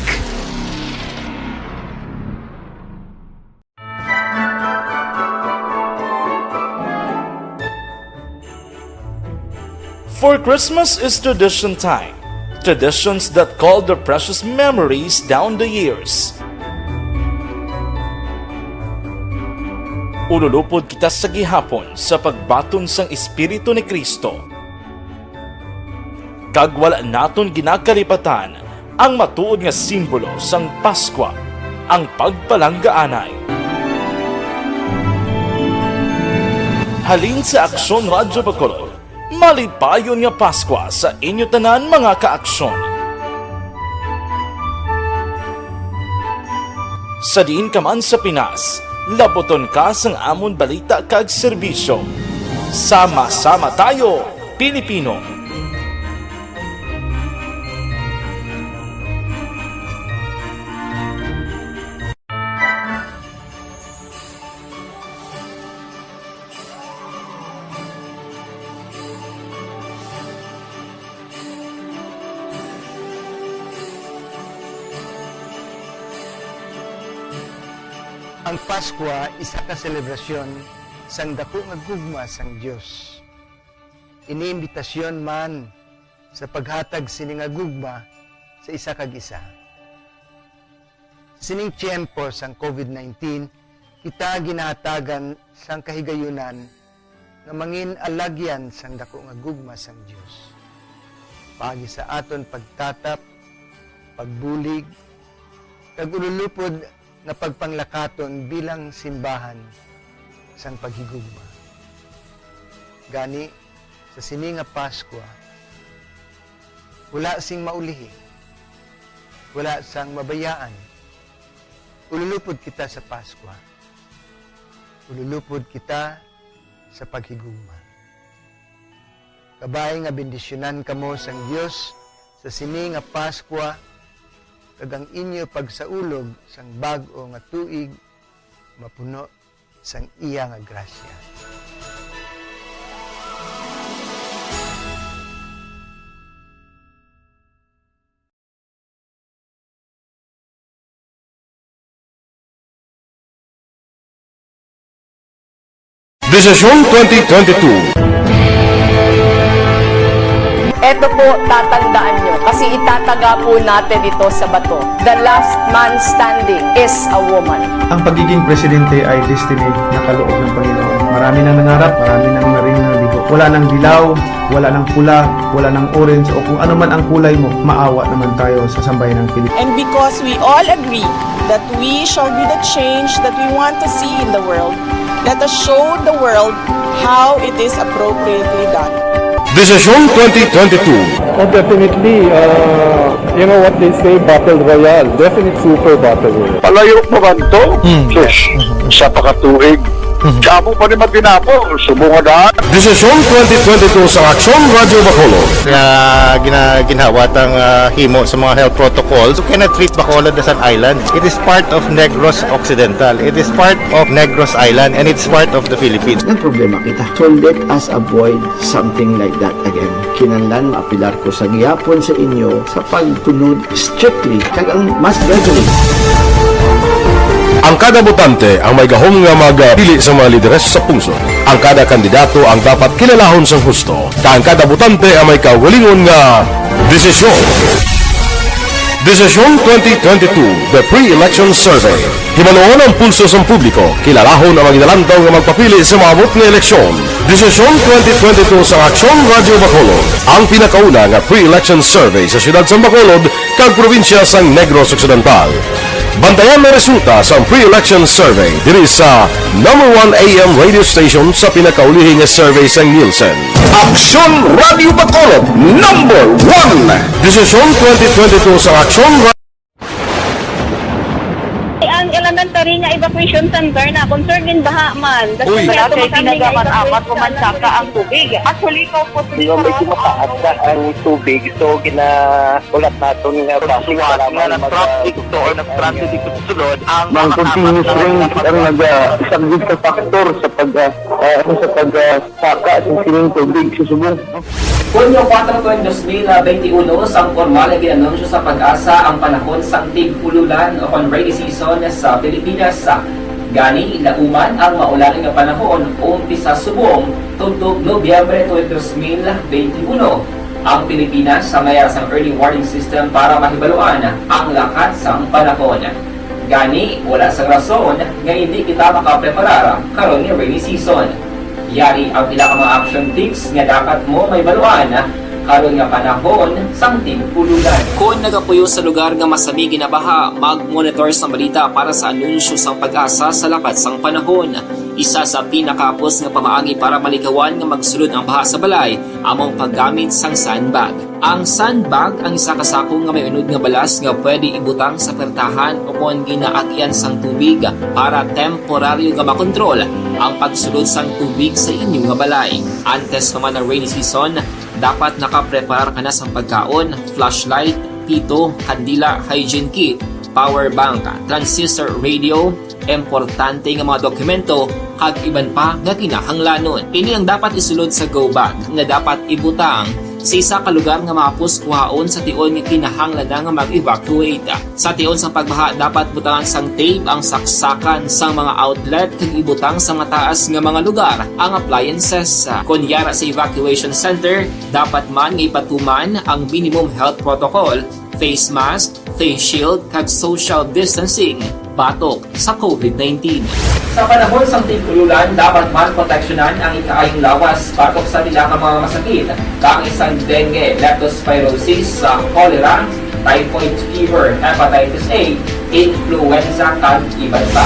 For Christmas is tradition time. Traditions that call their precious memories down the years. Ululupod kita sa gihapon sa pagbaton sang Espiritu ni Cristo. Kag wala naton ginakalipatan ang matuod nga simbolo sang Paskwa, ang pagpalanggaanay. Halin sa Aksyon Radyo Bacolod, malipayon nga Paskwa sa inyo tanan, mga ka-aksyon. Sa diin ka man sa Pinas, laputon ka sang amon balita kag serbisyo. Sama-sama tayo, Pilipino! Ang Paskwa isa ka selebrasyon sang daku nga gugma sang Dios. Ini imbitasyon man sa paghatag sini nga gugma sa isa kag isa. Sining tiyempo sang COVID nineteen, kita ginahatagan sang kahigayunan nga mangin alagyan sang daku nga gugma sang Dios, paagi sa aton pagtatap, pagbulig, kag ululupod nga pagpanglakaton bilang simbahan sang paghigugma. Gani, sa sini nga Paskwa, wala sing maulihi, wala sang mabayaan. Ululupod kita sa Paskwa. Ululupod kita sa paghigugma. Kabay nga bendisyonan kamo sang Dios sa sini nga Paskwa, kag ang inyo pagsaulog sang bag-o nga tuig mapuno sang iya nga grasya. Desisyon twenty twenty-two. Eto po, tatandaan nyo, kasi itataga po natin ito sa bato. The last man standing is a woman. Ang pagiging presidente ay destiny na kaloob ng Panginoon. Marami nang nangarap, marami nang naring nabigo. Wala nang dilaw, wala nang pula, wala nang orange, o kung ano man ang kulay mo, maawa naman tayo sa sambayan ng Pilipinas. And because we all agree that we shall be the change that we want to see in the world, let us show the world how it is appropriately done. Desisyon twenty twenty-two. Oh, definitely. Uh, you know what they say, battle royale. Definite super battle royale. Palayo pa man to? Hmm. Sus, isa pa ka tuig. Mhm. Kamo pa ni matinapol, subong nga daan. Desisyon twenty twenty-two sa Aksyon Radyo Bacolod. Nga gina-, ginhawat ang, ah, himo sa mga health protocols. You cannot treat Bacolod as an island. It is part of Negros Occidental. It is part of Negros Island, and it's part of the Philippines. Ang problema kita. So let us avoid something like that again. Kinahanglan maapilar ko sa gihapon sa inyo sa pagtunod strictly kag ang mas gradually. Ang kada botante ang may gahom nga magpili sa mga lideres sa pungsod. Ang kada kandidato ang dapat kilalahon sang husto, kag ang kada botante ang may kaugalingon nga desisyon. Desisyon twenty twenty-two, The Pre-Election Survey. Himanuon ang pulso sang publiko, kilalahon ang mga ginalantaw nga magpapili sa maabot nga eleksyon. Desisyon twenty twenty-two sa Aksyon Radyo Bacolod, ang pinakauna nga pre-election survey sa siyudad sang Bacolod kag probinsya sang Negros Occidental. Bantayan ang resulta sang pre-election survey diri sa number one A M radio station sa pinakaulihi nga survey sang Nielsen. Aksyon Radyo Bacolod, number one. Desisyon twenty twenty-two sa Aksyon Ra- Ang elementary nga evacuation center na concerned din baha man. Uy. Kasi Wala medyo kay kami nga tinaga man, evacuate apat ko man sa saka ang tubig. Actually, ikaw po, Di ba, medyo mataas na ang tubig, so ginaulat naton nga Pagsuwat nga nag-traffic to or nag-transit dito sa sulod, ang Mang mga tapat continuous na rain ang nag-, ah, isa gid ka factor sa pag, ah, ah, ano, sa pag, ah, saka sa sining tubig sa subong. Hunyo kuwatro, dos mil benti-uno, sang pormal nga gin-anunsyo sa PAGASA ang panahon sang tig-ululan o kon rainy season sa Pilipinas. Gani, lauman ang maulan nga panahon, umpisa subong tubtob Nobyembre twenty, dos mil benti-uno. Ang Pilipinas sa mayara sang early warning system para mahibaluan ang lakat sang panahon. Gani, wala sang rason nga indi kita makapreparar karon nga rainy season. Yari ang pila ka mga action tips nga dapat mo mahibaluan karon nga panahon sang tig-ululan. Kon nagapuyo sa lugar nga masami ginabaha, mag-monitor sang balita para sa anunsyo sang PAGASA sa lakat sang panahon. Isa sa pinakahapos nga pamaagi para malikawan nga magsulod ang baha sa balay amo ang paggamit sang sandbag. Ang sandbag ang isa ka sako nga may unod nga balas nga pwede ibutang sa pertahan o kon ginaagyan sang tubig para temporaryo nga makontrol ang pagsulod sang tubig sa inyo nga balay. Antes pa man ang rainy season, dapat nakapreparar ka na sang pagkaon, flashlight, pito, kandila, hygiene kit, power bank, transistor radio, importante nga mga dokumento, kag iban pa nga kinahanglanon. Ini ang dapat isulod sa go bag nga dapat ibutang sa isa ka lugar nga mahapos kuhaon sa tion nga kinahanglan na nga mag-evacuate. Sa tion sang pagbaha, dapat butangan sang tape ang saksakan sang mga outlet kag ibutang sa mataas nga mga lugar ang appliances. Kon yara sa evacuation center, dapat man nga ipatuman ang minimum health protocol, face mask, face shield, kag social distancing batok sa COVID nineteen. Sa panahon sang tig-ululan, dapat man proteksyonan ang ikaayong lawas batok sa pila ka mga masakit, kaangay sang dengue, leptospirosis, sa cholera, typhoid fever, hepatitis A, influenza, kag iban pa.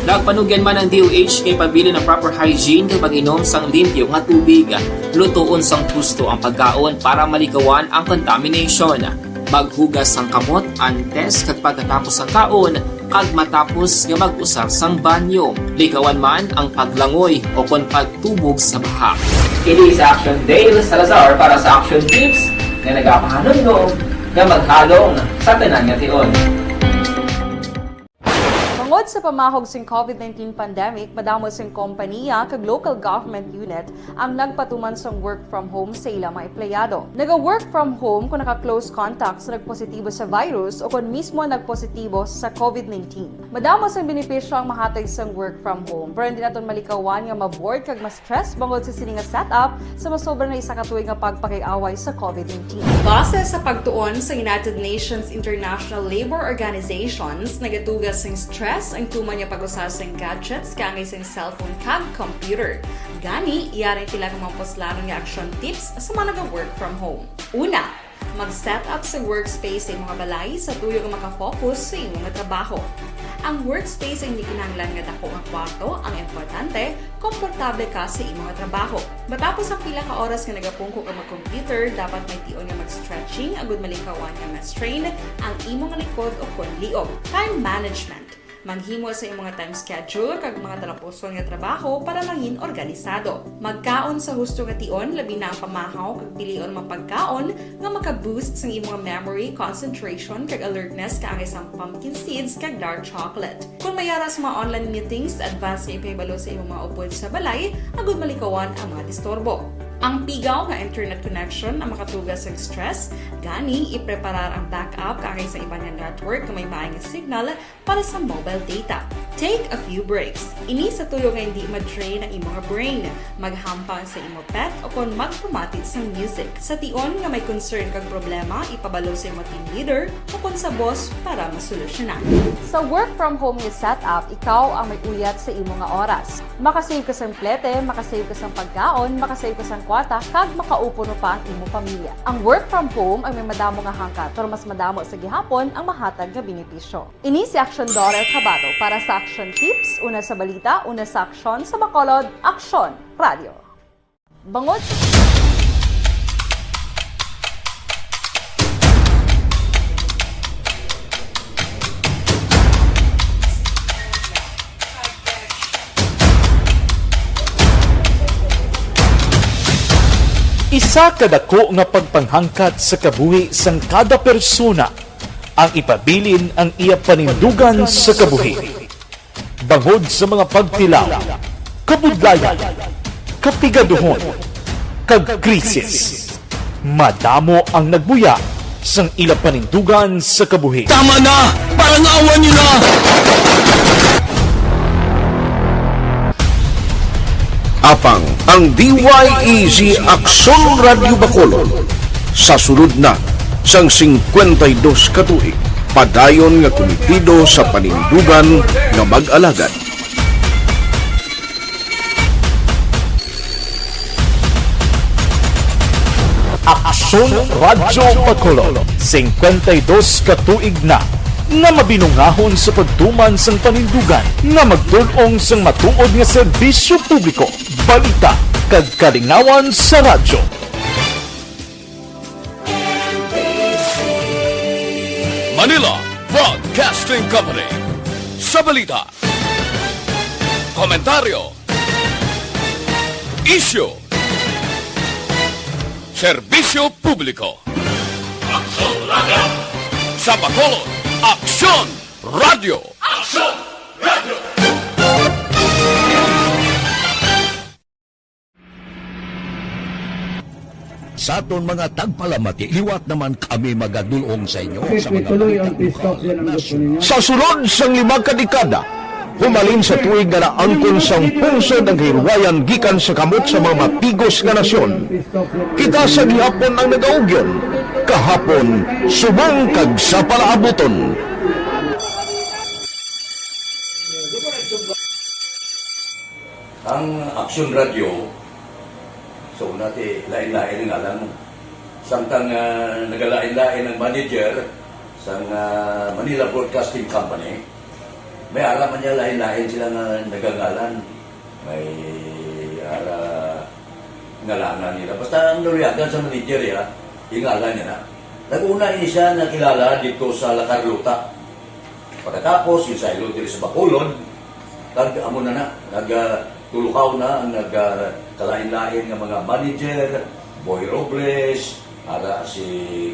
Nagpanugyan man ang D O H nga ipabilin ang proper hygiene kag pag-inom sang limpyo nga tubig. Lutoon sang husto ang pagkaon para malikawan ang contamination. Maghugas sang kamot antes kag pagkatapos sang kaon, kag matapos nga mag-usar sang banyo. Likawan man ang paglangoy o kon pagtubog sa baha. Kini si Action Dale Salazar para sa Action Tips nga nagapahanumdom nga maghalong sa tanan nga tion. Bangod sa pamahog sing COVID nineteen pandemic, madamo sing kompaniya kag local government unit ang nagpatuman sang work from home sa ila mga empleyado. Naga-work from home kung naka-close contact sa nagpositibo sa virus o kon mismo nagpositibo sa COVID nineteen. Madamo sang benepisyo ang mahatag sang work from home, pero hindi naton malikawan nga ma-bored kag ma-stress bangod sa sini nga setup sa masobra na isa ka tuig nga pagpakig-away sa COVID nineteen. Base sa pagtuon sa United Nations International Labor Organizations, nagatuga sing stress ang tuman nga pag-usa sing gadgets kaangay sing cellphone kag computer. Gani, yari ang pila ka mga puslanon nga action tips sa mga naga-work from home. Una, mag-set up sa workspace sa imong balay sa tuyo nga makafocus sa imong trabaho. Ang workspace ay hindi kinahanglan nga dako nga kwarto, ang importante, komportable ka sa imong trabaho. Matapos ang pila ka oras nga nagapungko ka mag-computer, dapat may tion nga mag-stretching agud malikawan nga ma-strain ang imong likod o kon liog. Time management. Maghimo sa imong time schedule kag mga talapuson nga trabaho para mangin organisado. Magkaon sa husto nga tion, labi na ang pamahaw kag pilion mga pagkaon nga maka-boost sang imong memory, concentration, kag alertness kaangay sang pumpkin seeds kag dark chocolate. Kung may ara sa mga online meetings, advance nga ipahibalo sa imong mga upod sa balay agud malikawan ang mga disturbo. Ang pigaw nga internet connection ang makatuga sang stress, gani ipreparar ang backup kaangay sa iban nga network nga may maay nga signal para sa mobile data. Take a few breaks. Ini sa tuyo nga hindi ma-drain ang imo nga brain. Maghampang sa imo pet o kon magpamati sang music. Sa tion nga may concern kag problema, ipabalo sa imo team leader o kon sa boss para masolusyonan. Sa work from home nga setup, ikaw ang may uyat sa imo nga oras. Makasave ka sang plete, makasave ka sang pagkaon, makasave ka sang kwarta, kag makaupuno pa ang imo pamilya. Ang work from home ang may madamo nga hangkat, pero mas madamo sa gihapon ang mahatag nga benepisyo. Ini si Action Daughter Kabato para sa Action Tips, una sa balita, una sa aksyon, sa Bacolod, Aksyon Radio. Bangod Isa ka dako nga pagpanghangkat sa kabuhi sang kada persona ang ipabilin ang iya panindugan sa kabuhi. Bangod sa mga pagtilaw, kabudlayan, kapigaduhon, kag krisis, madamo ang nagbuya sang ila panindugan sa kabuhi. Tama na! Parang awa niyo na! Apang ang D Y E G Aksyon Radyo Bacolod sa sulod na sang singkwenta y dos ka tuig, padayon nga kumitido sa panindugan nga mag-alagad. Aksyon Radyo Bacolod, singkwenta y dos ka tuig na nga mabinungahon sa pagtuman sang panindugan nga magtul-ong sang matuod nga serbisyo publiko, balita, kag kalingawan sa radyo. Manila Broadcasting Company. Sa balita, komentaryo, isyu, serbisyo publiko. Aksyon Radyo. Sa Bacolod, Aksyon Radyo. Aksyon Radyo. Sa aton mga tagpalamati, liwat naman kami magadul-ong sa inyo sa mga balita. Sa sulod sang lima ka dekada, humalin sa tuig nga naangkon sang pungsod ang kahilwayan gikan sa kamot sa mga mapigos nga nasyon, kita sa gihapon ang nagaugyon. Kahapon, subong kag sa palaabuton. Ang Action Radio, so, una ti, lain-lain ang ngalan mo. Samtang, ah, nagalain-lain ang manager sang, ah, Manila Broadcasting Company, may ara man niya lain-lain sila nga nagangalan. May ara ngalanan nila. Basta ang naluyagan sa manager, ya, ingalan niya na. Nag-una ini siya nakilala dito sa La Carlota. Pagkatapos, yung saylo diri sa Bacolod, kag amo na na, nag, ah, tulukaw na ang nag, ah, kalain-lain nga mga manager, Boy Robles, ara si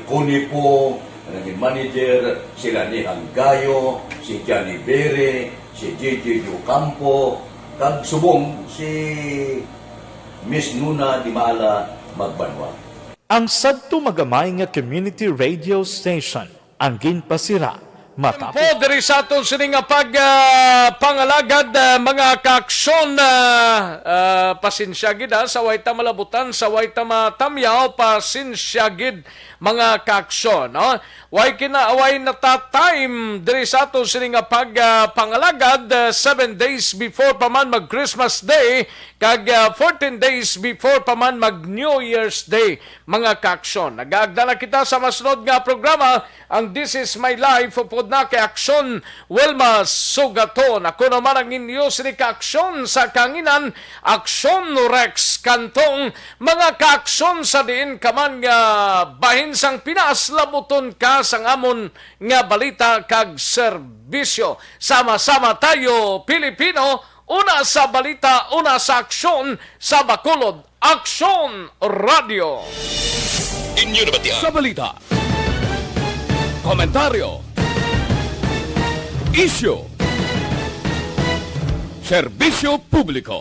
Connie Po, ang naging manager, si Rani Hanggayo, si Johnny Bere, si J J Ocampo, kag subong si Miss Nuna Dimala Magbanwa. Ang sadto magamay nga community radio station ang ginpasira matapos. Tempo diri sa aton sini nga pag, ah, pangalagad, ah, mga kaaksyon, ah, ah, pasensya gid, ah, sa way ta malabutan, sa way ta matamyaw, pasensya gid, mga kaaksyon, no? Way kina-, way nata time diri sa aton sini nga pag, ah, pangalagad, ah, seven days before pa man mag Christmas Day, kag, ah, fourteen days before pa man mag New Year's Day, mga kaaksyon. Nagaagda na kita sa masunod nga programa, ang This Is My Life, upod na kay Aksyon Wilma Sugaton. Ako naman ang inyo sini kaaksyon sa kanginan, Aksyon Rex Cantong. Mga kaaksyon, sa diin ka man nga bahin sang Pinas, labuton ka sang amon nga balita kag serbisyo. Sama-sama tayo, Pilipino, una sa balita, una sa aksyon, sa Bacolod Aksyon Radio. Inyo nabatian sa balita, komentaryo, isyu, serbisyo publiko.